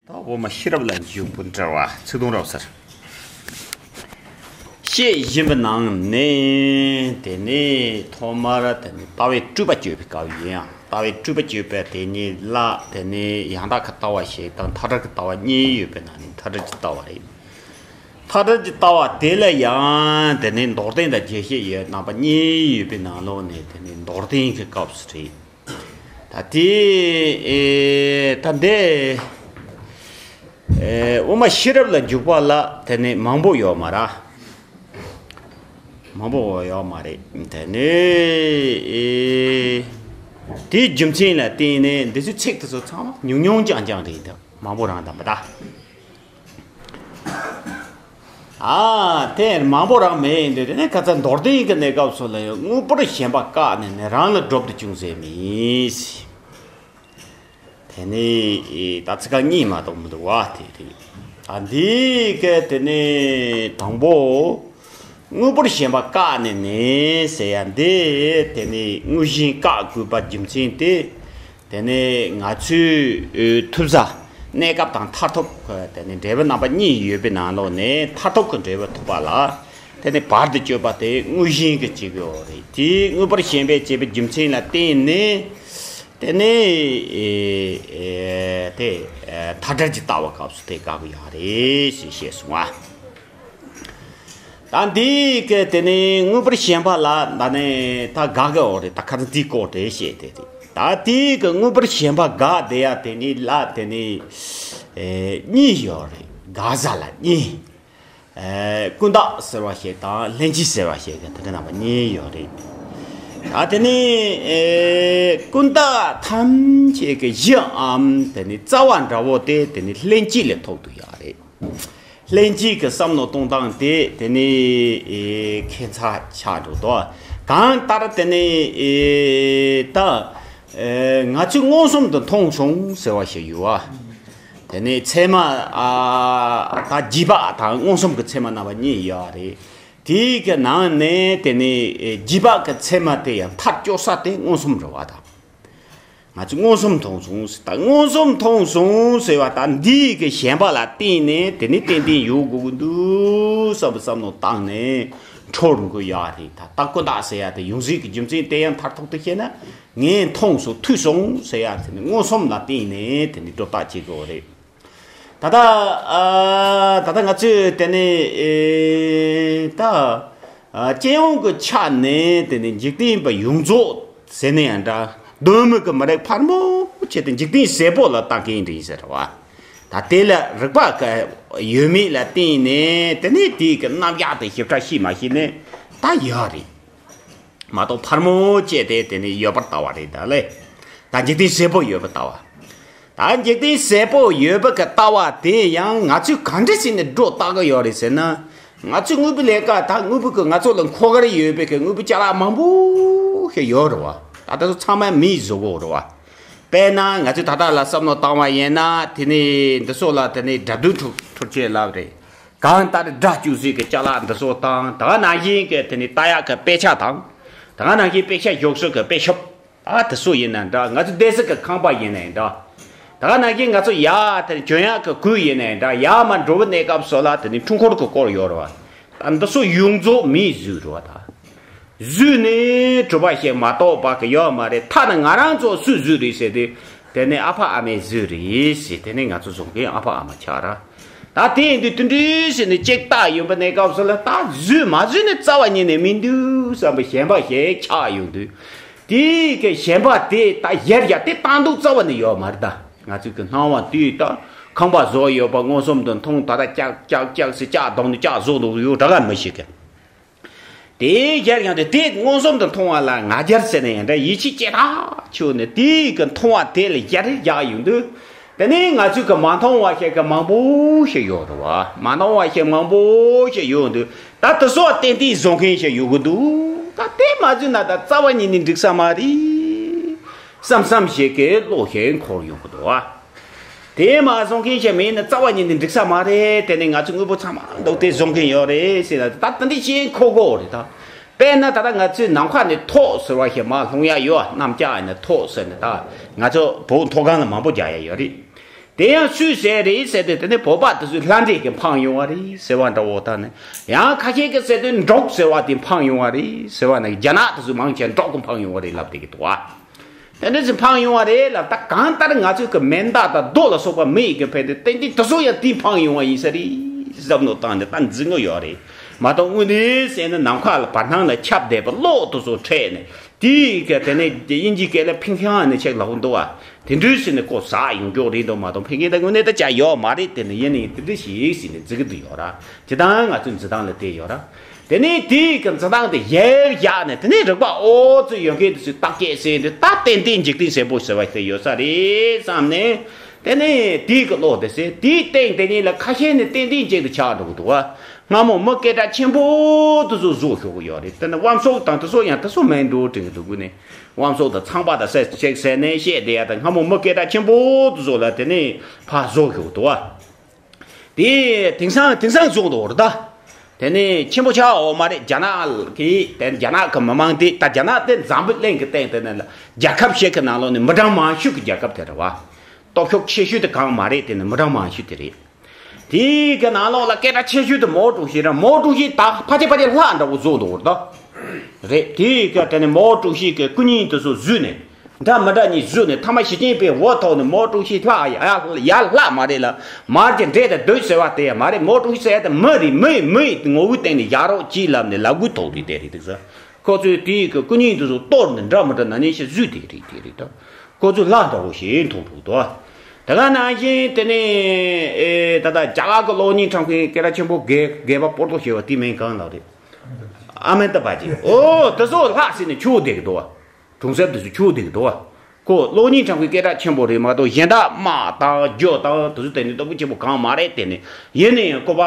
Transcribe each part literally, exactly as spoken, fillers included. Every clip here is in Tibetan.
ད་འོག་མ་ཤེས་རབ་ལ་འཇུག་པའི་འགྲེལ་བ་ཚིག་དོན་རབ་གསལ། བཤད་བཞིན་པའི་ནང་ནས་དེ་ནས་ཐོག་མར་དེ་ནས་ལྟ་བའི་སྤྲོས་པ་གཅོད་པའི་སྐབས་ཡིན་ཡང་ལྟ་བའི་སྤྲོས་པ་གཅོད་པའི་དེ་ཉིད་ལ་དེ་ནས་ཡང་དག་གི་ལྟ་བ་ཞིག་དང་མཐའ་བྲལ་གྱི་ལྟ་བ་གཉིས་ཡོད་པའི་ནང་ནས་མཐའ་བྲལ་གྱི་ལྟ་བ་རེད། མཐའ་བྲལ་གྱི་ལྟ་བ་དེ་ལ་ཡང་དེ་ནས་མདོར་བསྟན་དང་རྒྱས་བཤད་ཡོད་རྣམ་པ་གཉིས་ཡོད་པའི་ནང་ལོགས་ནས་དེ་ནས་མདོར་བསྟན་གྱི་སྐབས་སུ་རེད། ད་དེ་ཨེ་ད་འདི་ཨེ་དབུ་མ་ཤེས་རབ་ལ་འཇུག་པ་ལ་དེ་ནས་མང་པོ་ཡོད་མ་རེད། མང་པོ་ཡོད་མ་རེད། དེ་ནས་ཨེ་དེའི་རྒྱུ་མཚན་ལ་བརྟེན་ནས་འདི་ཚོའི་ཚིག་དེ་ཚོ་ཚང་མ་ཉུང་ཉུང་ཅང་ཅང་རེད། ད་མང་པོ་རང་དང་མི་འདྲ། ཨ་དེ་མང་པོ་རང་མེད་འདི་དེ་ནས་ཁ་ཚ་མདོར་བསྟན་གྱི་གནས་སྐབས་སུ་ལ་ཡང་དངོས་པོར་ཞེན་པ་བཀག་ནས་ནི་རང་ལ་སྒྲུབ་ཏུ་བྱུང་ཟེར་མིན། དེ་ནས་ད་ཚིག་རྐང་གཉིས་མ་གཏོགས་མི་འདུག་བ། དེ་དེ་ད་འདི་གི་དེ་ནས་དང་པོ་དངོས་པོར་ཞེན་པ་བཀག་ནས་ནི་ཟེར་ཡ་འདི་དེ་ནས་དངོས་གཞན་བཀག་དགོས་པ་རྒྱུ་མཚན་དེ། དེ་ནས་ང་ཚོས་ཨེ་ཐུབ་ས་གནས་སྐབས་དང་མཐར་ཐུག་གི་དེ་ནས་འབྲས་བུ་རྣམ་པ་གཉིས་ཡོད་པའི་ནང་ལོགས་ནས་མཐར་ཐུག་གི་འབྲས་བུ་ཐོབ་པ་ལ་དེ་ནས་བར་དུ་གཅོད་པ་དེ་དངོས་གཞན་གྱི་བྱེད་དགོས་རེད། དེའི་དངོས་པོར་ཞེན་པའི་བྱེད་པའི་རྒྱུ་མཚན་ལ་བརྟེན་ནས་དེ་ནས་ཨེ་ཨེ་དེ་ཨེ་མཐའ་བྲལ་གྱི་ལྟ་བ་སྐབས་སུ་དེ་དགག་གི་ཡོད་རེད་ཞེས་བཤད་སོང་ང་། ད་འདི་གི་དེ་ནས་དངོས་པོར་ཞེན་པ་ལ་ད་ནི་ད་དགག་གི་འོག་རེད། ད་ཁ་ཚ་འདི་སྐོར་དེ་བཤད་དེ་རེད། ད་དེ་གི་དངོས་པོར་ཞེན་པ་དགག་དེ་ཡ་དེ་ནི་ལ་དེ་ནི་ཨེ་གཉིས་ཡོད་རེད། དགག་ས་ལ་གཉིས། ཨེ་ཀུན་བརྟགས་ཟེར་བ་ཞིག་དང་ལྷན་སྐྱེས་ཟེར་བ་ཞིག་གི་དེ་གི་རྣམ་པ་གཉིས་ཡོད་རེད། ད་དེ་ནི་ཨེ་ཀུན་བརྟགས་ཐམས་ཅད་ཀྱི་གཞིའམ་དེ་ནི་རྩ་བ་འདྲ་བོ་དེ་དེ་ནི་ལྷན་སྐྱེས་ལ་ཐུག་འདུག་ཡ་རེད། ལྷན་སྐྱེས་ཀྱི་བསམ་བློ་གཏོང་སྟངས་དེ་དེ་ནི་ཨེ་ཁྱད་མཚར་ཆགས་འགྲོ་དོ། གང་ལྟར་དེ་ནི་ཨེ་ད་ཨེ་ང་ཚོས་མངོན་སུམ་དུ་མཐོང་བྱུང་ཟེར་བ་ཞིག་ཡོད་བ། དེ་ནི་ཚད་མ་ཨ་ད་རྗེས་དཔག་དང་མངོན་སུམ་གྱི་ཚད་མ་རྣམ་པ་གཉིས་ཡོད་རེད། དེའི་གི་ནང་ནས་དེ་ནི་ཨེ་རྗེས་དཔག་གི་ཚད་མ་དེ་ཡང་མཐར་གཅོད་ས་དེ་མངོན་སུམ་རེད་བ་དང་། ང་ཚོས་མངོན་སུམ་མཐོང་སོང་ཟེར། ད་མངོན་སུམ་མཐོང་སོང་ཟེར་བ་ད་འདི་གི་ཞེན་པ་ལ་བརྟེན་ནས་དེ་ནི་ཏན་ཏན་ཡོད་དགོས་ཀྱི་འདུག་བསམ་པའི་བསམ་བློ་བཏང་ནས་འཁྲུལ་དགོས་ཡ་རེད། ད་ད་ཀུན་བརྟགས་ཟེར་ཡ་དེ་ཡོང་སྲིད་ཀྱི་རྒྱུ་མཚན་དེ་ཡང་མཐར་ཐུག་ཏུ་བཤད་ན་ངས་མཐོང་སོང་ཐོས་སོང་ཟེར་ཡ་དེ་ནི་མངོན་སུམ་ལ་བརྟེན་ནས་དེ་ནི་སྒྲུབ་རྟགས་བྱེད་དགོས་རེད། ད་ལྟ་ཨ་ད་ལྟ་ང་ཚོས་དེ་ནི་ཨེ་ད་ཨ་སྤྱི་ཡོངས་ཀྱི་ཆ་ནས་དེ་ནི་འཇིག་རྟེན་པ་ཡོངས་རྫོགས་ཟེར་ན་ཡང་འདྲ། གདོད་མའི་གི་མི་རིགས་ཕལ་མོ་ཆེ་དེ་འཇིག་རྟེན་ཟད་པོ་ལ་ལྟ་མཁན་རེད་ཟེར་བ། ད་དེ་ལ་རིག་པ་ག་ཡོད་མེད་ལ་བརྟེན་ནས་དེ་ནི་དེའི་གི་རྣམ་གཞག་དེ་ཞིབ་ཕྲ་ཤེས་མ་ཤེས་ནས་ད་ཡོད་རེད། མ་གཏོགས་ཕལ་མོ་ཆེ་དེ་དེ་ནི་ཡོད་པར་ལྟ་བ་རེད་ད་ལེ། ད་འཇིག་རྟེན་ཟད་པོ་ཡོད་པར་ལྟ་བ། ད་འཇིག་རྟེན་ཟད་པོ་ཡོད་པ་གི་ལྟ་བ་དེ་ཡང་ང་ཚོས་ག་འདྲ་བྱས་ནས་སྒྲོ་བཏགས་ཀྱི་ཡོད་རེད་ཟེར་ན། ང་ཚོས་དངོས་པོའི་ལས་ཀ་ད་དངོས་པོ་གི་ང་ཚོ་ལ་མཁོ་གར་ཡོད་པའི་གི་དངོས་པོའི་ཅ་ལག་མང་པོ་ཞིག་ཡོད་རེད་བ། ད་ད་ཚོ་ཚང་མ་མིས་བཟོ་གི་རེད་བ། དཔེར་ན་ང་ཚོས་ད་ལྟ་ལ་བསམ་བློ་བཏང་བ་ཡིན་ན་དེ་ནས་འདི་ཚོ་ལ་དེ་ནས་སྒྲ་དོན་འཕྲུལ་འཕྲུལ་ཆས་ལབ་རེད། གང་ལྟར་སྒྲ་སྒྱུར་སའི་གི་ཅ་ལག་འདི་ཚོ་དང་ད་ག་ནང་བཞིན་གི་དེ་ནས་ལྟ་ཡག་གི་དཔེ་ཆ་དང་། ད་ག་ནང་བཞིན་དཔེ་ཆ་བཞག་སའི་གི་དཔེ་ཤོག་ཨ་དེ་ཚོ་ཡིན་ན་འདྲ། ང་ཚོ་བསྡད་ས་གི་ཁང་པ་ཡིན་ནའི་འདྲ། ད་ག་ནང་བཞིན་ང་ཚོ་ཡར་དེར་གྱོན་ཡག་གི་གོས་ཡིན་ནའི་འདྲ། ཡར་མར་འགྲོ་བའི་གནས་སྐབས་སུ་ལ་དེ་ནི་འཕྲུལ་འཁོར་གྱི་སྐོར་ཡོད་རེད་བ། ད་འདི་ཚོ་ཡོངས་རྫོགས་མིས་བཟོས་རེད་བ་ད། བཟོས་ནས་གྲུབ་པ་ཞིག་མ་གཏོགས་པ་གི་ཡོད་མ་རེད། ཐ་ན་ང་རང་ཚོ་སུས་བཟོས་རེད་ཟེར་དུས་དེ་ནི་ཨ་ཕ་ཨ་མས་བཟོས་རེད་ཟེར། དེ་ནི་ང་ཚོ་བཟོ་མཁན་ཨ་ཕ་ཨ་མ་ཆགས་ར། ད་དེ་ཡིན་དུས་དེ་འདྲའི་ཟེར་ནས་ཅིག་བལྟས་ཡོང་པའི་གནས་སྐབས་སུ་ལ་ད་བཟོས་མ་བཟོས་ནི་རྩ་བ་ཉིད་ནས་མི་འདུག་བསམ་པའི་ཞེན་པ་ཞིག་ཆགས་ཡོང་དུས། དེའི་གི་ཞེན་པ་དེ་ད་གཞིར་བཞག་དེ་བཏང་འདུག་རྩ་བ་ནས་ཡོད་མ་རེད་ད། ང་ཚོའི་གི་སྣང་བ་དུས་ད་ཁང་པ་བཟོ་ཡོད་པ་མངོན་སུམ་དུ་མཐོང་། ད་ལྟ་ལྕགས་ལྕགས་ལྕགས་སེ་ལྕགས་བརྡུངས་ནས་ལྕགས་བཟོ་འདུག་ཡོད་དྲ་ག་མི་ཤེས་གི། དེའི་གཞིར་བཞག་དེ་དེ་མངོན་སུམ་དུ་མཐོང་བ་ལ་ང་རྒྱལ་ཟེར་ན་ཡང་འདྲ། ཡིད་ཆེས་ཇེ་ཐག་ཆོད་ནས་དེའི་གི་མཐོང་བ་དེ་ལ་གཞིར་བཞག་ཡོང་དུས། དེ་ནས་ང་ཚོས་གི་མ་མཐོང་བ་ཞིག་གི་མང་པོ་ཞིག་ཡོད་རེད་བ། མ་མཐོང་བ་ཞིག་མང་པོ་ཞིག་ཡོད་འདུག་ད་དེ་ཚོ་ཏན་ཏན་བཟོ་མཁན་ཞིག་ཡོད་གི་འདུག་ད་དེ་མ་བཟོས་ན་ད་རྩ་བ་ཉིད་ནས་འགྲིག་ས་མ་རེད། བསམ་བསམ་ཞིག་གི་བློ་ཞིག་འཁོར་ཡོང་གི་འདུག་བ། དེ་མ་བཟོ་མཁན་ཞིག་མེད་ན་རྩ་བ་ཉིད་ནས་འགྲིག་ས་མ་རེད། དེ་ནས་ང་ཚོ་དངོས་པོ་ཚང་མ་འདུག་དེ་བཟོ་མཁན་ཡོད་རེད་ཟེར་ན། ད་དེ་འདྲ་ཞིག་འཁོར་གི་ཡོད་རེད་ད། དཔེར་ན་ད་ལྟ་ང་ཚོའི་ནམ་མཁའ་ནས་ཐོག་ཟེར་བ་ཞིག་མར་ལྷུང་ཡ་ཡོད། གནམ་ལྕགས་ཡིན་ན་ཐོག་ཟེར་ནས་ད་ང་ཚོ་བོད་མཐོ་སྒང་ལ་མང་པོ་རྒྱག་ཡ་ཡོད་རེད། དེ་ཡང་སུས་ཟེར་རེད་ཟེར་ཏེ། དེ་ནས་བོད་པ་དེ་ཚོས་ལྷ་འདྲེ་གིས་འཕངས་ཡོང་བ་རེད་ཟེར་བ་འདྲ་བོ་དང་ནི། ཡང་ཁ་ཤས་ཀྱིས་ཟེར་དུས་འབྲོག་ཟེར་བ་དེ་འཕངས་ཡོང་བ་རེད་ཟེར་བ་ནི། རྒྱ་ནག་དེ་ཚོས་མང་ཆེ་འབྲོག་གིས་འཕངས་ཡོང་བ་རེད་ལབ་བསྡད་ཀྱི་འདུག་བ། དེ་འདྲ་ཞིག་འཕངས་ཡོང་བ་རེད་ལབ། ད་གང་ལྟར་ང་ཚོའི་གི་མེ་མདའ་དང་རྡོ་ལ་སོགས་པ་མི་ཡི་གི་ཕན་བདེ་ཏན་ཏན་དེ་ཚོ་ཡང་དེས་འཕངས་ཡོང་བ་ཡིན་ས་རེད་བསམ་བློ་བཏང་ནས་ད་འཛིང་གི་ཡོད་རེད། མ་གཏོགས་དངོས་གནས་ཟེར་ན་ནམ་མཁའ་ལ་བར་སྣང་ལ་ཁྱབ་བསྡད་པ་གློག་དེ་ཚོ་འཕྲད་ནས། དེའི་གི་དེ་ནས་དབྱིན་ཇིའི་སྐད་ལ་ཕིང་ཕིང་ནས་ཆེག་ལབ་འདུག་བ། དེ་འདྲའི་ཟེར་ནས་ཁོ་ཟག་ཡོང་རྒྱུ་རེད་འདུག་མ་གཏོགས་ཕ་གིར་ད་དངོས་གནས་ད་ཅང་ཡོད་མ་རེད། དེ་ནི་ཡིན་ནའི་དེ་འདྲ་ཞིག་ཟེར་ནས་འཛིང་གི་འདུག་ཡོད་ར། དེ་དང་ང་ཚོའི་འཛིན་སྟངས་ལ་བལྟས་ཡོད་ར། དེ་ནས་དེའི་གི་འཛིན་སྟངས་དེ་ཡལ་བཞག་ནས། དེ་ནས་རིག་པ་ཨོ་ཙི་ཡོད་མཁན་དེ་ཚོས་བརྟག་དཔྱད་ཟེར་དུས་ད་ཏན་ཏན་འཇིག་རྟེན་ཟེར་པོ་ཟེར་བ་དེ་ཡོད་ས་རེད་བསམ་ནས། དེ་ནས་དེའི་གི་བློ་དེ་ཟེར། དེའི་སྟེང་དེ་ཉིད་ལ་ཁ་ཤས་ནི་ཏན་ཏན་ཅིག་ཏུ་ཆགས་འགྲོ་གི་འདུག་བ། སྔ་མོ་མི་སྐད་གྲགས་ཆེན་པོ་དེ་ཚོ་བཟོ་ཤོག་གི་ཡོད་རེད། དེ་ནི་དབང་ཕྱུག་དང་དེ་ཚོ་ཡང་དེ་ཚོ་མིང་འདོགས་དྲན་གི་འདུག་གི་ནི། དབང་ཕྱུག་དང་ཚངས་པ་དང་ཟེར་ཅིག་ཟེར་ནས་བཤད་བསྡད་ཡ་དང་། སྔ་མོ་མི་སྐད་གྲགས་ཆེན་པོ་དེ་ཚོ་ལ་དེ་ནས་ཕར་བཟོ་ཤོག་འདུག་བ། དེ་དེང་སང་དེང་སང་བཟོ་འདུག་རེད་ད། དེ་ནས་ཆེན་པོ་ཆགས་འོ་མ་རེད། རྒྱ་ནག་གི་དེ་རྒྱ་ནག་གི་མི་མང་དེ། ད་རྒྱ་ནག་དེ་འཛམ་བུ་གླིང་གི་སྟེང་དེ་ནས་ལ་རྒྱལ་ཁབ་ཞིག་གི་ནང་ལོགས་ནས་མི་གྲངས་མང་ཤོས་ཀྱི་རྒྱལ་ཁབ་དེ་རེད་བ། སྟོབས་ཤུགས་ཆེ་ཤོས་དེ་གང་མ་རེད། དེ་ནི་མི་གྲངས་མང་ཤོས་དེ་རེད། དེའི་གི་ནང་ལོགས་ལ་སྐད་གྲགས་ཆེ་ཤོས་དེ་མའོ་ཀྲུའུ་ཞི་རེད། མའོ་ཀྲུའུ་ཞི་ད་ཕལ་ཆེར་ཕལ་ཆེར་ལྷ་འདྲ་བོ་བཟོ་འདུག་རེད་ད། རེད། དེའི་གི་དེ་ནས་མའོ་ཀྲུའུ་ཞི་གི་སྐུ་བརྙན་དེ་ཚོ་བཟོས་ནས། འདྲ་མི་འདྲ་གཉིས་བཟོས་ནས། ཐ་མ་ཞི་ཅིན་ཕིང་འོས་ཐོག་ནས་མའོ་ཀྲུའུ་ཞི་ལྷག་ཡ་ཡ་ལྷག་མ་རེད་ལ། མར་གྱི་འདྲེ་དང་བདུད་ཟེར་བ་དེ་ཡང་མ་རེད། མའོ་ཀྲུའུ་ཞི་ཟེར་ཡ་དེ་མི་རེད། མི་ཡི་མི་ཡི་ངོ་བོའི་སྟེང་ནས་ཡ་རོགས་གྱིས་ལབ་ནས་ལབ་དགོས་ཐོག་རེད། དེ་རེད་འདུག་ས། ཁོ་ཚོས་དེའི་གི་སྐུ་བརྙན་དེ་ཚོ་གཏོར་ནས་འདྲ་མི་འདྲ་ན་ནིང་ཞིག་བཟོས་དེ་རེད། དེ་རེད་ད། ཁོ་ཚོས་ལྷ་འདྲ་བོ་ཞིག་མཐོང་ཐུབ་འདུག་དེ་ག་ནང་བཞིན་དེ་ནས་ཨེ་ད་ལྟ་རྒྱ་གར་གི་གློག་བརྙན་འཁྲབ་མཁན་སྐད་གྲགས་ཆེན་པོ་རྒས་རྒས་པ་པོ་ཏོ་ཞེས་པ་དེའི་མིང་གང་ལབ་རེད། ཨ་མེ་ཏ་བྷ་ཅན། ཨོ་དེ་ཚོ་ལྷ་ཟེར་ནས་ཆོས་བསྡད་ཀྱི་འདུག་བ། གྲོང་གསེབ་དེ་ཚོ་ཆོས་བསྡད་ཀྱི་འདུག་བ། ཁོ་གློག་བརྙན་འཁྲབ་མཁན་སྐད་གྲགས་ཆེན་པོ་རེད་མ་གཏོགས། གཞན་དག་དམག་དང་རྒྱུ་དང་དེ་ཚོ་དེ་ནས་སྟོབས་པོ་ཆེན་པོ་གང་མ་རེད། དེ་ནས་ཡིན་ནའི་ཡང་ཀོ་པ་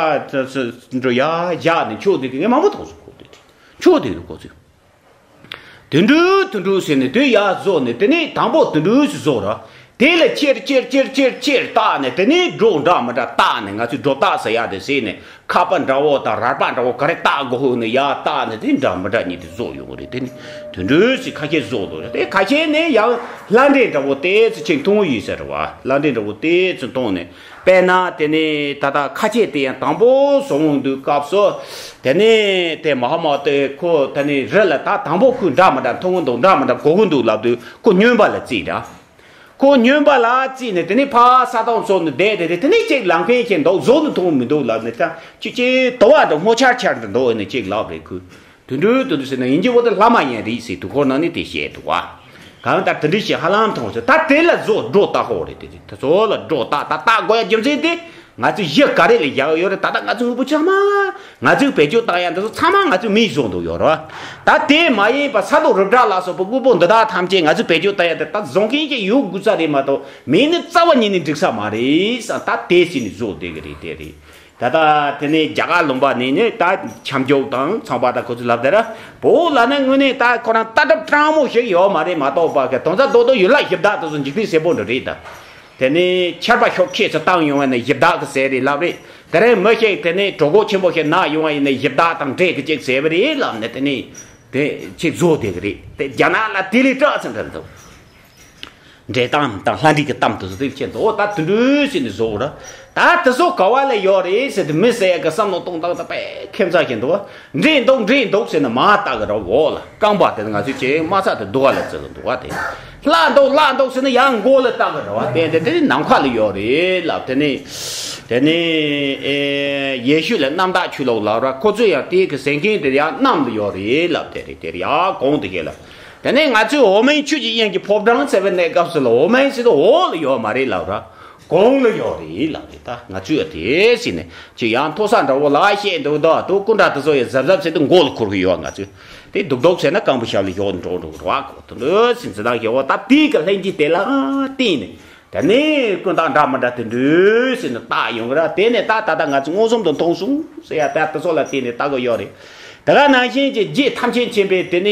འགྲོ་ཡ་བཞག་ནས་ཆོས་བསྡད་ཀྱི་ངས་མང་པོ་མཐོང་སོང་། ཁོ་དེ་ཆོས་བསྡད་ཀྱི་འདུག་ཁོ་ཚོས། དུད་འགྲོ་དུད་འགྲོ་ཟེར་ནས་དེ་ཡར་བཟོ་ནས། དེ་ནས་དང་པོ་དུད་འགྲོ་ཞིག་བཟོ་ར། དེ་ལ་ཅེར་ཅེར་ཅེར་ཅེར་ཅེར་བཏགས་ནས། དེ་ནས་སྒྲོ་འདྲ་མི་འདྲ་བཏགས་ནས། ང་ཚོས་སྒྲོ་བཏགས་ཟེར་ཡ་དེ་ཟེར་ནས། ཁ་པར་འདྲ་བོ་དང་རལ་པ་འདྲ་བོ་ག་རེ་བཏགས་དགོས་ནས་ཡར་བཏགས་ནས། དེ་འདྲ་མི་འདྲ་གཉིས་དེ་བཟོ་ཡོང་གི་རེད། དེ་ནི་དུད་འགྲོ་ཞིག་ཁ་ཤས་བཟོ་འདུག་ར། དེ་ཁ་ཤས་ནས་ཡང་ལྷ་འདྲེ་འདྲ་བོ་དེ་ཚོ་ཅིག་མཐོང་གི་ཡོད་ས་རེད་བ། ལྷ་འདྲེ་འདྲ་བོ་དེ་ཚོ་མཐོང་ནས། དཔེར་ན་དེ་ནས་ད་ལྟ་ཁ་ཆེ་དེ་ཡང་དང་པོ་བཟོ་འོང་དུས་སྐབས་སུ། དེ་ནས་དེ་མ་ཧ་མ་དེ་ཁོ་དེ་ནས་རི་ལ་ད་དང་པོ་ཁོས་འདྲ་མི་འདྲ་མཐོང་གི་འདུག་འདྲ་མི་འདྲ་གོ་གི་འདུག་ལབ་དུས་ཁོ་སྨྱོན་པ་ལ་བརྩིས་འདྲ། ཁོ་སྨྱོན་པ་ལ་བརྩིས་ནས། དེ་ནས་ཕར་ས་ཐོག་ཚོ་ནས་བསྡད་དེ། དེ་ནས་ཅིག་ལམ་ཁ་ཁྱེར་འདུག་བཟོ་ནས་མཐོང་མི་འདུག་ལབ་ནས། ད་ཅི་ཅི་དོ་བ་འདྲ་སྔོ་ཆར་ཆར་འདྲ་འདུག་ནས་ཅིག་ལབ་རེད་ཁོས། དུད་འགྲོ་དུད་འགྲོ་ཟེར་ན་ཡིན་གྱི་འོ་དེ་ལྷ་མ་ཡིན་རེད་ཟེར་དུས་ཁོ་ནང་ནས་དེ་བཤད་འདུག་བ། གང་ལྟར་དེ་འདྲ་ཞིག་ཧ་ལམ་མཐོང་ཟེར། ད་དེ་ལ་བཟོ་སྒྲོ་བཏགས་ཁོ་རེད། དེ་དེ་ཚོ་ལ་སྒྲོ་བཏགས། ད་བཏགས་དགོས་ཡ་རྒྱུ་མཚན་དེ་ང་ཚོས་གཞི་ག་རེ་ལ་བཞག་ཡོད་རེད། ད་ལྟ་ང་ཚོའི་དངོས་པོ་ཚང་མ། ང་ཚོས་བེད་སྤྱོད་བཏང་ཡ་འདི་ཚོ་ཚང་མ་ང་ཚོས་མིས་བཟོ་འདུག་ཡོད་རེད་བ། ད་དེ་མ་ཡིན་པ་ས་རྡོ་རི་བྲག་ལ་སོགས་པ་དངོས་པོ་འདི་དག་ཐམས་ཅད་ང་ཚོས་བེད་སྤྱོད་བཏང་ཡ་དེ་ད་བཟོ་མཁན་ཅིག་ཡོད་དགོས་ས་རེད་མ་གཏོགས། མེད་ནི་རྩ་བ་ཉིད་ནས་འགྲིག་ས་མ་རེད་བསམ། ད་དེ་ཟིན་ནས་བཟོ་བསྡད་ཀྱི་རེད། དེ་རེད། ད་ལྟ་དེ་ནས་རྒྱ་གར་ལུང་པ་ནས་ནི་ད་ཁྱབ་འཇུག་དང་ཚངས་པ་དང་ཁོ་ཚོས་ལབ་དེ་ར། བོད་ལ་ནི་དངོས་གནས་ད་ཁོ་རང་ལྟ་གྲུབ་སྤྲང་མོ་ཞིག་ཡོད་མ་རེད་མ་གཏོགས་པ། གི་དོན་རྩ་རྡོག་རྡོག་ཡུལ་ལྷ་གཞི་བདག་དེ་ཚོ་འཇིག་རྟེན་ཟེར་པོ་འདྲ་རེད་ད། དེ་ནས་ཆར་པ་ཤོག་ཁྱེད་ཚོ་བཏང་ཡོང་བ་ནི་གཞི་བདག་གི་ཟས་རེད་ལབ་རེད། དེ་རིང་མི་ཞིག་དེ་ནས་གྲོད་ཁོག་ཆེན་པོ་ཞིག་ན་ཡོང་བ་ཡིན་ན་གཞི་བདག་དང་འབྲས་ཀྱི་གཅིག་ཟས་པ་རེད་ལབ་ནས། དེ་ནས་དེ་ཅིག་བཟོ་བསྡད་ཀྱི་རེད། དེ་རྒྱ་ནག་ལ་དེ་ལས་སྐྲག་ཚེ་འདྲ་འདུག་འདྲེ་གཏམ་དང་ལྷ་འདྲེ་གི་གཏམ་དེ་ཚོ་དེ་ཁྱེད་འདུག་ད་དུད་འགྲོ་ཟེར་ནས་བཟོ་ར། ད་དེ་ཚོ་ག་བ་ལ་ཡོད་རེད་ཟེར་དུས། མི་ཟེར་ཡ་གི་བསམ་བློ་གཏོང་སྟངས་ད་དཔེ་ཁྱད་མཚར་ཞིག་འདུག་འདྲེ་འདུག་འདྲེ་འདུག་ཟེར་ན་མར་ལྟ་གི་ར། འོག་ལ་རྐང་པ་དེ་ང་ཚོས་ཅིག་དམའ་ས་དེ་སྡུག་ག་ལ་བརྩི་གི་འདུག་བ། དེ་ལྷ་འདུག་ལྷ་འདུག་ཟེར་ན་ཡང་མགོ་ལ་ལྟ་གི་ར་བ། དེ་དེ་དེ་ནམ་མཁའ་ལ་ཡོད་རེད་ལབ། དེ་ནས་དེ་ནས་ཨེ་ཡེ་ཤུ་ལ་གནམ་བདག་ཆོས་ལུགས་ལབ་ར། ཁོ་ཚོས་ཡང་དེའི་གི་ཟན་མཁན་དེ་ཡང་གནམ་ལ་ཡོད་རེད་ལབ། དེ་རེད། དེ་རེད། ཡ་གོང་དེ་གས་ལ། དེ་ནས་ང་ཚོས་འོག་མིན་ཆོས་ཀྱི་དབྱིངས་ཀྱི་ཕོ་བྲང་ཟེར་བའི་གནས་སྐབས་སུ་ལ། འོག་མིན་ཟེར་དུས་འོག་ལ་ཡོད་མ་རེད་ལབ་ར། གོང་ལ་ཡོད་རེད་ལབ་རེད། ད་ང་ཚོས་ཨ་དེ་ཟེར་ནས་ཅིག་ཡང་མཐོ་ས་འདྲ་བོ་ལ་བཤད་འདུག་ད་དུ་སྐུ་འདྲ་དེ་ཚོ་ཡང་གཟབ་གཟབ་བྱེད་དུས་མགོ་ལ་འཁུར་གི་ཡོད། ང་ཚོས་དེ་རྡོག་རྡོག་བྱས་ན་རྐང་པ་ཞབས་ལ་ཞོག་འགྲོ་འགྲོ་གི་རེད་བ། གོ་དོན་འདུག་ཟེར་འཛིན་སྟངས་ཞེ་བོ། ད་དེའི་གི་ལྷན་སྐྱེས་དེ་ལ་བརྟེན་ནས། དེ་ནས་ཀུན་བཏགས་འདྲ་མི་འདྲ་དེ་འདྲ་ཟེར་ནས་བཏགས་ཡོང་གི་ར། དེ་ནས་ད་ད་ལྟ་ང་ཚོས་མངོན་སུམ་དུ་མཐོང་སོང་ཟེར་ཡ་ད་དེ་ཚོ་ལ་བརྟེན་ནས་བཏགས་གི་ཡོད་རེད། དེ་ག་ནང་བཞིན་གྱི་རྗེ་ཐམས་ཅད་མཁྱེན་པའི་དེ་ནས་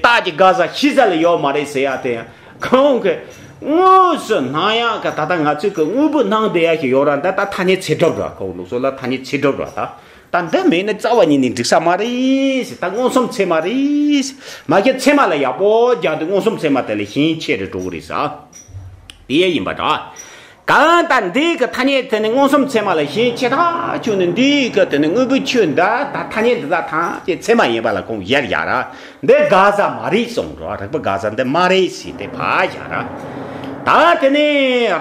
རྟགས་ཀྱི་དགའ་ས་ཤི་ས་ལ་ཡོད་མ་རེད་ཟེར་ཡ་དེ་ཡང་ཁོང་གི་དངོས་སུ་སྣང་ཡག་གི་ད་ལྟ་ང་ཚོས་གི་དངོས་པོ་སྣང་བསྡད་ཡ་ཞིག་ཡོད་ར། ད་ད་ཐ་སྙད་ཚད་གྲུབ་ར། ཁོ་ལུགས་སྲོལ་ལ་ཐ་སྙད་ཚད་གྲུབ་ར། ད་ད་འདི་མེད་ན་རྩ་བ་ཉིད་ནས་འགྲིག་ས་མ་རེད་ཟེར། ད་མངོན་སུམ་ཚད་མ་རེད་ཟེར། མ་གཞི་ཚད་མ་ལ་ཡག་པོ་རྒྱག་དུས་མངོན་སུམ་ཚད་མ་དེ་ལ་ཞེན་ཆེ་རུ་འགྲོ་གི་རེད་ཟེར། དེ་ཡིན་པ་འདྲ། གང་ལྟར་འདི་གི་ཐ་སྙད་དེ་ནི་མངོན་སུམ་ཚད་མ་ལ་ཞེན་ཆེ་ཐག་ཆོད་ནས། འདི་གི་དེ་ནི་དངོས་པོའི་ཆོས་འདི་ད་ཐ་སྙད་འདི་དག་ཐམས་ཅད་ཚད་མ་ཡིན་པ་ལ་ཁོང་ཡར་ཡར་ར། འདི་དགག་བྱ་མ་རེད་གསུངས་རོ། རིགས་པ་དགག་བྱ་འདི་མ་རེད་ཟེར་ཏེ་ཕར་བཞག་ར། ད་དེ་ནི་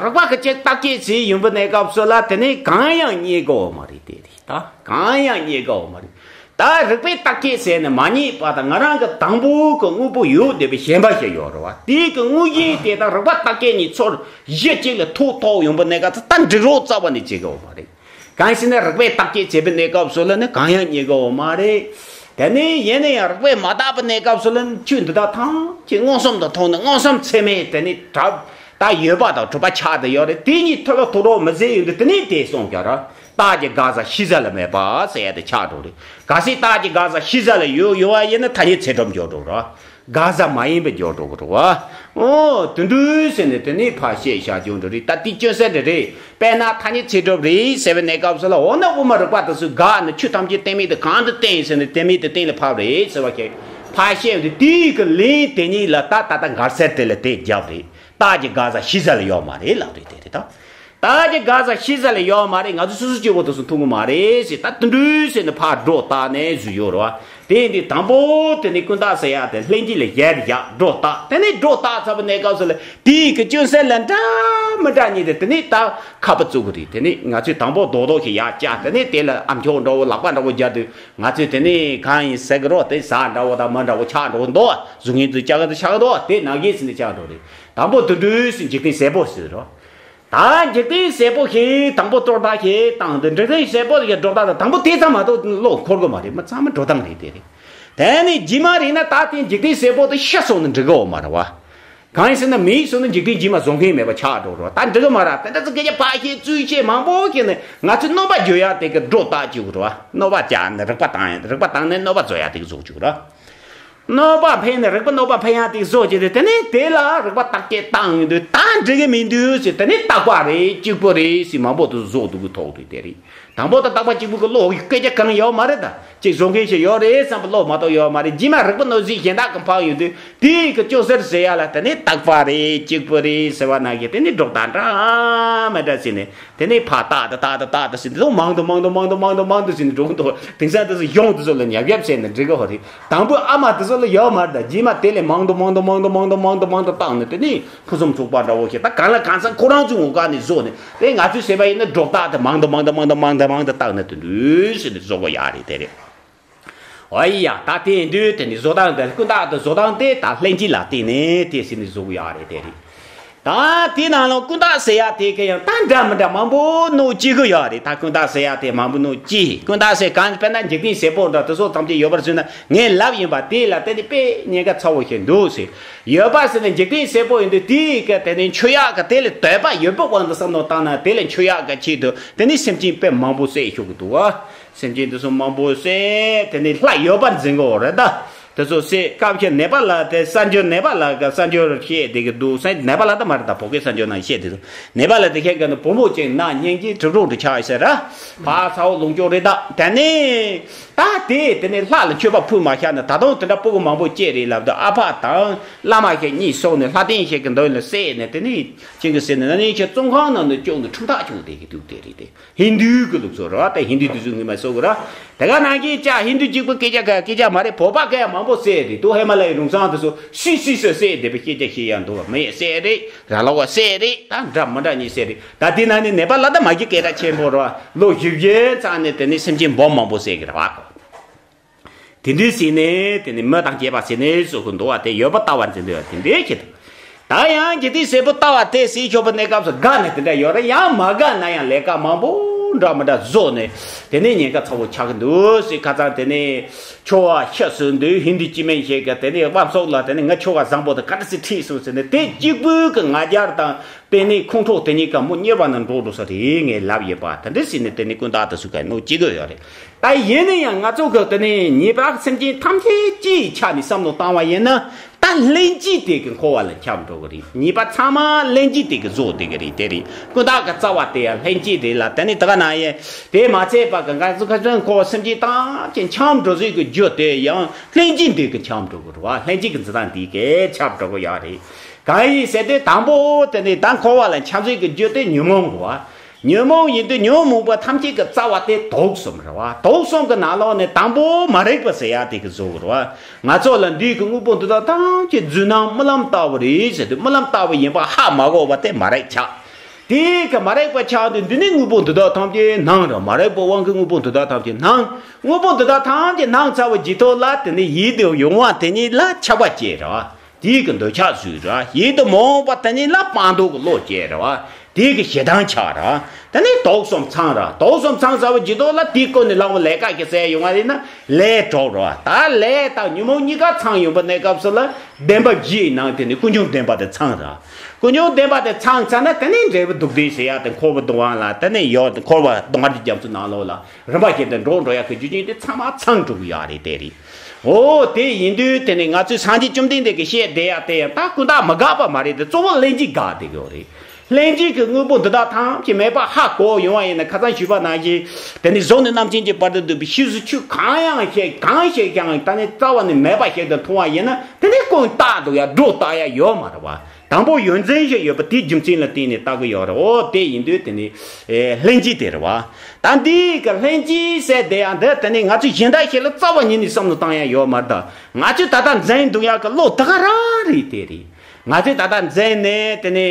རིགས་པ་གི་ཅིག་རྟག་གཅོད་ཟེར་ཡོང་བའི་གནས་སྐབས་སུ་ལ་དེ་ནི་གང་ཡང་རྙེད་དགོས་མ་རེད། དེ་རེད། ད་གང་ཡང་རྙེད་དགོས་མ་རེད། ད་རིགས་པས་རྟག་གཅོད་ཟེར་ནས་མ་རྙེད་པ་དང་། ང་རང་གི་དང་པོ་གི་དངོས་པོ་ཡོད་བསྡད་པའི་ཞེན་པ་ཞིག་ཡོད་རེད་བ། དེའི་གི་དངོས་གཞི་དེ་དང་རིགས་པ་རྟག་གཅོད་གཉིས་ཚོར་གཞི་གཅིག་ལ་ཐུག་ཐོག་ཡོང་བའི་གནས་སྐབས་སུ་ད་འགྲིག་རོགས་རྩ་བ་ནས་བྱེད་དགོས་མ་རེད། གང་ཞིག་ནས་རིགས་པས་རྟག་གཅོད་བྱེད་པའི་གནས་སྐབས་སུ་ལ་ནི་གང་ཡང་རྙེད་དགོས་མ་རེད། དེ་ནས་ཡིན་ན་ཡང་རིགས་པས་མ་བརྟགས་པའི་གནས་སྐབས་སུ་ལ་ནི་ཆོས་འདི་དག་ཐམས་ཅད་མངོན་སུམ་དུ་མཐོང་ནས། མངོན་སུམ་ཚད་མས་དེ་ནི་གྲུབ། ད་ཡོད་པ་དང་གྲུབ་པ་ཆགས་བསྡད་ཡོད་རེད། དེ་གཉིས་ཐུག་ལ་ཐུག་རོགས་མི་བྱེད་ཡོད་དུས། དེ་ནས་དེ་གསུངས་ཀྱང་ར། རྟགས་ཀྱི་དགག་བྱ་ཤེས་བྱ་ལ་མེད་པ་ཟེར་ཡ་དེ་ཆགས་འགྲོ་རེད། གལ་སྲིད་རྟགས་ཀྱི་དགག་བྱ་ཤེས་བྱ་ལ་ཡོད་ཡོད་པ་ཡིན་ན་ཐ་སྙད་ཚད་གྲུབ་འགྱུར་འགྲོ་ར། དགག་བྱ་མ་ཡིན་པ་འགྱུར་འགྲོ་གི་རེད་བ། ཨོ་དེ་འདྲ་ཟེར་ནས་དེ་ནས་ཕར་བཤད་བཞག་རྒྱུ་འདྲ་རེད། ད་དེ་སྐྱོན་ཟེར་འདྲ་རེད། དཔེར་ན་ཐ་སྙད་ཚད་གྲུབ་རེད་ཟེར་བའི་གནས་སྐབས་སུ་ལ། འོ་ན་དབུ་མ་རིགས་པ་དེ་ཚོས་དགག་ནས་ཆོས་ཐམས་ཅད་གཏན་མེད་དུ་གང་དུ་བསྟན་ཟེར་ནས་གཏན་མེད་དུ་གཏན་ལ་ཕབ་རེད་ཟེར་བ་ཞིག་ཕར་བཤད་འདི། དེའི་གི་ལན་དེ་གཉིས་ལ་ད་ད་ལྟ་འགལ་ཟེར་དེ་ལ་དེ་རྒྱབ་རེད། རྟགས་ཀྱི་དགག་བྱ་ཤེས་བྱ་ལ་ཡོད་མ་རེད་ལབ་རེད། དེ་རེད་ད། རྟགས་ཀྱི་དགག་བྱ་ཤེས་བྱ་ལ་ཡོད་མ་རེད། ང་ཚོ་སོ་སོ་སྐྱེ་བོ་དེ་ཚོ་མཐོང་གི་མ་རེད་ཟེར། ད་དེ་འདྲ་ཟེར་ནས་ཕར་སྒྲོ་བཏགས་ནས་བཟོས་ཡོད་རེད་བ། དེ་ཡིན་དུས་དང་པོ་དེ་ནི་ཀུན་བརྟགས་ཟེར་ཡ་དེ་ལྷན་སྐྱེས་ལ་ཡར་བཞག་སྒྲོ་བཏགས། དེ་ནས་སྒྲོ་བཏགས་ཚར་བའི་གནས་སྐབས་སུ་ལ་དེའི་གི་སྐྱོན་ཟེར་ལ་འདྲ་མི་འདྲ་གཉིས་དེ། དེ་ནས་ད་ཁ་པ་བཙུགས་གི་རེད། དེ་ནས་ང་ཚོས་དང་པོ་རྡོག་རྡོག་ཞིག་ཡར་བཅག་དེ་ནས་དེ་ལ་ཨ་མཆོག་འདྲ་བོ་ལག་པ་འདྲ་བོ་སྦྱར་དུས། ང་ཚོས་དེ་ནས་གང་ཡིན་ཟེར་གི་རོ། དེ་ཟ་འདྲ་བོ་དང་མི་འདྲ་བོ་ཆགས་འགྲོ་གི་འདུག་བ། གཟུགས་བརྙན་དུ་ཆགས་གི་འདུག་ཆགས་གི་འདུག་བ། དེ་ནང་བཞིན་ཟིན་ནས་ཆགས་འགྲོ་རེད། དང་པོ་དེ་འདྲ་ཟིན། འཇིག་རྟེན་ཟད་པོ་ཟེར་རོ། ད་འཇིག་རྟེན་ཟད་པོ་ཞིག་དང་པོ་སྒྲོ་བཏགས་ཞིག་བཏང་དུས། འཇིག་རྟེན་ཟད་པོ་ཞིག་སྒྲོ་བཏགས་དུས། དང་པོ་དེ་ཙམ་མ་གཏོགས་བློ་འཁོར་གི་མ་རེད། མི་ཚང་མ་འགྲོ་སྟངས་རེད། དེ་རེད། དེ་ནས་རྗེས་མ་རེད་ན་ད་དེ་འཇིག་རྟེན་ཟད་པོ་དེ་ཤི་སོང་ན་འགྲིག་གི་ཡོད་མ་རེད་བ། གང་ཡིན་ཟེར་ན་མི་ཡིན་སོང་ན་འཇིག་རྟེན་རྗེས་མ་བཟོ་མཁན་མེད་པ་ཆགས་འགྲོ་རོགས། ད་འགྲིག་གི་མ་རེད། དེ་འདྲ་ཚོ་སྐད་ཆ་ཕར་བཤད་ཚུར་བཤད་མང་པོ་བཤད་ནས་ང་ཚོས་གནོད་པ་བརྗོད་ཡ་དེ་གི་སྒྲོ་བཏགས་བཅུག་གི་རེད་བ། གནོད་པ་བྱས་ནས་རིག་པ་བཏང་ཡ། རིག་པ་བཏང་ནས་གནོད་པ་བཟོ་ཡ་དེ་གི་བཟོ་བཅུག་རེད། གནོད་པ་འཕེན་ནས་རིག་པ་གནོད་པ་འཕེན་ཡ་དེ་བཟོ་བྱས་ཏེ། དེ་ནས་དེ་ལ་རིག་པ་བརྟག་དཔྱད་བཏང་ཡོང་དུས་ད་འགྲིག་གི་མི་འདུག་ཟེར། དེ་ནས་རྟག་པ་རེད། གཅིག་པུ་རེད་ཟེར། མང་པོ་དེ་བཟོ་འདུག་གི་ཐོག་དེ་དེ་རེད། དང་པོ་དང་རྟག་པ་གཅིག་པུ་གི་བློ་སྐད་ཆ་གང་ཡོད་མ་རེད། ད་གཅིག་བཟོ་མཁན་ཞིག་ཡོད་རེད་བསམ་པའི་བློ་མ་གཏོགས་ཡོད་མ་རེད། རྗེས་མ་རིག་པ་གནོད་བྱེད་གཞན་དག་གི་འཕངས་ཡོང་དུས། དེའི་གི་སྐྱོན་ཟེར་ཟེར་ཡ་ལ་དེ་ནས་རྟག་པ་རེད། གཅིག་པུ་རེད་ཟེར་བ་ནང་བཞིན་དེ་ནས་སྒྲོ་བཏགས་འདྲ་མི་འདྲ་ཟེར་ནས། དེ་ནས་ཕར་བཏགས་དང་བཏགས་དང་བཏགས་དང་ཟེར་ནས། དེ་ཚོ་མང་དུ་མང་དུ་མང་དུ་མང་དུ་མང་དུ་ཟེར་ནས་འགྲོ་གི་འདུག་དེང་སང་དེ་ཚོ་གཞུང་དེ་ཚོ་ལ་ཉབ་ཉབ་བྱས་ནས་འབྲི་གི་ཧོ་རེད། དང་པོའི་ཨ་མ་དེ་ཚོ་ལ་ཡོད་མ་རེད། ད་རྗེས་མ་དེ་ལས་མང་དུ་མང་དུ་མང་དུ་མང་དུ་མང་དུ་མང་དུ་བཏང་ནས། དེ་ནས་ཕུན་སུམ་ཚོགས་པ་འདྲ་བོ་ཞིག་ད་གང་ལ་གང་འཚམ་ཁོ་རང་ཚོའི་ངོ་ག་ནས་བཟོ་ནས། དེ་ང་ཚོས་བྱས་པ་ཡིན་ན་སྒྲོ་བཏགས་དེ་མང་དུ་མང་དུ་མང་དུ་མང་དུ་མང་དུ་མང་དུ་བཏང་ནས་དེ་འདྲ་ཟེར་ནས་བཟོ་གི་ཡོད་རེད། དེ་རེད། ཨོ་ཡ། ད་དེ་ཡིན་དུས་དེ་ནི་བཟོ་སྟངས་དེ། ཀུན་བརྟགས་དེ་བཟོ་སྟངས་དེ་ད་ལྷན་སྐྱེས་ལ་བརྟེན་ནས་དེ་ཟེར་ནས་བཟོ་གི་ཡོད་རེད། དེ་རེད། ད་དེའི་ནང་ལ་ཀུན་བརྟགས་ཟེར་ཡ་དེ་གི་ཡང་ད་འདྲ་མི་འདྲ་མང་པོ་ནོར་སྐྱེ་གི་ཡོད་རེད། ད་ཀུན་བརྟགས་ཟེར་ཡ་དེ་མང་པོ་ནོར་སྐྱེ། ཀུན་བརྟགས་ཟེར་གང་། དཔེར་ན་འཇིག་རྟེན་ཟད་པོ་འདྲ་དེ་ཚོ་ཐམས་ཅད་ཡོད་པར་བཟོས་ན། ངས་ལབ་ཡིན་པ་དེ་ལ་བརྟེན་ནས་དཔེ་ཉེན་ཁ་ཚ་བོ་ཞིག་འདུག་ཟེར། ཡོད་པ་ཟེར་ན་འཇིག་རྟེན་ཟད་པོ་ཡིན་དུས། དེའི་གི་དེ་ནི་འཆོལ་ཡག་གི་དེ་ལ་དོགས་པ་ཡོད་པའི་དབང་དུ་བསམ་བློ་བཏང་ན། དེ་ལ་འཆོལ་ཡག་གི་ཆེད་དུ་དེ་ནི་སེམས་ཅན་དཔེ་མང་པོ་བསད་ཤོག་གི་འདུག་བ། སེམས་ཅན་དེ་ཚོ་མང་པོ་བསད། དེ་ནི་ལྷ་ཡོད་པར་འཛིན་གོ་རེད་ད། དེ་ཚོ་བསད། སྐབས་ཤིག་ནེ་པ་ལ་དེ་གསར་འགྱུར། ནེ་པ་ལ་ག་གསར་འགྱུར་བཤད་བསྡད་ཀྱི་འདུག་ནེ་པ་ལ་ད་མ་རེད་ད། བོད་སྐད་གསར་འགྱུར་ནང་བཤད་བསྡད་འདུག་ནེ་པ་ལ་དེ་ཤེས་མཁན་ནི་བུ་མོ་ཅིག་ན་སྙིང་རྗེ་གྲིབ་རོག་འདྲ་ཆགས་ཟེར་ར། ཕར་ཚ་བོ་ལོངས་སྤྱོད་རེད་ད། དེ་ནས་ད་དེ་དེ་ནས་ལྷ་ལ་མཆོད་པ་ཕུལ་མ་ཤག་ན། ད་དུང་དེ་འདྲ་སྤུ་གུ་མང་པོ་སྐྱེས་རེད་ལབ་དུས། ཨ་ཕ་དང་བླ་མ་ཞིག་གཉིས་སོང་ནས་ལྷ་རྟེན་ཞིག་གི་མདུན་ལ་བསད་ནས། དེ་ནས་ཅིག་གི་ཟེར་ནས་ན་ནིང་ཆེ་བཙོན་ཁང་ནང་ནས་བཅུག་ནས་ཁྲིམས་ཐག་བཅད་བསྡད་ཀྱི་འདུག་དེ་རེད་དེ། ཧིན་དུའི་གི་ལུགས་སྲོལ་རེད་བ། ད་ཧིན་དུ་དེ་ཚོས་ངོ་མ་གསོད་གི་ར། དེ་ག་ནང་བཞིན་ཅག་ཧིན་དུ་གཅིག་པུ་སྐད་ཆ་ག་སྐད་ཆ་མ་རེད། བོད་པ་ག་ཡང་མང་པོ་བསད་རེད་དོ། ཧི་མ་ལ་ཡའི་རུང་ཚང་དེ་ཚོ་སུས་སུས་སུས་བསད་བསྡད་པའི་སྐད་ཆ་བཤད་ཡ་འདུག་བ། མི་ཡིས་བསད་རེད། ར་ལོག་པ་བསད་རེད། ད་འདྲ་མི་འདྲ་གཉིས་བསད་རེད། ད་དེ་ནང་ནས་ནེ་པ་ལ་ད་མ་གི་སྐད་གྲགས་ཆེན་པོ་རེད་བ། ལོ་བཞི་བརྒྱའི་རྩ་ནས་དེ་ནས་སེམས་ཅན་སྦོམ་མང་པོ་བསད་གི་རེད་བ། དེ་འདྲའི་ཟེར་ནས་དེ་ནི་མི་དང་བཅས་པ་ཟེར་ནས་བཟོ་གི་འདུག་བ། དེ་ཡོད་པ་ལྟ་བར་འཛིན་འདོད་པ་དེ་འདྲའི་ཆེད་དུ། ད་ཡང་འཇིག་རྟེན་ཟད་པོ་ལྟ་བ་དེ་ཟེར་ཆོག་པའི་གནས་སྐབས་སུ་དགའ་ནས་དེ་འདྲ་ཡོད་རེད། ཡང་མ་དགའ་ན་ཡང་ལས་ཀ་མང་པོ་འདྲ་མི་འདྲ་བཟོ་ནས་དེ་ནས་ཉེན་ཁ་ཚ་བོ་ཆགས་ཀྱི་འདུག་ཟེར། ཁ་སང་དེ་ནས་ཆོ་བ་ཤི་སོང་དུས་ཧིན་དུ་སྐྱེ་དམན་ཞིག་གིས་དེ་ནས་དབང་ཕྱུག་ལ་དེ་ནས་ང་ཆོ་བ་བཟང་པོ་དེ་ག་འདྲ་སེ་ཁྲིད་སོང་ཟེར་ནས། དེ་གཅིག་པུའི་གི་ང་རྒྱལ་དང་དེ་ནས་ཁོང་ཁྲོ་དེ་གཉིས་ཀ་མོ་གཉེར་བ་ན་འགྲོ་འགྲོ་ས་རེད། ངས་ལབ་ཡོད་པ་དེ་འདྲ་ཟེར་ནས་དེ་ནས་ཀུན་བརྟགས་དེ་ཚོ་ག་ནོར་སྐྱེ་གི་ཡོད་རེད། ད་ཡིན་ན་ཡང་ང་ཚོ་གི་དེ་ནས་ཉེས་པ་སེམས་ཅན་ཐམས་ཅད་སྤྱིའི་ཆ་ནས་བསམ་བློ་བཏང་བ་ཡིན་ན། ད་ལྷན་སྐྱེས་དེ་གི་འཁོར་བ་ལ་འཁྱམས་འགྲོ་གི་རེད། ཉེས་པ་ཚང་མ་ལྷན་སྐྱེས་དེ་གི་བཟོ་བསྡད་གི་རེད། དེ་རེད། ཀུན་བརྟགས་གི་རྩ་བ་དེ་ཡང་ལྷན་སྐྱེས་རེད་ལ། དེ་ནས་དེ་ག་ན་ཡང་དེ་མ་ཚད་པ་གི་ང་ཚོ་ཁ་སང་འཁོར་བ་སེམས་ཅན་ཐམས་ཅད་འཁྱམས་འགྲོ་ཟེར་གི་རྒྱུ་དེ་ཡང་ལྷན་སྐྱེས་དེ་གི་འཁྱམས་འགྲོ་གི་རེད་བ། ལྷན་སྐྱེས་གི་འཛིན་སྟངས་དེ་གི་འཁྱམས་འགྲོ་གི་ཡོད་རེད། གང་ཡིན་ཟེར་དུས་དང་པོ་དེ་ནི་ད་འཁོར་བ་ལ་འཁྱམས་ཟིན་གྱི་རྒྱུ་དེ་ཉོན་མོངས་རེད་བ། ཉོན་མོངས་ཡིན་དུས་ཉོན་མོངས་པ་ཐམས་ཅད་ཀྱི་རྩ་བ་དེ་དུག་གསུམ་རེད་བ། དུག་གསུམ་གྱི་ནང་ལོགས་ནས་དང་པོ་མ་རིག་པ་ཟེར་ཡ་དེ་གི་བཟོ་གི་རེད་བ། ང་ཚོ་ལ་འདི་གི་དངོས་པོ་འདི་དག་ཐམས་ཅད་རྫུན་སྣང་རྨི་ལམ་ལྟ་བུ་རེད་ཟེར་དུས་རྨི་ལམ་ལྟ་བུ་ཡིན་པ་ཧ་མ་གོ་བ་དེ་མ་རིག་ཆགས། དེ་གི་མ་རིག་པ་ཆགས་དུས་འདི་ནི་དངོས་པོ་འདི་དག་ཐམས་ཅད་སྣང་རེད། མ་རིག་པའི་དབང་གིས་དངོས་པོ་འདི་དག་ཐམས་ཅད་སྣང་། དངོས་པོ་འདི་དག་ཐམས་ཅད་སྣང་ཚར་བའི་རྗེས་ཐོག་ལ་དེ་ནི་ཡིད་དུ་ཡོང་བ་དེ་ཉིད་ལ་ཆགས་པ་སྐྱེ་རེད་བ། དེའི་གི་འདོད་ཆགས་ཟོས་ར། ཡིད་དུ་མ་འོངས་པ་དེ་ཉིད་ལ་སྤངས་རྟོགས་ཀྱི་བློ་སྐྱེ་ར། དེའི་གི་ཞེ་སྡང་ཆགས་ར། དེ་ནས་དུག་གསུམ་ཚང་ར། དུག་གསུམ་ཚང་ཟ་བའི་རྗེས་ཐོག་ལ་དེའི་སྐོར་ནས་ལམ་ལས་ཀ་ཞིག་ཟེར་ཡོང་བ་ཡིན་ན་ལས་གྲོགས་ར། ད་ལས་དང་ཉོན་མོངས་གཉིས་ཀ་ཚང་ཡོང་པ་གནས་སྐབས་སུ་ལ་བདེན་པ་བཞིའི་ནང་དེ་ནས་ཀུན་འབྱུང་བདེན་པ་དེ་ཚང་ར། ཀུན་འབྱུང་བདེན་པ་དེ་ཚང་ཚར་ན་དེ་ནས་འབྲས་བུ་སྡུག་བདེན་ཟེར་ཡ་དེ་འཁོར་བའི་སྡུག་དབང་ལ་དེ་ནས་ཡོད། འཁོར་བ་སྡུག་བསྔལ་གྱི་རྒྱ་མཚོ་ནང་ལོགས་ལ་རིམ་པ་བཞིན་དུ་འགྲོ་འགྲོ་ཡ་གི་རྒྱུ་རྐྱེན་དེ་ཚང་མ་ཚང་འགྲོ་གི་ཡོད་རེད། དེ་རེད། འོ་དེ་ཡིན་དུས་དེ་ནི་ང་ཚོས་སངས་རྒྱས་བཅོམ་ལྡན་འདས་ཀྱིས་བཤད་བསྡད་ཡ་དེ་ཡང་ད་ཀུན་བརྟགས་མི་དགག་པ་མ་རེད་དེ། གཙོ་བོ་ལྷན་སྐྱེས་དགག་བསྡད་ཀྱི་ཡོད་རེད། ལྷན་སྐྱེས་ཀྱི་དངོས་པོ་འདི་དག་ཐམས་ཅད་མེད་པ་ཧ་གོ་ཡོང་བ་ཡིན་ན་ཁ་སང་ཞུས་པ་ནང་བཞིན་དེ་ནི་གཟུགས་ནས་རྣམ་མཁྱེན་གྱི་བར་དུ་འདུས་པའི་ཕྱིས་སུ་ཆོས་གང་ཡང་བཤད་གང་བཤད་ཀྱང་ད་ནི་རྩ་བ་ནས་མེད་པ་ཞིག་ཏུ་མཐོང་བ་ཡིན་ན་དེ་ནི་ཀུན་བརྟགས་འདུག་ཡ་སྒྲོ་བཏགས་ཡ་ཡོད་མ་རེད་བ། དང་པོ་ཡོད་མཚན་ཞིག་ཡོད་པ་དེའི་རྒྱུ་མཚན་ལ་བརྟེན་ནས་བཏགས་ཀྱི་ཡོད་རེད། འོ་དེ་ཡིན་དུས་དེ་ནི་ཨེ་ལྷན་སྐྱེས་དེ་རེད་བ། ད་འདི་གི་ལྷན་སྐྱེས་ཟེར་བསྡད་ཡ་འདི་དེ་ནི་ང་ཚོ་གཞན་དག་ཞིག་ལ་རྩ་བ་ཉིད་ནས་བསམ་བློ་བཏང་ཡ་ཡོད་མ་རེད་ད། ང་ཚོས་ད་ལྟ་འཛིན་འདུག་ཡ་གི་བློ་ད་ག་རང་རེད་དེ་རེད། ང་ཚོས་ད་ལྟ་འཛིན་ནས་དེ་ནི་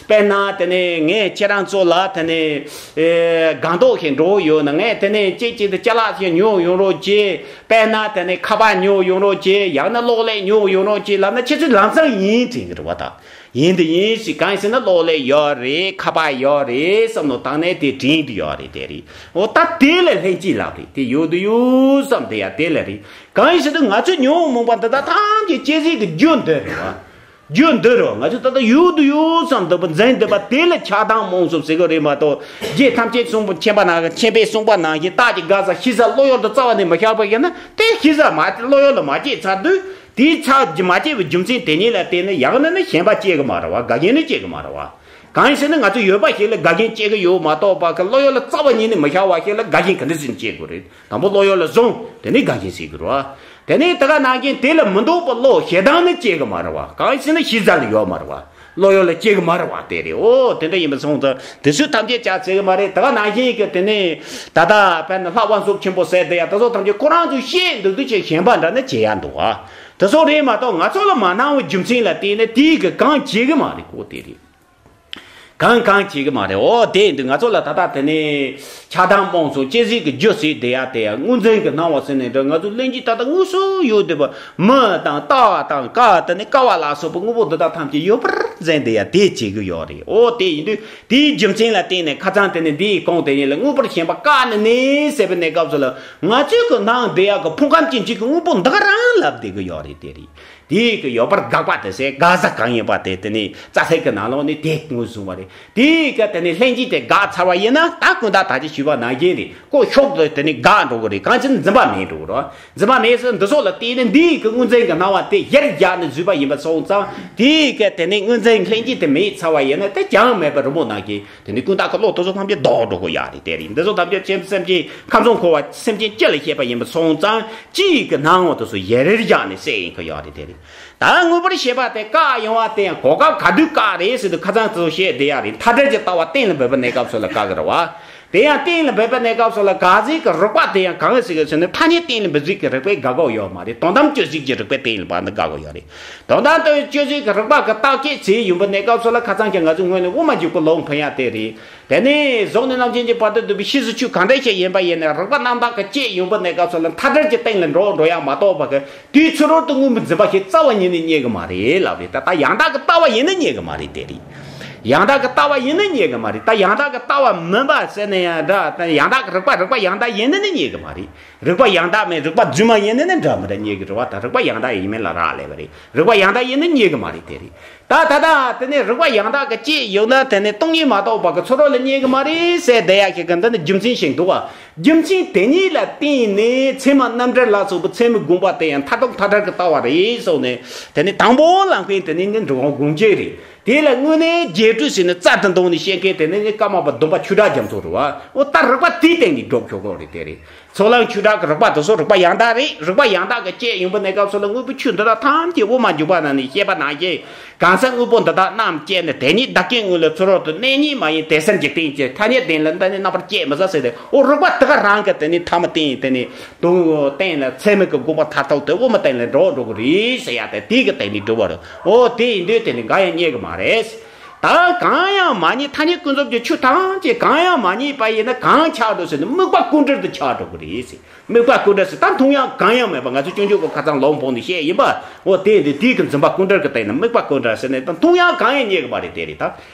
དཔེར་ན་དེ་ནི་ངས་ཁྱེད་རང་ཚོ་ལ་དེ་ནི་ཨེ་སྒང་ཏོག་ཞིག་འགྲོ་ཡོད་ན་ངས་དེ་ནི་གཅིག་གཅིག་ཏུ་ཅ་ལག་ཞིག་ཉོ་ཡོང་རོགས་གྱིས། དཔེར་ན་དེ་ནས་ཁ་པར་ཉོ་ཡོང་རོགས་གྱིས། ཡང་ན་གློག་ཀླད་ཉོ་ཡོང་རོགས་གྱིས་ལབ་ན་ཁྱེད་ཚོས་ལམ་སང་ཡིན་དྲན་གྱི་རེད་བ། ད་ཡིན་དེ་ཡིན་ཞིག་གང་ཡིན་ཟེར་ན་གློག་ཀླད་ཡོད་རེད། ཁ་པར་ཡོད་རེད་བསམ་བློ་བཏང་ནས་དེ་དྲན་གྱི་ཡོད་རེད། དེ་རེད། འོ་ད་དེ་ལ་ལྷན་སྐྱེས་ལབ་རེད། དེ་ཡོད་དུ་ཡོད་བསམ་དེ་ཡ་དེ་ལ་རེད། གང་ཡིན་ཟེར་དུས་ང་ཚོས་ཉོན་མོངས་པ་འདི་དག་ཐམས་ཅད་སྐྱེ་སྲིད་ཀྱི་རྒྱུ་འདི་རེད་བ། རྒྱུ་འདི་རུ་ང་ཚོས་ད་ལྟ་ཡོད་དུ་ཡོད་བསམ་འདུག་པ་འཛིན་འདུག་པ་དེ་ལ་ཆགས་སྡང་རྨོངས་གསུམ་ཟེར་གི་རེད་མ་གཏོགས། རྗེ་ཐམས་ཅད་གསུངས་པ་མཁྱེན་པ་ན་མཁྱེན་པས་གསུངས་པ་ནང་བཞིན་རྟགས་ཀྱི་དགག་བྱ་ཤེས་བྱ་བློ་ཡུལ་དུ་རྩ་བ་ནས་མི་ཤར་བ་ཡིན་ན་དེ་ཤེས་བྱ་མ་བློ་ཡུལ་ལ་མ་སྐྱེས་ཚར་དུས་དེའི་ཚབ་ཀྱི་མ་སྐྱེས་པའི་རྒྱུ་མཚན་དེ་ཉིད་ལ་བརྟེན་ནས་ཡང་ན་ནི་ཞེན་པ་སྐྱེ་གི་མ་རེད་བ། དགའ་ཞེན་ནི་སྐྱེ་གི་མ་རེད་བ། གང་ཡིན་ཟེར་ན་ང་ཚོ་ཡོད་པ་ཞིག་ལ་དགའ་ཞེན་སྐྱེ་གི་ཡོད་མ་གཏོགས་པ་གི་བློ་ཡུལ་ལ་རྩ་བ་ཉིད་ནས་མི་ཤར་བ་ཞིག་ལ་དགའ་ཞེན་ག་འདྲ་ཞིག་སྐྱེ་དགོས་རེད། དང་པོ་བློ་ཡུལ་ལ་བཟུང་། དེ་ནས་དགའ་ཞེན་ཟེར་གི་རེད་བ། དེ་ནས་ད་ག་ནང་བཞིན་དེ་ལ་མི་འདོད་པའི་བློ་ཞེ་སྡང་ནི་སྐྱེ་གི་མ་རེད་བ། གང་ཡིན་ཟེར་ན་ཤེས་བྱ་ལ་ཡོད་མ་རེད་བ། བློ་ཡུལ་ལ་སྐྱེ་གི་མ་རེད་བ། དེ་རེད། འོ་དེ་འདྲ་ཡིན་པ་སོང་ཙང་དེ་ཚོ་ཐམས་ཅད་ཅག་ཟེར་གི་མ་རེད། ད་ག་ནང་བཞིན་གི་དེ་ནས་ད་ལྟ་དཔེར་ན་ལྷ་དབང་ཕྱུག་ཆེན་པོ་ཟེར་དེ་ཡ་ད་ཚོ་ཐམས་ཅད་ཁོ་རང་ཚོ་ཤེས་འདུག་འདུག་ཅེས་ཞེན་པ་འདྲ་ནི་བྱེད་ཡ་འདུག་བ། དེ་ཚོ་རེད་མ་གཏོགས་ང་ཚོ་ལ་མ་སྣང་བའི་རྒྱུ་མཚན་ལ་བརྟེན་ནས་དེའི་གི་གང་བྱེད་གི་མ་རེད་གོ། དེ་རེད། གང་གང་བྱེད་གི་མ་རེད། འོ་དེ་ཡིན་དུས་ང་ཚོ་ལ་ད་ལྟ་དེ་ནས་ཆགས་སྡང་རྨོངས་གསུམ་སྐྱེ་སྲིད་ཀྱི་རྒྱུ་ཟེར་དེ་ཡ་དེ་ཡ་དངོས་འཛིན་གྱི་སྣང་བ་ཟེར་ནས་འདྲ། ང་ཚོ་ལྷན་སྐྱེས་ད་ལྟ་དངོས་སུ་ཡོད་བསྡད་པ་མི་དང་རྟ་དང་ཀ་དེ་ནས་ཀ་བ་ལ་སོགས་པ་དངོས་པོ་འདི་དག་ཐམས་ཅད་ཡོད་པར་འཛིན་དེ་ཡ་དེ་བྱེད་ཀྱི་ཡོད་རེད། འོ་དེ་ཡིན་དུས་དེའི་རྒྱུ་མཚན་ལ་བརྟེན་ནས་ཁ་སང་དེ་ནས་འདིའི་གོང་དེ་ཉིད་ལ་དངོས་པོར་ཞེན་པ་བཀག་ནས་ནི་ཟེར་བའི་གནས་སྐབས་སུ་ལ་ང་ཚོའི་གི་སྣང་དེ་ཡ་གི་ཕུང་ཁམས་སྐྱེ་མཆེད་ཀྱི་དངོས་པོ་འདི་ག་རང་ལབ་བསྡད་ཀྱི་ཡོད་རེད། དེ་རེད། དེའི་གི་ཡོད་པར་དགག་པ་དེ་ཟེར་དགག་བྱ་གང་ཡིན་པ་དེ་དེ་ནི་རྩ་ཚིག་གི་ནང་ལོགས་ནས་དེ་ངོས་བཟུང་བ་རེད། དེའི་གི་དེ་ནི་ལྷན་སྐྱེས་དེ་དགག་ཚར་བ་ཡིན་ན་ད་ཀུན་བརྟགས་ད་ཅི་ཞུས་པ་ནང་བཞིན་རེད། ཀོ་ཤོག་ཏུ་དེ་ནི་དགག་འགྲོ་གི་རེད། གང་ཕྱིར་འཛིན་པ་མེད་འགྲོ་གི་རེད། འཛིན་པ་མེད་ཟེར་འདི་སོགས་ལ་བརྟེན་ནས་འདིའི་གི་དངོས་འཛིན་གི་སྣང་བ་དེ་ཡར་བཞག་ནས་བཟོས་པ་ཡིན་པ་སོང་ཙང་དེའི་གི་དེ་ནི་དངོས་འཛིན་ལྷན་སྐྱེས་དེ་མེད་ཚར་བ་ཡིན་ན་དེ་ཅང་མེད་པ་རི་མོ་ནང་བཞིན། དེ་ནི་ཀུན་བརྟགས་ཀྱི་བློ་དེ་ཚོ་ཐམས་ཅད་ལྡོག་འགྲོ་གི་ཡོད་རེད། དེ་རེད། འདི་ཚོ་ཐམས་ཅད་སེམས་སེམས་ཅན་ཁམས་གསུམ་འཁོར་བ་སེམས་ཅན་སྤྱི་ལ་བཤད་པ་ཡིན་པ་སོང་ཙང་སྤྱིའི་གི་སྣང་བ་དེ་ཚོ་ཡར་བཞག་ནས་བཤད་ཡིན་གི་ཡོད་རེད། དེ་རེད། ད་དངོས་པོར་ཞེན་པ་དེ་བཀག་ཡོང་བ་དེ་ཡང་གོ་སྐབས་ག་དུས་བཀག་རེད་ཟེར་དུས་ཁ་སང་དེ་ཚོ་བཤད་བསྡད་ཡ་རེད། མཐའ་བྲལ་གྱི་ལྟ་བ་གཏན་ལ་འབེབས་པའི་གནས་སྐབས་སུ་ལ་བཀག་གི་རེད་བ། དེ་ཡང་གཏན་ལ་འབེབས་པའི་གནས་སྐབས་སུ་ལ་དགག་ཟིག་གི་རིགས་པ་དེ་ཡང་གང་ཟིག་གི་ཟེར་ན་ཐ་སྙད་གཏན་ལ་འབེབས་ཟིག་གི་རིགས་པས་དགག་གི་ཡོད་མ་རེད། དོན་དམ་དཔྱོད་ཟིག་གི་རིགས་པས་གཏན་ལ་འབེབས་ན་དགག་གི་ཡོད་རེད། དོན་དམ་དུ་དཔྱོད་ཟིག་གི་རིགས་པ་གི་བརྟག་དཔྱད་བྱས་ཡོང་པའི་གནས་སྐབས་སུ་ལ་ཁ་སང་ཀྱང་ང་ཚོ་སྔོན་ནས་དབུ་མ་འཇུག་གི་ལུང་འཕེན་ཡ་དེ་རེད། དེ་ནས་གཟུགས་ནས་རྣམ་མཁྱེན་གྱི་བར་དུ་འདུས་པའི་ཕྱིས་སུ་ཆོས་གང་འདྲ་ཞིག་ཡིན་པ་ཡིན་ནའང་རིགས་པ་རྣམ་དག་གི་དཔྱད་ཡོང་པའི་གནས་སྐབས་སུ་ལ་མཐའ་བྲལ་གྱི་སྟེང་ལ་འགྲོ་འགྲོ་ཡ་མ་གཏོགས་པ་གི་དུས་ཚོད་རོལ་དུ་དངོས་པོ་འཛིན་པ་ཞིག་རྩ་བ་ཉིད་ནས་རྙེད་གི་མ་རེད་ལབ་རེད། ད་ལྟ་ཡང་དག་གི་ལྟ་བ་ཡིན་ན་རྙེད་གི་མ་རེད། དེ་རེད། ཡང་དག་གི་ལྟ་བ་ཡིན་ན་རྙེད་གི་མ་རེད། ད་ཡང་དག་གི་ལྟ་བ་མིན་པ་ཟེར་ན་ཡང་འདྲ། ད་ཡང་དག་གི་རིགས་པ་རིགས་པ་ཡང་དག་ཡིན་ན་ནི་རྙེད་གི་མ་རེད། རིགས་པ་ཡང་དག་མིན་རིགས་པ་རྫུན་མ་ཡིན་ན་ནི་འདྲ་མི་འདྲ་རྙེད་གི་རེད་བ། ད་རིགས་པ་ཡང་དག་ཡིན་མིན་ལ་རག་ལས་པ་རེད། རིགས་པ་ཡང་དག་ཡིན་ན་རྙེད་གི་མ་རེད། དེ་རེད། ད་ད་ལྟ་དེ་ནས་རིགས་པ་ཡང་དག་གི་དཔྱད་ཡོད་ན་དེ་ནས་སྟོང་ཉིད་མ་གཏོགས་པ་གི་ཚུར་རོལ་ལ་རྙེད་གི་མ་རེད་ཟེར་བསྡད་ཡ་ཞིག་གི་འདི་ནི་རྒྱུ་མཚན་ཞིག་འདུག་བ། རྒྱུ་མཚན་དེ་ཉིད་ལ་བརྟེན་ནས་ཚད་མ་རྣམ་འགྲེལ་ལ་སོགས་པའི་ཚད་མའི་དགོངས་པ་དེ་ཡང་མཐར་ཐུག་མཐའ་བྲལ་གྱི་ལྟ་བ་རེད་གསུངས་ནས། དེ་ནི་དང་པོ་ལ་མཁན་དེ་ནི་ནི་འགྲོ་བ་སྒོམ་བྱེད་རེད། དེ་ལ་དངོས་གནས་རྒྱས་སྤྲོས་ཟེར་ནས་རྩལ་དུ་འདོན་ནས་བཤད་མཁན་དེ་ནི་ཀརྨ་པ་སྡོམ་པ་ཆོས་གྲགས་རྒྱ་མཚོ་རེད་བ། འོ་ད་རིགས་པ་དེའི་སྟེང་ནས་སྒྲུབ་ཆོག་གི་རེད། དེ་རེད། ཚོགས་ལམ་ཆོས་གྲགས་ཀྱི་རིགས་པ་དེ་ཚོ་རིགས་པ་ཡང་དག་རེད། རིགས་པ་ཡང་དག་གི་དཔྱད་ཡོང་པ་གནས་སྐབས་སུ་ལ་དངོས་པོ་ཆོས་འདི་དག་ཐམས་ཅད་དབུ་མ་འཇུག་པ་ན་ནི་བཤད་པ་ནང་བཞིན་གང་ཟག་དངོས་པོ་འདི་དག་རྣམས་དཔྱད་ནས་དེ་ཉིད་བདག་གི་དངོས་ལ་ཚུར་རོལ་དུ་གནས་ཉིད་མ་ཡིན་དེ་སེམས་ཀྱི་སྟེང་གི་ཐ་སྙད་ལྡན་ལ་འདི་ནི་རྣམ་པར་དཔྱད་མི་ཟ་ཟེར་ཏེ། འོ་རིགས་པ་དེ་ག་རང་གི་དེ་ནི་ཐ་མ་སྟེང་དེ་ནི་དུང་སྟེང་ལ་ཚད་མིན་གྱི་དགོངས་པ་མཐར་ཐུག་དེ་དབུ་མ་སྟེང་ལ་འགྲོ་འགྲོ་གི་རེད་ཟེར་ཡ་དེ་དེའི་གི་སྟེང་ནས་སྒྲུབ་པ་རེད། འོ་དེ་ཡིན་དུས་དེ་ནི་འགའ་ཡང་རྙེད་གི་མ་རེད། ད་གང་ཡང་མ་རྙེད། ཐ་སྙད་ཀུན་རྫོབ་ཀྱི་ཆོས་ཐམས་ཅད་གང་ཡང་མ་རྙེད་པ་ཡིན་ན་གང་ཆགས་འགྲོ་ཟེར་ན་དམིགས་པ་ཀུན་བྲལ་དུ་ཆགས་འགྲོ་གི་རེད་ཟེར། དམིགས་པ་ཀུན་བྲལ་ཟེར་ད་མཐོང་ཡང་གང་ཡང་མེད་པ། ང་ཚོ་སྤྱོད་འཇུག་གི་ཁ་སང་ལུང་འཕངས་ནས་བཤད་ཡིན་པ། འོ་དེ་འདི་དེའི་གི་འཛིན་པ་ཀུན་བྲལ་གི་སྟེང་ན་དམིགས་པ་ཀུན་བྲལ་ཟེར་ནས་ད་མཐོང་ཡང་གང་ཡང་རྙེད་གི་མ་རེད། དེ་རེད། ད་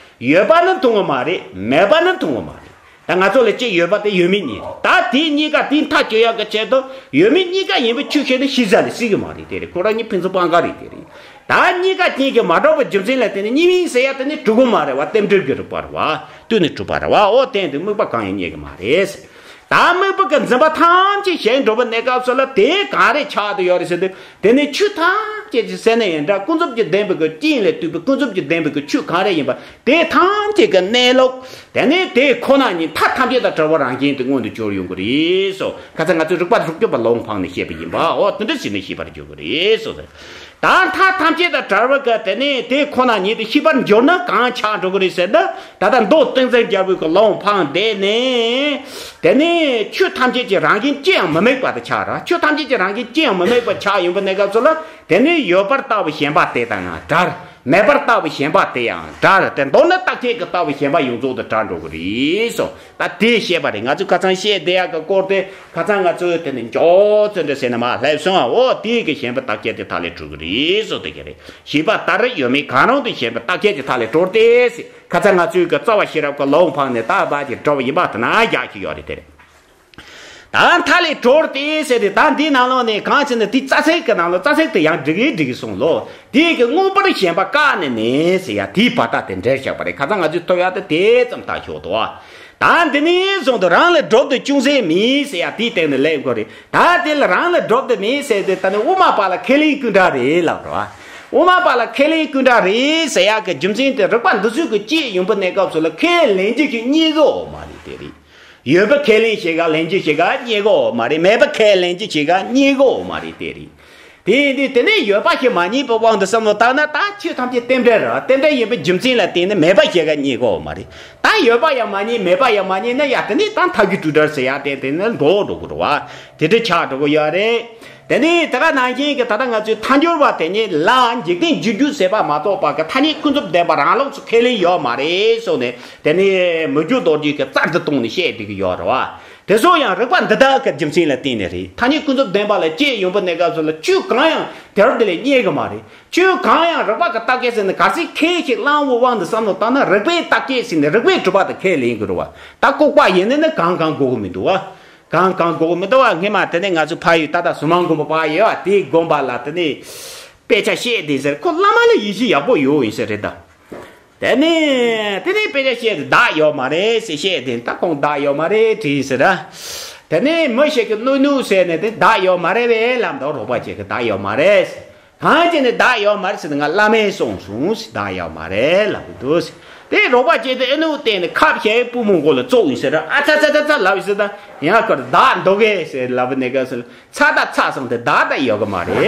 ཡོད་པ་ནི་མཐོང་གི་མ་རེད། མེད་པ་ནི་མཐོང་གི་མ་རེད། ད་ང་ཚོ་ལ་ཅིག་ཡོད་པ་དེ་ཡོད་མེད་གཉིས་རེད། ད་དེ་གཉིས་ཀ་དེ་མཐའ་གཅོད་ཡག་གི་ཆེད་དུ་ཡོད་མེད་གཉིས་ཀ་ཡིན་པའི་ཆོས་བཤད་ན་ཤེས་བྱ་ལ་སྲིད་གི་མ་རེད། དེ་རེད། ཁོ་རང་གཉིས་ཕན་ཚུན་སྤང་ག་རེད། དེ་རེད། ད་གཉིས་ཀ་གཅིག་གི་མ་གྲུབ་པའི་རྒྱུ་མཚན་ལ་བརྟེན་ནས་གཉིས་མིན་ཟེར་ཡ་དེ་ནི་གྲུབ་གི་མ་རེད་བ། རྟེན་འབྲེལ་གྱི་རིགས་པ་རེད་བ། དུས་ནས་གྲུབ་པ་རེད་བ། འོ་དེ་འདི་དམིགས་པ་གང་ཡང་རྙེད་གི་མ་རེད། ད་དམིགས་པ་གི་འཛིན་པ་ཐམས་ཅད་གཞན་སྒྲུབ་པའི་གནས་སྐབས་སུ་ལ་དེ་གང་རེ་ཆགས་དུ་ཡོད་རེད་ཟེར་དུས། དེ་ནི་ཆོས་ཐམས་ཅད་ཀྱི་ཟེར་ན་ཡང་འདྲ། ཀུན་རྫོབ་ཀྱི་བདེན་པའི་གི་རྐྱེན་ལས་བཏུས་པའི་ཀུན་རྫོབ་ཀྱི་བདེན་པའི་གི་ཆོས་གང་རེ་ཡིན་པ་དེ་ཐམས་ཅད་ཀྱི་གནས་ལུགས། དེ་ནི་དེ་ཁོ་ན་ཉིད་མཐའ་ཐམས་ཅད་དང་བྲལ་བ་རང་བཞིན་དུ་མངོན་དུ་གྱུར་ཡོང་གི་རེད་སོ། ཁ་ཚ་ང་ཚོས་རིགས་པ་དྲུག་ཅུ་པ་ལུང་འཕངས་ནས་བཤད་པ་ཡིན་པ། འོ་དེ་འདྲ་བྱས་ནས་ཤེས་པར་འགྱུར་གི་རེད་སོ། ད་མཐའ་ཐམས་ཅད་དང་བྲལ་བ་གི་དེ་ནི་དེ་ཁོ་ན་ཉིད་དུ་ཤེས་པར་འགྱུར་ན་གང་ཆགས་འགྲོ་གི་རེད་ཟེར་ན། ད་ལྟ་མདོ་ཏིང་འཛིན་རྒྱལ་པོའི་གི་ལུང་འཕངས་དེ་ནི། དེ་ནི་ཆོས་ཐམས་ཅད་ཀྱི་རང་བཞིན་ཅི་ཡང་མི་དམིགས་པ་དེ་ཆགས་ར། ཆོས་ཐམས་ཅད་ཀྱི་རང་བཞིན་ཅི་ཡང་མི་དམིགས་པ་ཆགས་ཡོང་པའི་གནས་སྐབས་སུ་ལ། དེ་ནི་ཡོད་པར་ལྟ་བུ་ཞེན་པ་དེ་དང་ཡང་བྲལ། མེད་པར་ལྟ་བུ་ཞེན་པ་དེ་ཡང་བྲལ། དེ་མདོར་ན་རྟག་ཆད་ཀྱི་ལྟ་བུ་ཞེན་པ་ཡོངས་རྫོགས་དུ་བྲལ་འགྲོ་གི་རེད་སོ། ད་དེ་བཤད་པ་རེད། ང་ཚོས་ཁ་སང་བཤད་བསྡད་ཡག་གི་སྐོར་དེ་ཁ་སང་ང་ཚོས་དེ་ནི་མགྱོགས་ཙམ་འདྲ་ཟེར་ན་མ་སླེབས་སོང་ཨ། འོ་དེ་གི་ཞེན་པ་རྟག་ཆད་དེ་མཐའ་ལས་གྲོལ་གི་རེད་སོ། དེ་གི་རེད། ཞེས་པ་ལྟར་ཡོད་མེད་གང་རུང་དུ་ཞེན་པ་རྟག་ཆད་ཀྱི་མཐའ་ལས་གྲོལ་ཏེ་ཟེར། ཁ་ཚ་ང་ཚོའི་གི་རྩ་བ་ཤེས་རབ་ཀྱི་ལུང་འཕངས་ནས་ད་བར་གྱི་འགྲོ་བ་ཡིན་པ་དེ་ན་རྒྱག་གི་ཡོད་རེད། དེ་རེད། ད་མཐའ་ལས་གྲོལ་ཏེ་ཟེར་ཏེ། ད་འདི་ནང་ལོགས་ནས་གང་བྱས་ན་དེ་རྩ་ཚིག་གི་ནང་ལོགས་རྩ་ཚིག་དེ་ཡང་འགྲིག་གི་འགྲིག་གི་སོང་ལོ། དེ་གི་མངོན་པར་ཞེན་པ་བཀག་ནས་ནི་ཟེར་ཡ་དེའི་བར་ཐག་དེ་འདྲ་བཞག་པ་རེད། ཁ་སང་ང་ཚོས་ཐོབ་ཡ་དེ་དེ་ཙམ་ལྟ་ཞོག་དོ། ད་འདི་ནས་བཟུང་དུ་རང་ལ་གྲུབ་ཏུ་ཅུང་ཟད་མེད་ཟེར་ཡ་དེའི་སྟེང་ནས་སླེབས་དགོས་རེད། ད་དེ་ལ་རང་ལ་གྲུབ་ཏུ་མེད་ཟེར་དེ་ད་ནི་དབུ་མ་པ་ལ་ཁས་ལེན་ཀུན་བྲལ་རེད་ལབ་རོ། དབུ་མ་པ་ལ་ཁས་ལེན་ཀུན་བྲལ་རེད་ཟེར་ཡག་གི་རྒྱུ་མཚན་དེ་རིགས་པ་འདི་ཚོའི་གི་དཔྱད་ཡོང་པའི་གནས་སྐབས་སུ་ལ་ཁས་ལེན་རྒྱུ་ཞིག་རྙེད་གི་ཡོད་མ་རེད། དེ་རེད། ཡོད་པ་ཁས་ལེན་བྱེད་ག་ལེན་རྒྱུ་ཞིག་ག་རྙེད་གི་ཡོད་མ་རེད། མེད་པ་ཁས་ལེན་རྒྱུ་ཞིག་ག་རྙེད་གི་ཡོད་མ་རེད། དེ་རེད། དེ་ཡིན་དུས་དེ་ནས་ཡོད་པ་ཞིག་མ་རྙེད་པའི་དབང་དུ་བསམ་བློ་བཏང་ན། ད་ཆོས་ཐམས་ཅད་རྟེན་འབྲེལ་རེད། རྟེན་འབྲེལ་ཡིན་པའི་རྒྱུ་མཚན་ལ་བརྟེན་ནས་མེད་པ་ཞིག་ག་རྙེད་གི་ཡོད་མ་རེད། ད་ཡོད་པ་ཡང་མ་རྙེད། མེད་པ་ཡང་མ་རྙེད་ན་ཡ་དེ་ནས་ད་མཐའ་བརྒྱུད་དྲུག་སྒྲ་ཟེར་ཡ་དེ་དེ་ནས་འགྲོ་འགྲོ་གི་རེད་བ། དེ་འདྲ་ཆགས་འགྲོ་གི་ཡོད་རེད། དེ་ནས་དེ་ག་ནང་བཞིན་གྱི་ད་ལྟ་ང་ཚོའི་ཐལ་འགྱུར་བ་དེ་ཉིད་ལ་འཇིག་རྟེན་སྒྱུ་རྒྱུ་ཟེར་བ་མ་གཏོགས་པ་གི་ཐ་སྙད་ཀུན་རྫོབ་བདེན་པ་རང་ལུགས་སུ་ཁས་ལེན་ཡོད་མ་རེད་གསུངས་ནས། དེ་ནས་མི་འགྱུར་རྡོ་རྗེ་གིས་རྩལ་དུ་བཏང་ནས་བཤད་བསྡད་ཀྱི་ཡོད་རེད་བ། དེ་ཚོ་ཡང་རིགས་པ་འདི་དག་གི་རྒྱུ་མཚན་ལ་བརྟེན་ནས་རེད། ཐ་སྙད་ཀུན་རྫོབ་བདེན་པ་ལ་དཔྱད་ཡོང་པའི་གནས་སྐབས་སུ་ལ་ཆོས་གང་ཡང་དེ་རུ་དེ་ལས་རྙེད་གི་མ་རེད། ཆོས་གང་ཡང་རིགས་པ་གི་རྟགས་ཁས་ཟེར་ནས་གལ་སྲིད་ཁས་ཤིག་བླངས་འོ་དབང་དུ་བསམ་བློ་བཏང་ན། རིགས་པའི་རྟགས་ཁས་ཟེར་ནས་རིགས་པས་གྲུབ་པ་དེ་ཁས་ལེན་གི་རེད་བ། ད་ལྐུགས་པ་ཡིན་ནི་ནི་གང་གང་དགོས་གི་མི་འདུག་བ། གང་གང་དགོས་མི་འདུག་བ། སྔས་མ་དེ་ནས་ང་ཚོ་ཕ་ཡུལ་ཏག་ཏག་ཟུར་མང་དགོན་པ་ཕར་ཡོད་བ། དེའི་དགོན་པ་ལ་དེ་ནས་དཔེ་ཆ་བཤད་དེ་ཟེར། ཁོ་བླ་མ་ལ་ཡིད་ཆེས་ཡག་པོ་ཡོད་ཡིན་ཟེར་རེད་ད། དེ་ནས་དེ་ནས་དཔེ་ཆ་བཤད་དེ་བདག་ཡོད་མ་རེད་ཟེར་བཤད་དེ། ད་ཁོང་བདག་ཡོད་མ་རེད་དྲིས་ཟེར་ར། དེ་ནས་མི་ཞིག་གིས་གནོད་ནུག་ཟེར་ནས་དེ་བདག་ཡོད་མ་རེད་པས་ལབ་འདུག་རོགས་པ་ཅིག་གིས་བདག་ཡོད་མ་རེད་ཟེར། གང་བྱས་ནས་བདག་ཡོད་མ་རེད་ཟེར་ན། ང་བླ་མས་གསུངས་སོང་ཟེར། བདག་ཡོད་མ་རེད་ལབ་གི་འདུག་ཟེར། དེ་རོགས་པ་ཅིག་དེ་ཨེ་ནུ་བལྟས་ནས་ཁབ་ཞལ་པུས་མོ་མགོ་ལ་བཙུགས་ཡིན་ཟེར། ཨ་ཚ་ཚ་ཚ་ཚ་ལབ་ཡིན་ཟེར། ད་ཡང་ཁར་བདག་འདུག་གས་ཟེར་ལབ་ནས་ག་ཟེར། ཚ་ད་ཚ་སོང་དེ་བདག་ད་ཡོད་གི་མ་རེད།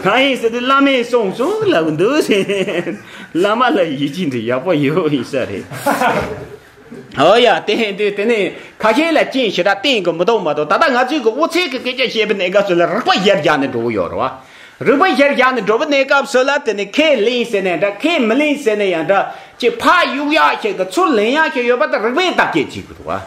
གང་ཡིན་ཟེར་དུས་བླ་མས་གསུངས་སོང་ལབ་གི་འདུག་ཟེར། བླ་མ་ལ་ཡིད་ཆེས་འདི་ཡག་པོ་ཡོད་ཡིན་ས་རེད། ཨོ་ཡ། དེ་ཡིན་དུས་དེ་ནས་ཁ་ཤས་ལ་རྐྱེན་ཞེ་དྲག་བསྟེན་གི་མི་འདུག་མ་གཏོགས། ད་ལྟ་ང་ཚོས་གི་དབུ་ཚད་ཀྱི་སྐད་ཆ་བཤད་པའི་གནས་སྐབས་སུ་ལ་རིགས་པ་གཞིར་བཞག་ནས་འགྲོ་གི་ཡོད་རེད་བ། རིགས་པ་གཞིར་བཞག་ནས་འགྲོ་བའི་གནས་སྐབས་སུ་ལ་དེ་ནས་ཁས་ལེན་ཟེར་ནས་འདྲ། ཁས་མི་ལེན་ཟེར་ནས་ཡང་འདྲ། ཅིག་ཕར་གཡུག་ཡག་ཞིག་དང་ཚུར་ལེན་ཡག་ཞིག་ཡོད་པ་དང་། རིགས་པས་བརྟག་དཔྱད་བྱེད་དགོས་རེད་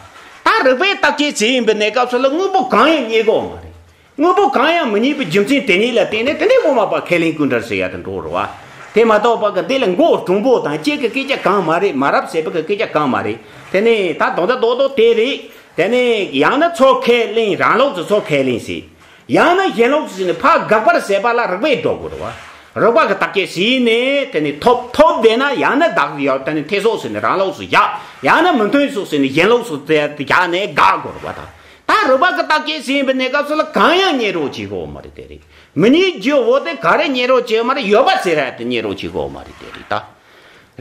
བ། ད་རིགས་པས་བརྟག་དཔྱད་བྱེད་ཡིན་པའི་གནས་སྐབས་སུ་ལ་དངོས་པོ་གང་ཡང་རྙེད་གི་ཡོད་མ་རེད། དངོས་པོ་གང་ཡང་མི་རྙེད་པའི་རྒྱུ་མཚན་དེ་ཉིད་ལ་བརྟེན་ནས། དེ་ནས་དབུ་མ་པ་ཁས་ལེན་ཀུན་བྲལ་ཟེར་ཡ་དེ་འགྲོ་རུ་བ། དེ་མ་གཏོགས་པ་གི་འདི་ལ་མགོ་དྲང་པོ་དང་གཅིག་གི་སྐད་ཆ་གང་མ་རེད། མ་རབས་ཟེར་བ་གི་སྐད་ཆ་གང་མ་རེད། དེ་ནས་ད་དོན་དག་རྡོག་རྡོག་དེ་རེད། དེ་ནས་ཡང་ན་ཚུར་ཁས་ལེན། རང་ལུགས་སུ་ཚུར་ཁས་ལེན་ཟེར། ཡང་ན་གཞན་ལུགས་སུ་ཟེར་ནས་ཕར་དགག་པར་ཟེར་བ་ལ་རིགས་པས་འགྲོ་དགོས་རུ་བ། རིགས་པ་གི་བརྟག་དཔྱད་ཟེར་ནས་དེ་ནས་ཐོབ་ཐོབ་བསྡད་ན་ཡང་ན་བདག་ཡོད། དེ་ནས་ཐེ་ཚོམ་ཟེར་ནས་རང་ལུགས་སུ་བཞག་ཡང་ན་མི་མཐུན་སོགས་ཟེར་ནས་གཞན་ལུགས་སུ་བཞག་ནས་དགག་དགོས་རུ་བ་དང་། ད་རིགས་པ་གི་བརྟག་དཔྱད་ཟིན་པའི་གནས་སྐབས་སུ་ལ་གང་ཡང་རྙེད་རོགས་བྱེད་དགོས་མ་རེད་དེ་རེད། མི་རྙེད་རྒྱུ་བོ་དེ་ག་རེ་རྙེད་རོགས་བྱེད་མ་རེད། ཡོད་པ་ཟེར་ཡ་དེ་རྙེད་རོགས་བྱེད་དགོས་མ་རེད་དེ་རེད་ད།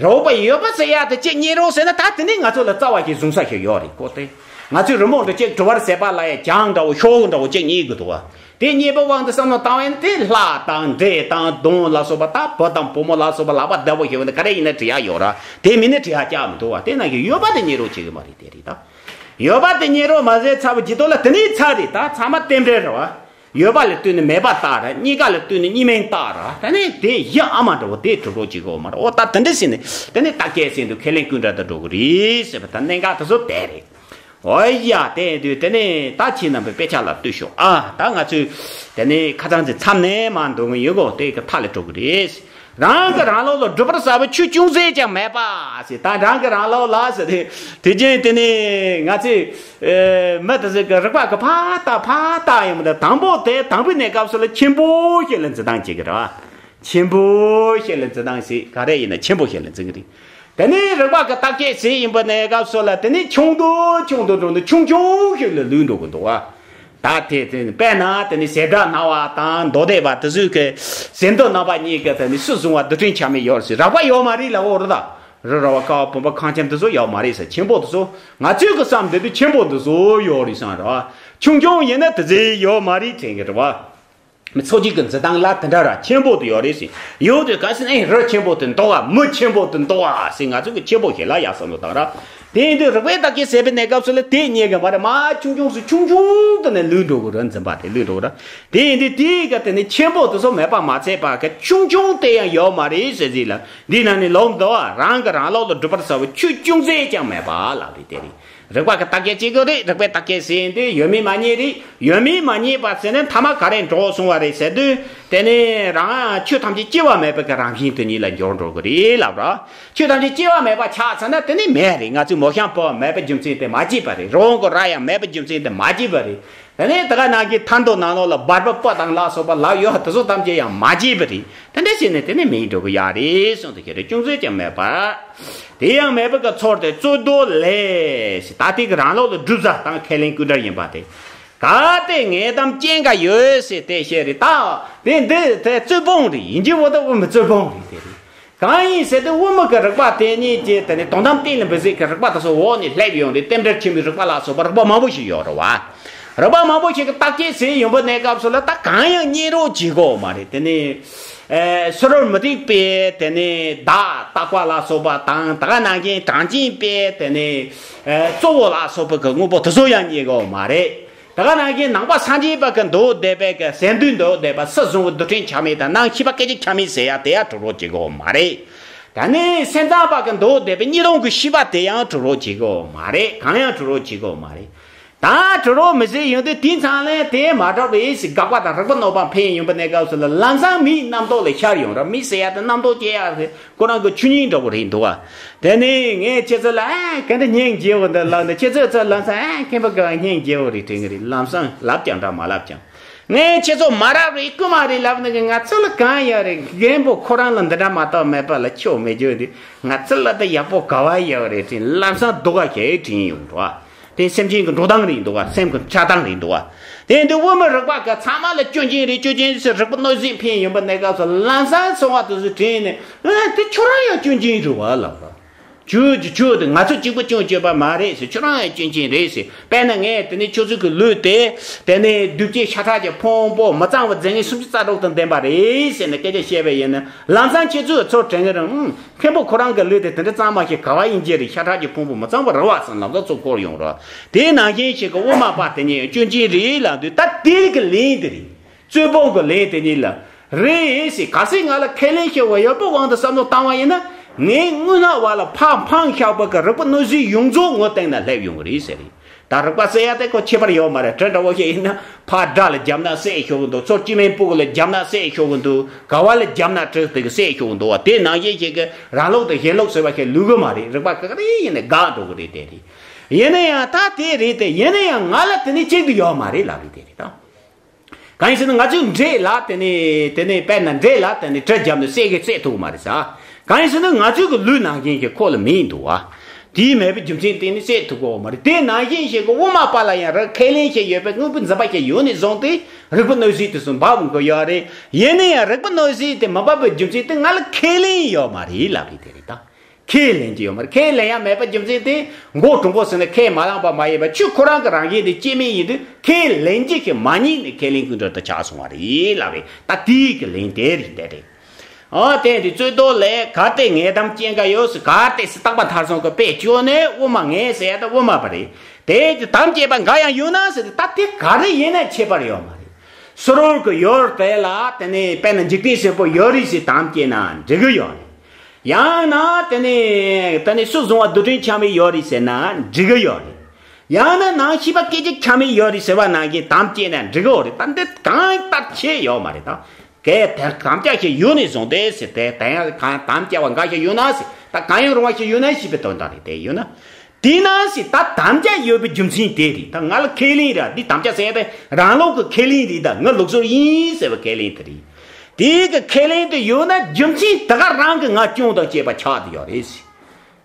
རོགས་པ་ཡོད་པ་ཟེར་ཡ་དེ་གཅིག་རྙེད་རོགས་ཟེར་ན། ད་དེ་ནི་ང་ཚོ་ལ་རྩ་བ་ཞིག་བཟུང་ས་ཞིག་ཡོད་རེད་ཀོ། དེ་ང་ཚོའི་རི་མོ་འདྲ་གཅིག་གྲུ་བར་ཟད་པ་ལ་ཡ་གྱང་འདྲ་བོ་ཤོག་བུ་འདྲ་བོ་གཅིག་རྙེད་གི་འདུག་བ། དེ་རྙེད་པའི་དབང་དུ་བསམ་བློ་བཏང་བས་ན། དེ་ལྷ་དང་འདྲེ་དང་གདོན་ལ་སོགས་པ། ད་བུ་དང་བུ་མོ་ལ་སོགས་པ་ལག་པ་བདེ་བོ་ཞིག་བ་ནི་ག་རེ་ཡིན་ན་འབྲི་ཡ་ཡོད་ར། དེ་མིན་ན་འབྲི་ཡ་ཀྱག་མི་འདུག་བ། དེ་ན་གི་ཡོད་པ་དེ་རྙེད་རོགས་བྱེད་གི་མ་རེད་དེ་རེད་ད། ཡོད་པ་དེ་རྙེད་རོགས་མ་ཟད་ཚར་བ་ཇི་ལྟར་ལ་དེ་ནས་ཚར་རེད་ད། ཚང་མ་རྟེན་འབྲེལ་རེད་བ། ཡོད་པ་ལ་ལྟོས་ནས་མེད་པ་བཏགས་ར། རྙེད་དཀའ་ལ་ལྟོས་ནས་རྙེད་མིན་བཏགས་ར། ད་ནི་དེ་གཞི་ཨ་མ་འདྲ་བོ་དེ་གྲུབ་རོགས་བྱེད་དགོས་མ་རེད། འོ་ད་དེ་འདྲ་ཟིན་ནས་དེ་ནི་བརྟག་དཔྱད་ཟིན་དུས་ཁས་ལེན་ཀུན་འདྲ་དུ་འགྲོ་གི་རེད་ཟེར་བ་ད་གནད་འགག་དེ་ཚོ་དེ་རེད། འོ་ཡ་དེ་དུས་དེ་ནས་ད་ཁྱེད་རྣམ་པའི་དཔེ་ཆ་ལ་ལྟོས་ཤོག་ཨ། ད་ང་ཚོས་དེ་ནས་ཁ་སང་ཚེ་མཚམས་ནས་མ་འདོན་གི་ཡོད་གོ། དེ་གི་མཐའ་ལ་འགྲོ་གི་རེད། རང་གི་རང་ལུགས་ལ་སྒྲུབ་པར་བྱ་བའི་ཆོས་ཅུང་ཟད་ཀྱང་མེད་པ་ཟེར། ད་རང་གི་རང་ལུགས་ལ་ཟེར་དེ་དེ་རྐྱེན་དེ་ནི་ང་ཚོས་ཨེ་མི་དེ་ཚོས་གི་རིགས་པ་གི་ཕར་ལྟ་ཕར་ལྟ་ཡོང་མི་དང་། དང་པོ་དེ་དང་པོའི་གནས་སྐབས་སུ་ལ་ཆེན་པོ་ཞིག་ལ་འཛིན་སྟངས་བྱེད་གི་རེད་བ། ཆེན་པོ་ཞིག་ལ་འཛིན་སྟངས་ཟེར་ག་རེ་ཡིན་ན་ཆེན་པོ་ཞིག་ལ་འཛིན་གི་རེད། དེ་ནི་རིགས་པ་གི་བརྟག་དཔྱད་ཟེར་ཡིན་པ་གནས་སྐབས་སུ་ལ་དེ་ནི་ཆུང་དུ་ཆུང་དུ་འགྲོ་ནས་ཆུང་ཆུང་ཞིག་ལ་ལུས་འགྲོ་གི་འདུག་བ། ད་དེ་དེ་དཔེར་ན་དེ་ནི་ཟེ་འབྲ་སྣང་བ་དང་མདོ་སྡེ་པ་དེ་ཚོས་ཀྱི་ཟེ་མདོ་སྣང་བ་གཉིས་ཀྱི་དེ་ནི་སུ་བཟུང་བ་རྡུལ་ཕྲན་ཆ་མེད་ཡོད་ཟེར། རགས་པ་ཡོད་མ་རེད་ལ། འོ་རེད་ད། རི་ར་བ་ཀ་བ་བུམ་པ་ཁང་ཁྱིམ་དེ་ཚོ་ཡོད་མ་རེད་ཟེར། ཆེན་པོ་དེ་ཚོ་ང་ཚོས་ཀྱི་བསམ་དེ་དུས་ཆེན་པོ་དེ་ཚོ་ཡོད་རེད་བསམ་ར། ཆུང་ཆུང་ཡིན་ན་དེ་ཚོ་ཡོད་མ་རེད་དྲན་གི་རེད་བ། མི་ཚོགས་ཀྱི་འཛིན་སྟངས་ལ་དེ་འདྲ་ར་ཆེན་པོ་དུ་ཡོད་རེད་ཟེར། ཡོད་དུས་ག་ཟེར་ན་རི་ཆེན་པོ་དུ་འདུག་བ། མི་ཆེན་པོ་དུ་འདུག་བ་ཟེར། ང་ཚོ་གི་ཆེན་པོ་ཞིག་ལ་ཡ་བསམ་བློ་བཏང་ར། དེ་ཡིན་དུས་རིགས་པའི་བརྟག་དཔྱད་ཟེར་བའི་གནས་སྐབས་སུ་ལ་དེ་རྙེད་གི་མ་རེད། མ་ཆུང་ཆུང་སུ་ཆུང་ཆུང་དུ་ནས་ལུས་འགྲོ་གི་རེད། འཛིན་པ་དེ་ལུས་འགྲོ་གི་རེད། དེ་ཡིན་དུས་དེའི་ག་དེ་ནི་ཆེན་པོ་དུ་སོགས་མེད་པ་མ་ཚད་པ་གི་ཆུང་ཆུང་དེ་ཡང་ཡོད་མ་རེད་ཟེར་ཟིག་ལ། འདི་ན་ནི་ལོག་འདུག་བ། རང་གི་རང་ལུགས་ལ་སྒྲུབ་པར་བྱ་བའི་ཆོས་ཅུང་ཟད་ཀྱང་མེད་པ་ལབ་རེད། དེ་རེད། རིགས་པ་གི་བརྟག་དཔྱད་བྱེད་དགོས་རེད། རིགས་པའི་བརྟག་དཔྱད་ཟེར་དུས་ཡོད་མིན་མ་རྙེད་རེད། ཡོད་མིན་མ་རྙེད་པ་ཟེར་ནས་མཐའ་མ་ག་རེ་འགྲོ་སོང་བ་རེད་ཟེར་དུས། དེ་ནས་རང་ཆོས་ཐམས་ཅད་སྐྱེ་བ་མེད་པའི་གི་རང་བཞིན་དེ་ཉིད་ལ་འགྱུར་འགྲོ་གི་རེད་ལབ་ར། ཆོས་ཐམས་ཅད་སྐྱེ་བ་མེད་པ་ཆགས་ཚར་ན་དེ་ནི་མེད་རེད། ང་ཚོའི་མོ་གཤམ་བུ་མེད་པའི་རྒྱུ་མཚན་དེ་མ་སྐྱེས་པ་རེད། རི་བོང་གི་རྭ་ཡང་མེད་པའི་རྒྱུ་མཚན་དེ་མ་སྐྱེས་པ་རེད། དེ་ནས་དེ་ག་ནང་གི་མཐའ་འདོ་ནང་ལོགས་ལ་སྦལ་པ་སྤུ་དང་ལ་སོགས་པ་ལ་ཡོད་དེ་ཚོ་ཐམས་ཅད་ཡང་མ་སྐྱེས་པ་རེད། དེ་འདྲ་བྱས་ནས་དེ་ནི་མེད་འགྲོ་གི་ཡ་རེད་གསུངས་ཏེ། ཁྱེད་རེ་ཅུང་ཟད་ཀྱང་མེད་པ། དེ་ཡང་མེད་པ་གི་ཚོར་ཏེ་རྩོད་ལྡོག་ལས། ད་ལྟའི་གི་རང་ལུགས་ལ་སྒྲུབ་བྱ་དང་ཁས་ལེན་ཀུན་འདྲ་ཡིན་པ་དེ། གལ་ཏེ་ངེས་དམ་རྐྱེན་འགའ་ཡོད་ཟེར་ཏེ་བཤད་རེད་ད། དེ་འདི་དེ་རྩོད་སྤོང་རེད། ཡིན་གྱི་བོ་ད་དབུ་མའི་རྩོད་སྤོང་རེད། དེ་རེད། གང་ཡིན་ཟེར་དུས་དབུ་མ་གི་རིགས་པ་དེ་ཉིད་ཀྱི་དེ་ནི་དོན་དམ་གཏན་ལ་འབེབས་ཟེར་གི་རིགས་པ་དེ་ཚོ་འོག་ནས་སླེབས་ཡོང་རེད། རྟེན་འབྲེལ་ཆེན་པོའི་རིགས་པ་ལ་སོགས་པ་རིགས་པ་མང་པོ་ཞིག་ཡོད་རེད་བ། རིགས་པ་མང་པོ་ཞིག་གི་བརྟག་དཔྱད་བྱས་ཡོང་པའི་གནས་སྐབས་སུ་ལ་ད་གང་ཡང་རྙེད་རོགས་བྱེད་དགོས་མ་རེད། དེ་ནི་ཨེ་སོ་སོར་མུ་སྟེགས་པའི་དེ་ནི་བདག་རྟག་པ་ལ་སོགས་པ་དང་། ད་ག་ནང་བཞིན་གྲངས་ཅན་པའི་དེ་ནི་ཨེ་གཙོ་བོ་ལ་སོགས་པའི་གི་དངོས་པོ་དེ་ཚོ་ཡང་རྙེད་དགོས་མ་རེད། ད་ག་ནང་བཞིན་ནང་པ་སངས་རྒྱས་པ་གི་མདོ་སྡེ་པའི་གི་ཟེར་འདོད་མདོ་སྡེ་པ་སུ་བཟུང་བའི་རྡུལ་ཕྲན་ཆ་མེད་དང་། ནང་ཤེས་པ་སྐད་ཅིག་ཆ་མེད་ཟེར་ཡ་དེ་ཡང་གྲུབ་རོགས་བྱེད་དགོས་མ་རེད། ད་ནི་སེམས་ཙམ་པ་གི་མདོ་སྡེ་པའི་གཉིས་སྟོང་གི་ཤེས་པ་དེ་ཡང་གྲུབ་རོགས་བྱེད་དགོས་མ་རེད། གང་ཡང་གྲུབ་རོགས་བྱེད་དགོས་མ་རེད། ད་གྲུབ་རོགས་མི་བྱེད་ཡོང་དུས་དེ་ཚང་ལས་དེ་མ་གྲུབ་རེད་ཟེར་དགག་པ་དང་རིགས་པ་གནོད་པ་འཕེན་ཡོང་པའི་གནས་སྐབས་སུ་ལ་ལམ་སང་མིའི་རྣམ་རྟོག་ལ་ཤར་ཡོང་ར། མི་ཟེར་ཡ་དེ་རྣམ་རྟོག་སྐྱེ་ཡ་རེད། ཁོ་རང་གི་ཆོས་ཉིད་འདྲ་བོ་རེད་འདུག་བ། དེ་ནས་ངས་ཁྱེད་ཚོ་ལ་ཨ་ག་འདྲ་སྙིང་རྗེ་བོ་འདུག་ལབ་ནས། ཁྱེད་ཚོས་ཚོ་ལམ་སང་ཨ་མཁན་པོ་ག་སྙིང་རྗེ་བོ་རེད་དྲན་གི་རེད། ལམ་སང་ལབ་ཀྱང་འདྲ་མ་ལབ་ཀྱང་། ངས་ཁྱེད་ཚོ་མ་རབས་རེད་རྐུན་མ་རེད་ལབ་ནས་ང་ཚོ་ལ་གང་ཡོད་རེད། མཁན་པོ་ཁོ་རང་ལ་འདི་འདྲ་མ་གཏོགས་མེད་པ་ལ་ཆོ་མེད་རྒྱུ་འདི། ང་ཚོ་ལ་ད་ཡག་པོ་ག་བ་ཡོད་རེད་དྲན། ལམ་སང་སྡུག་ག་ཞིག་དྲན་ཡོང་འགྲོ། དེ་སེམས་ཅན་གྱི་འགྲོ་སྟངས་རེད་འདུག་བ། སེམས་ཀྱི་ཆགས་སྟངས་རེད་འདུག་བ། དེ་འདི་དབུ་མའི་རིགས་པ་ག་ཚང་མ་ལ་སྐྱོན་ཅན་རེད། སྐྱོན་ཅན་ཟེར་རིགས་པ་གནོད་བྱེད་འཕེན་ཡོང་པ་གནས་སྐབས་སུ་ལམ་སང་སོང་བ་དེ་ཚོ་དྲན་ནས། ཨ་དེ་ཁྱོད་རང་ཡང་སྐྱོན་ཅན་རེད་བ་ལབ་ར། ཁྱོད་ཀྱི་ཁྱོད་དེ་ང་ཚོ་གཅིག་པུ་སྐྱོན་བརྗོད་པ་མ་རེད་ཟེར། ཁྱོད་རང་ཡང་སྐྱོན་ཅན་རེད་ཟེར། དཔེར་ན་ངས་དེ་ནས་ཁྱོད་ཚོ་གི་ལུས་དེ་དེ་ནས་གདུལ་བྱའི་ཤ་ཁྲག་གི་ཕུང་པོ་མི་གཙང་བའི་རྫས་ངན་སུམ་ཅུ་རྩ་དྲུག་དང་ལྡན་པ་རེད་ཟེར་ནས་སྐད་ཆ་བཤད་པ་ཡིན་ན། ལམ་སང་ཁྱེད་ཚོས་ཚོར་དྲན་གི་རེད། ཨང་། མཁན་པོ་ཁོ་རང་གི་ལུས་དེ་དེ་འདྲ་གཙང་མ་ཞིག་ག་བ་ཡིན་གྱི་རེད། ཤ་ཁྲག་གི་ཕུང་པོ་མི་གཙང་བ་རེད་བ་ཟེར་ལམ་སང་ཚོར་འཁོར་ཡོང་ར། དེའི་ནང་བཞིན་ཞིག་གི་དབུ་མ་པ་དེ་ཉིད་ཡང་སྐྱོན་ཅན་རེད་ལབ་དུས། ད་དེ་གི་ལན་དེ་རེད། རྩོད་སྤོང་གི་ལན་དེ་ཉིད་ལ་རེད་ཟེར། གལ་སྲིད་ང་ལ་ཁས་ལེན་བྱེད་པ་ཡོད་པའི་དབང་དུ་བསམ་བློ་བཏང་བ་ཡིན་ན། ངའི་དངོས་སྣང་བ་ལ་ཕར་འཕངས་བཞག་པ་གི་རིགས་པ་གནོད་བྱེད་ཡོངས་རྫོགས་ངོ་སྟེང་ན་སླེབས་ཡོང་གི་རེད་ཟེར་རེད། ད་རིགས་པ་ཟེར་ཡ་དེ་ཁོ་ཁྱད་པར་ཡོད་མ་རེད། གྲི་འདྲ་བོ་ཞིག་ཡིན་ན་ཕར་དགྲ་ལ་བརྒྱབ་ན་བསད་ཤོར་གི་འདུག་ཚུར་སྐྱེ་དམན་ཕྲུ་གུ་ལ་བརྒྱབ་ན་བསད་ཤོར་གི་འདུག་ག་བ་ལ་བརྒྱབ་ན་གྲི་དེ་གིས་བསད་ཤོར་གི་འདུག་བ། དེ་ནང་བཞིན་ཞིག་གི་རང་ལུགས་དང་གཞན་ལུགས་ཟེར་བ་ཞིག་ལུས་གི་མ་རེད། རིགས་པ་ག་རེ་ཡིན་ན་འགག་འགྲོ་གི་རེད། དེ་རེད། ཡིན་ན་ཡང་ད་དེ་རེད་དེ། ཡིན་ན་ཡང་ང་ལ་དེ་ནི་གཅིག་ཏུ་ཡོད་མ་རེད་ལབ་རེད། དེ་རེད་ད། གང་ཡིན་ཟེར་ན་ང་ཚོའི་འདྲེ་ལ་དེ་ནས་དེ་ནས་དཔེར་ན་འདྲེ་ལ་དེ་ནས་གྲི་བརྒྱབ་ནས་བསད་གི་བསད་ཐུབ་ཀྱི་མ་རེད་ཟེར། གང་ཡིན་ཟེར་ན་ང་ཚོའི་གི་ལུས་ནང་བཞིན་གྱི་ཁོ་ལ་མིང་འདུག་བ། དེའི་མེད་པའི་རྒྱུ་མཚན་སྟེང་ནས་བཤད་ཐུབ་ཀྱི་ཡོད་མ་རེད། དེ་ནང་བཞིན་ཞིག་གི་དབུ་མ་པ་ལ་ཡང་རིག་ཁས་ལེན་བྱས་ཡོད་པའི་དངོས་པོའི་འཛིན་པ་ཞིག་ཡོད་ནས་བཟུང་སྟེ་རིག་པ་གནོད་བྱེད་དེ་ཚོ་འབབ་དགོས་ཡོད་རེད། ཡིན་ན་ཡང་རིག་པ་གནོད་བྱེད་དེ་མི་འབབ་པའི་རྒྱུ་མཚན་དེ་ང་ལ་ཁས་ལེན་ཡོད་མ་རེད་ལབ་རེད། དེ་རེད་ད། ཁས་ལེན་གྱི་ཡོད་མ་རེད། ཁས་ལེན་ཡ་མེད་པའི་རྒྱུ་མཚན་དེ་མགོ་གྲུང་པོ་ཟེར་ནས་ཁས་མ་བླངས་པ་མ་ཡིན་པ་ཆོས་ཁོ་རང་གི་རང་བཞིན་དེ་སྐྱེ་མེད་ཡིན་དུས་ཁས་ལེན་རྒྱུ་ཞིག་མ་རྙེད་ནས་ཁས་ལེན་ཀུན་སྒྲོལ་དུ་ཆགས་སོང་བ་རེད་ལབ་རེད། ད་དེའི་གི་ལན་དེ་རེད། དེ་རེད། ཨོ་དེ་འདི་རྩོད་ཟློག་ལས་གལ་ཏེ་ངས་དམ་བཅས་འགའ་ཡོད་ཟེར། གལ་ཏེ་ཟེར་རྟག་པ་མཐའ་སོང་གི་དཔེ་བཅོས་ནས་དབུ་མ་ངས་ཟེར་ཡ་ད་དབུ་མ་པ་རེད། དེ་དམ་བཅས་པ་འགའ་ཡང་ཡོད་ན་ཟེར་ཏེ་ད་དེ་ག་རེ་ཡིན་ན་ཁྱད་པར་ཡོད་མ་རེད། སུ་རོལ་གི་ཡོར་དེ་ལ་དེ་ནས་དཔེར་ན་འཇིག་རྟེན་ཟེར་པོ་ཡོད་རེད་ཟེར་དམ་བཅས་ན་འགྲིག་གི་ཡོད་རེད། ཡང་ན་དེ་ནས་དེ་ནས་སུ་བཟུང་བ་རྡུལ་ཕྲན་ཆ་མེད་ཡོད་རེད་ཟེར་ན་འགྲིག་གི་ཡོད་རེད། ཡང་ན་ནང་ཤེས་པ་སྐད་ཅིག་ཆ་མེད་ཡོད་རེད་ཟེར་བ་ནང་བཞིན་དམ་བཅས་ན་འགྲིག་གི་ཡོད་རེད། ད་འདི་གང་ལྟར་ཁྱད་ཡོད་མ་རེད་ད། གལ་ཏེ་དམ་བཅའ་ཞིག་ཡོད་ནས་བཟུང་སྟེ་ཟེར་ཏེ་ད་ཡང་གང་དམ་བཅའ་བ་འགའ་ཞིག་ཡོད་ན་ཟེར། ད་གང་ཡང་རུང་བ་ཞིག་ཡོད་ན་ཞེས་པའི་དོན་དག་རེད། དེ་ཡོད་ན། དེས་ན་ཟེར་ད་དམ་བཅའ་ཡོད་པའི་རྒྱུ་མཚན་དེ་རེད། ད་ང་ལ་ཁས་ལེན་ར་འདི་དམ་བཅའ་ཟེར་ཡ་དེ་རང་ལུགས་ཀྱི་ཁས་ལེན་རེད། ད་ང་ལུགས་སྲོལ་ཡིན་ཟེར་བའི་ཁས་ལེན་དེ་རེད། དེའི་གི་ཁས་ལེན་དེ་ཡོད་ན་རྒྱུ་མཚན་དེ་ག་རང་གི་ང་སྐྱོན་དང་བཅས་པ་ཆགས་ཏེ་ཡོད་རེད་ཟེར།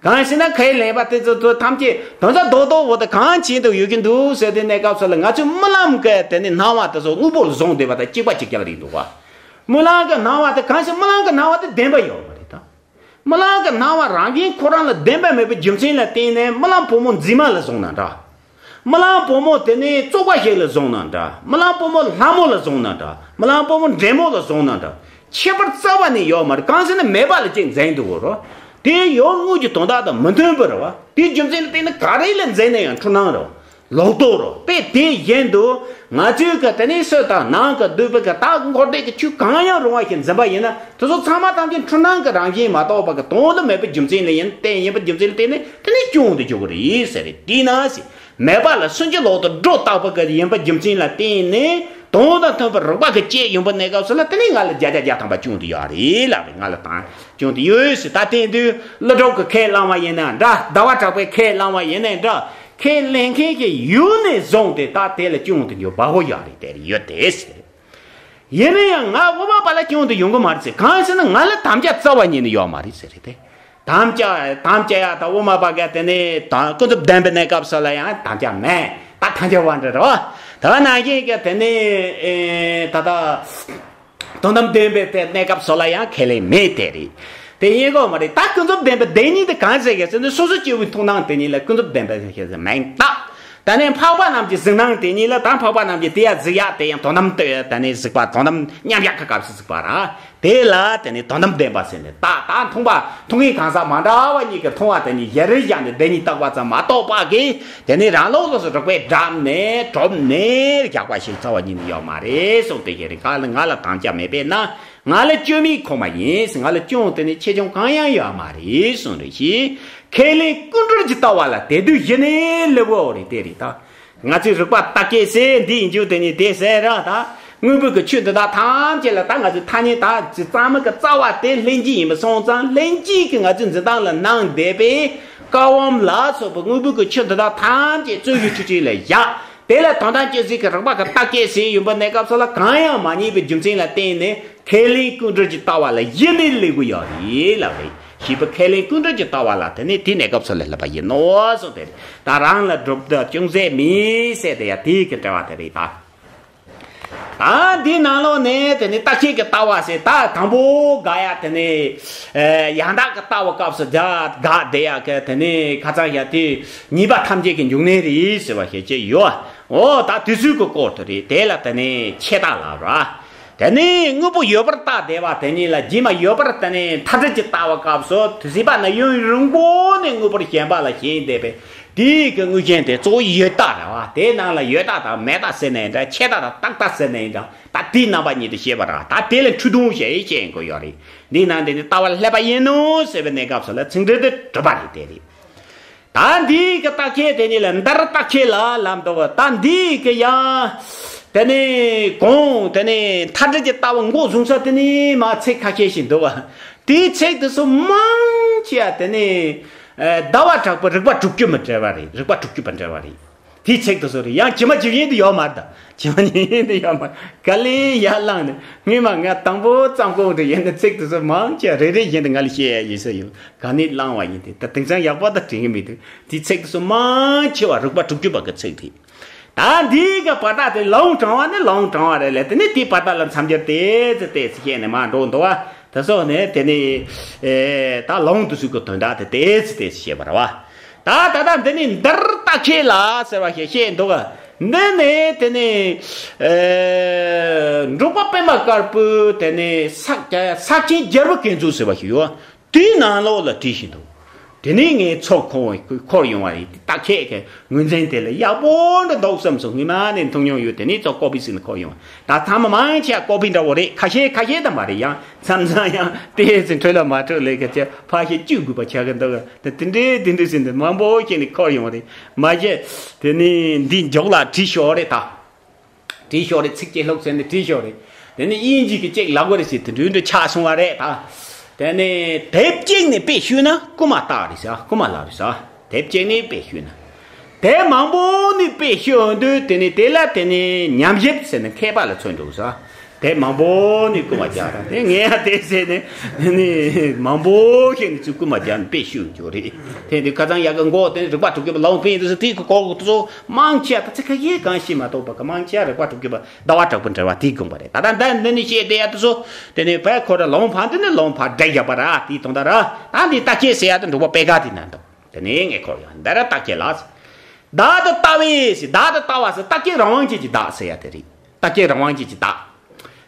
གང་ཞེ་ན་ཁས་ལེན་པ་དེ་ཚོ་ཚོ་ཐམས་ཅད་དོན་དག་རྡོག་རྡོག་བོ་དེ་གང་བྱེད་དུ་ཡོད་ཀྱི་འདུག་ཟེར་དེ་གནས་སྐབས་སུ་ལ་ང་ཚོས་རྨི་ལམ་གི་དེ་ནི་སྣང་བ་དེ་ཚོ་དངོས་པོ་ལ་བཟུང་བསྡད་པ་དང་གཅིག་པ་གཅིག་རྐྱང་རེད་འདུག་བ། རྨི་ལམ་གི་སྣང་བ་དེ་གང་ཞེ་རྨི་ལམ་གི་སྣང་བ་དེ་བདེན་པ་ཡོད་མ་རེད་ད། རྨི་ལམ་གྱི་སྣང་བ་རང་བཞིན་ཁོ་རང་ལ་བདེན་པ་མེད་པའི་རྒྱུ་མཚན་ལ་བརྟེན་ནས་རྨི་ལམ་བུ་མོ་མཛེས་མ་ལ་བཟུང་ན་འདྲ། རྨི་ལམ་བུ་མོ་དེ་ནི་བཙོག་པ་ཞིག་ལ་བཟུང་ན་འདྲ། རྨི་ལམ་བུ་མོ་ལྷ་མོ་ལ་བཟུང་ན་འདྲ། རྨི་ལམ་བུ་མོ་འདྲེ་མོ་ལ་བཟུང་ན་འདྲ། ཁྱད་པར་རྩ་བ་ནས་ཡོད་མ་རེད། གང་ཟེར་ན་མེད་པ་ལ་ཅིག་འཛིན་འདུག་གོ་རོ། དེ་ཡོད་དངོས་ཀྱི་དོན་དག་དང་མི་མཐུན་པ་རེད་བ། དེའི་རྒྱུ་མཚན་ལ་བརྟེན་ནས་ག་རེ་ལ་འཛིན་ན་ཡང་འཁྲུལ་སྣང་རེད་བ། ལོག་རྟོག་རོ། དཔེ་དེ་བཞིན་དུ་ང་ཚོའི་གི་དེ་ནས་སོ་དང་ནང་གི་འདུས་པའི་གི་ད་འཁོར་འདས་ཀྱི་ཆོས་གང་ཡང་རུང་བ་ཞིག་འཛིན་པ་ཡིན་ན་དེ་ཚོ་ཚང་མ་ཐམས་ཅད་འཁྲུལ་སྣང་གི་རང་བཞིན་མ་གཏོགས་པ་གི་དོན་དུ་མེད་པའི་རྒྱུ་མཚན་ལ་ཡིན་བརྟེན་ཡིན་པའི་རྒྱུ་མཚན་ལ་བརྟེན་ནས་དེ་ནས་སྐྱོན་དུ་འཇུག་གི་རེད་ཟེར་རེད། དེས་ན་ཟེར་མེད་པ་ལ་སུན་འབྱིན་ལོག་ཏུ་སྒྲོ་བཏགས་པ་གི་ཡིན་པའི་རྒྱུ་མཚན་ལ་བརྟེན་ནས་དོན་དང་མཐུན་པར་རིགས་པ་གི་དཔྱད་ཡོང་པ་གནས་སྐབས་སུ་ལ་དེ་ནས་ང་ལ་བརྒྱ་ཆ་བརྒྱ་ཐམ་པ་སྐྱོན་དུ་ཡོད་རེད་ལབ་རེད། ང་ལ་དང་སྐྱོན་དུ་ཡོད་ཟེར། ད་དེ་དུས་ཀླུ་སྒྲུབ་ཀྱི་ཁས་བླངས་པ་ཡིན་ན་འདྲ། ཟླ་བ་གྲགས་པའི་ཁས་བླངས་པ་ཡིན་ན་འདྲ། ཁས་ལེན་མཁན་གྱི་ཡུལ་ནས་བཟུང་སྟེ་ད་དེ་ལ་སྐྱོན་དུ་འཇུག་འབའ་བོ་ཡོད་རེད། དེར་ཡོད་དེ་ཟེར། ཡིན་ན་ཡང་ང་དབུ་མ་པ་ལ་སྐྱོན་དུ་ཡོང་གི་མ་རེད་ཟེར། གང་ཟེར་ན་ང་ལ་དམ་བཅའ་རྩ་བ་ཉིད་ནས་ཡོད་མ་རེད་ཟེར་རེད་དེ། དམ་བཅའ་དམ་བཅའ་ཡ་ད་དབུ་མ་པ་ག་དེ་ནས་ད་ཀུན་རྫོབ་བདེན་པའི་གནས་སྐབས་སུ་ལ་ཡང་དམ་བཅའ་མེད། ད་དམ་བཅའ་བ་འདྲ་རེད་བ། ད་ནང་བཞིན་གྱི་དེ་ནས་ཨེ་ད་ད། དོན་དམ་བདེན་པའི་དེ་གནས་སྐབས་སུ་ལ་ཡང་ཁས་ལེན་མེད་དེ་རེད། དེ་ཡིན་དགོས་མ་རེད། ད་ཀུན་རྫོབ་བདེན་པའི་བདེན་གཉིས་དེ་གང་ཟེར་གི་ཟེར་ན་སོ་སོ་སྐྱེ་བོའི་མཐོང་སྣང་དེ་གཉིས་ལ་ཀུན་རྫོབ་བདེན་པའི་ཁས་ཟེར་མིང་བཏགས། ད་ནི་འཕགས་པ་རྣམས་ཀྱི་གཟིགས་སྣང་དེ་གཉིས་ལ་ད་འཕགས་པ་རྣམས་ཀྱི་དེ་ཡ་གཟིགས་ཡ་དེ་ཡང་དོན་དམ་དེ་ད་ནི་གཟིགས་པ་དོན་དམ་མཉམ་གཞག་གི་སྐབས་སུ་གཟིགས་པ་ར། དེ་ལ་དེ་ནི་དོན་དམ་བདེན་པ་ཟེར་ནས་ད་ད་མཐོང་བ་མཐོང་མཁན་གང་ཟག་མ་འདྲ་བ་གཉིས་ཀྱི་མཐོང་བ་དེ་གཉིས་གཞི་རེ་བཞག་ནས་བདེན་གཉིས་བཏགས་པ་ཙམ་མ་གཏོགས་པ་གི་དེ་ནི་རང་ལུགས་སོ་སོ་རིགས་པས་བསྒྲུབས་ནས་གྲུབ་ནས་རྒྱག་པ་ཞིག་རྩ་བ་ཉིད་ནས་ཡོད་མ་རེད་གསུངས་ཏེ། ཞེས་རིགས་གང་ལ་ང་ལ་དམ་བཅའ་མེད་པས་ན། ང་ལ་སྐྱོན་མེད་ཁོ་མ་ཡིན། ང་ལ་སྐྱོན་དེ་ནི་ཆེ་ཆུང་གང་ཡང་ཡོད་མ་རེད་གསུངས་རེད། ཞེས་ཁས་ལེན་ཀུན་སྒྲོལ་གྱི་ལྟ་བ་ལ་དེ་དུས་གཞི་ནས་སླེབས་ཡོད་རེད། དེ་རེད་ད། ང་ཚོས་རིགས་པ་བརྟག་དཔྱད་ཟེར་འདི་ཡིན་རྒྱུ་དེ་ནི་དེ་ཟེར་ར་ད། དངོས་པོའི་གི་ཆོས་འདི་དག་ཐམས་ཅད་ལ་ད་ང་ཚོས་ཐ་སྙད་ད་ཅི་གཙང་མ་གི་རྩ་བ་དེ་ལྷན་སྐྱེས་ཡིན་པ་སོང་ཙང་ལྷན་སྐྱེས་ཀྱི་ང་ཚོའི་འཛིན་སྟངས་ལ་སྣང་བསྡད་པའི་ཀ་བམ་ལ་སོགས་པའི་དངོས་པོའི་གི་ཆོས་འདི་དག་ཐམས་ཅད་རྩོད་གཞི་འཁྲུལ་ཆོས་ལ་བཞག་དེ་ལ་དོན་དམ་དཔྱོད་བྱེད་ཀྱི་རིགས་པ་གི་བརྟག་དཔྱད་བྱས་ཡོང་པ་གནས་སྐབས་སུ་ལ་གང་ཡང་མ་རྙེད་པའི་རྒྱུ་མཚན་ལ་བརྟེན་ནས་ཁས་ལེན་ཀུན་སྒྲོལ་གྱི་ལྟ་བ་ལ་གཞི་ནས་སླེབས་ཀྱི་ཡོད་རེད་ལབ་རེད། ཞེས་པའི་ཁས་ལེན་ཀུན་སྒྲོལ་གྱི་ལྟ་བ་ལ་དེ་ནས་དེའི་གནས་སྐབས་སུ་ལ་སླེབས་པ་ཡིན་ནོ་གསུངས་ཏེ། ད་རང་ལ་སྒྲུབ་ཐབས་ཅུང་ཟད་མེད་ཟེར་དེ་ཡང་དེའི་གི་འབྲེལ་བ་དེ་རེད་ད། ད་འདིའི་ནང་ལོགས་ནས་དེ་ནས་བརྟག་དཔྱད་ཀྱི་ལྟ་བ་ཟེར་ད་དང་པོ་དགག་ཡ་དེ་ནས་ཡང་དག་གི་ལྟ་བའི་སྐབས་སུ་དགག་བསྡད་ཡ་གི་དེ་ནས་ཁ་ཚང་ཡ་དེ་གཉིས་པ་ཐམས་ཅད་ཀྱི་འབྱུང་གནས་རེད་ཟེར་བ་ཞིག་ཅིག་ཡོད། འོ་ད་དེ་ཚོའི་གི་སྐོར་དུ་རེད། དེ་ལ་དེ་ནས་ཆད་ལྟ་ལབ་ར། དེ་ནས་དངོས་པོ་ཡོད་པར་བརྟགས་བསྡད་པ་དེ་གཉིས་ལ་རྗེས་མ་ཡོད་པར་དེ་ནས་མཐའ་བྲལ་གྱི་ལྟ་བའི་སྐབས་སུ་དེ་སྲིད་པ་ན་ཡུན་རིང་པོ་ནས་དངོས་པོར་ཞེན་པ་ལ་ཞེན་བསྡད་པའི་དེའི་གི་དངོས་ཅན་དེ་གཙོ་བོ་ཡོད་རྟགས་རེད་བ། དེའི་ནང་ལ་ཡོད་རྟགས་དང་མེད་རྟགས་ཟེར་ན་ཡིན་འདྲ། ཆད་རྟགས་དང་རྟག་རྟགས་ཟེར་ན་ཡིན་འདྲ། ད་དེའི་རྣམ་པ་གཉིས་དེ་ཤེས་པ་རེད། ད་དེ་ལ་འཁྲུལ་སྡོམ་ཞེས་བཤད་དགོས་ཡོད་རེད། འདིའི་ནང་དེ་ནི་ལྟ་བ་ལ་སླེབས་པ་ཡིན་ནོ་ཟེར་བའི་གནས་སྐབས་སུ་ལ་ཚིག་འགྲེལ་དེ་གྲུབ་པ་རེད། དེ་རེད། ད་འདིའི་གི་བརྟག་དཔྱད་དེ་ཉིད་ལ་འདིར་བརྟག་དཔྱད་ལ་ལམ་འདུག་ད་འདིའི་གི་ཡང་དེ་ནས་གོང་དེ་ནས་མཐའ་བྲལ་གྱི་ལྟ་བ་འགོ་བཟུང་ས་དེ་ནས་མ་ཚིག་ཁ་ཤས་ཤིག་འདུག་དེའི་ཚིག་དེ་ཚོ་མང་ཆེ་བ་དེ་ནས་ཟླ་བ་གྲགས་པའི་རིགས་པ་དྲུག་ཅུ་མི་འབྲེལ་བ་རེད། རིགས་པ་དྲུག་ཅུ་མི་འབྲེལ་བ་རེད། དེའི་ཚིག་དེ་ཚོ་རེད། ཡང་ཇི་མ་ཇི་བཞིན་དུ་ཡོད་མ་རེད། ད་ཇི་མ་ཇི་བཞིན་དུ་ཡོད་མ་རེད། ག་ལེ་ཡར་བླངས་ནས་སྔོན་མ་ང་དང་པོ་བརྩམས་གོང་དུ་ཡིན་ན་ཚིག་དེ་ཚོ་མང་ཆེ་རེ་རེ་བཞིན་དུ་ང་ལ་བཤད་ཡ་ཡིན་ས་ཡོད། ག་ནས་བླངས་བ་ཡིན་ཏེ། ད་དེང་སང་ཡག་པོ་ད་དྲན་གི་མི་འདུག་དེའི་ཚིག་དེ་ཚོ་མང་ཆེ་བ་རིག་པ་དྲུག་ཅུ་པ་གི་ཚིག་རེད། ད་འདི་གི་བར་ཐག་དེ་ལུང་དྲངས་པ་ནི་ལུང་དྲངས་པ་རེད་ལས། དེ་ནི་དེའི་བར་ཐག་ལ་མཚམས་སྦྱར་ཏོག་ཙམ་ཏོག་ཙམ་བཤད་ནས་མར་འགྲོ་འདུག་བ། དེ་སོགས་ནས་དེ་ནི་ཨེ་ད་ལུང་དེ་ཚོ་གི་དོན་དག་དེ་ཏོག་ཙམ་ཏོག་ཙམ་བཤད་པ་རེད་བ། ད་ད་ལྟ་འདི་ནི་འདིར་རྟགས་ཁས་ལ་ཟེར་བ་ཞིག་བཤད་འདུག་འདི་ནི་དེ་ནི་ཨེ་འབྲུག་པ་པད་མ་དཀར་པོའི་དེ་ནི་ས་ས་ཆེན་རྒྱལ་པོ་མཁས་མཛོད་ཟེར་བ་ཞིག་ཡོད། དེའི་ནང་ལོགས་ལ་བྲིས་ཤིང་འདུག་དེ་ནས་ངའི་ཚོགས་འཁོར་འཁོར་ཡོང་བ་ཡིན། རྟགས་ཁས་ཀྱི་ངོས་འཛིན་དེ་ལ་ཡག་པོ་འདྲ་འདུག་བསམ་སོང་། སྔོན་མ་ནས་མཐོང་མྱོང་ཡོད། དེ་ནས་ཚོགས་ཀོ་པི་ཟིན་འཁོར་ཡོང་བ། ད་ཚང་མ་མང་ཆེ་ཀོ་པི་འདྲ་བོ་རེད། ཁ་ཤས་ཁ་ཤས་ད་མ་རེད། ཡང་མཚམས་མཚམས་ཡང་ཏོག་ཙམ་འཕྲོ་ལ་མ་འཕྲོད་ལས་ཀ་བྱས་ཕར་ཞིག་བཅུག་དགོས་པ་ཆགས་ཀྱི་འདུག་དེ་དེ་འདྲའི་དེ་འདྲའི་ཟིན་དུ་མང་པོ་ཞིག་ནས་འཁོར་ཡོང་བ་རེད། མ་གཞི་དེ་ནས་འདི་མཇུག་ལ་བྲིས་ཤོག་རེད་ད། བྲིས་ཤོག་རེད། ཚིགས་བཅད་ལྷུག་ཟེར་ནས་བྲིས་ཤོག་རེད། དེ་ནས་དབྱིན་ཇི་གི་ཅིག་ལབ་དགོས་རེད་ཟེར་དེ་འདྲ་འདྲ་ཆགས་སོང་བ་རེད་ད། དེ་ནས་དེབ་གཅིག་ནས་དཔེ་བཤུས་ན་རྐུ་མ་བཏགས་རེད་ཟེར། རྐུ་མ་ལབ་རེད་ཟེར། དེབ་གཅིག་ནས་དཔེ་བཤུས་ན། དེབ་མང་པོ་ནས་དཔེ་བཤུས་དུས་དེ་ནས་དེ་ལ་དེ་ནས་ཉམས་ཞིབ་ཟེར་ནས་མཁས་པ་ལ་མཚོན་འགྲོ་ཟེར། དེབ་མང་པོ་ནས་རྐུ་མ་རྒྱག་ར། དེ་ངས་ཡང་དེ་ཟེར་ནས་དེ་ནས་མང་པོ་ཞིག་ནས་ཚུར་རྐུ་མ་རྒྱག་ནས་དཔེ་བཤུས་འགྲོ་རེད། དེ་འདི་ཁ་སང་ཡ་གི་མགོ་དེ་ནས་རིག་པ་དྲུག་ཅུ་པ་ལའོ་ཕིང་དེ་ཚོ་དེ་གི་སྐོར་དེ་ཚོ་མང་ཆེ་ད་ཚིག་ཁ་ཡེ་གང་ཤེས་མ་གཏོགས་པ་གི་མང་ཆེ་རིག་པ་དྲུག་ཅུ་པ་ཟླ་བ་དྲུག་པ་འབྲེལ་བ་དེའི་དགོངས་པ་རེད། ད་ལྟ་འདི་འདི་ནས་བཤད་བསྡད་ཡ་དེ་ཚོ་དེ་ནས་བས་ཁོ་ར་ལོང་ཕ་འདི་ནས་ལོང་ཕ་འདྲ་བཞག་པ་ར་དེའི་དོན་དག་ར། ད་འདི་རྟགས་ཁས་ཟེར་ཡ་དེ་འབྲུག་པ་པད་དཀར་དེ་ན་འདུག་དེ་ནས་ངས་ཁོ་ཡ་འདི་ར་རྟགས་ཁས་ལ་བདག་ཏུ་ལྟ་བས་ཟེར། བདག་ཏུ་ལྟ་བ་ཟེར་རྟགས་ཁས་རང་དབང་ཅན་གྱི་བདག་ཟེར་ཡ་དེ་རེད། རྟགས་ཁས་རང་དབང་ཅན་གྱི་བདག་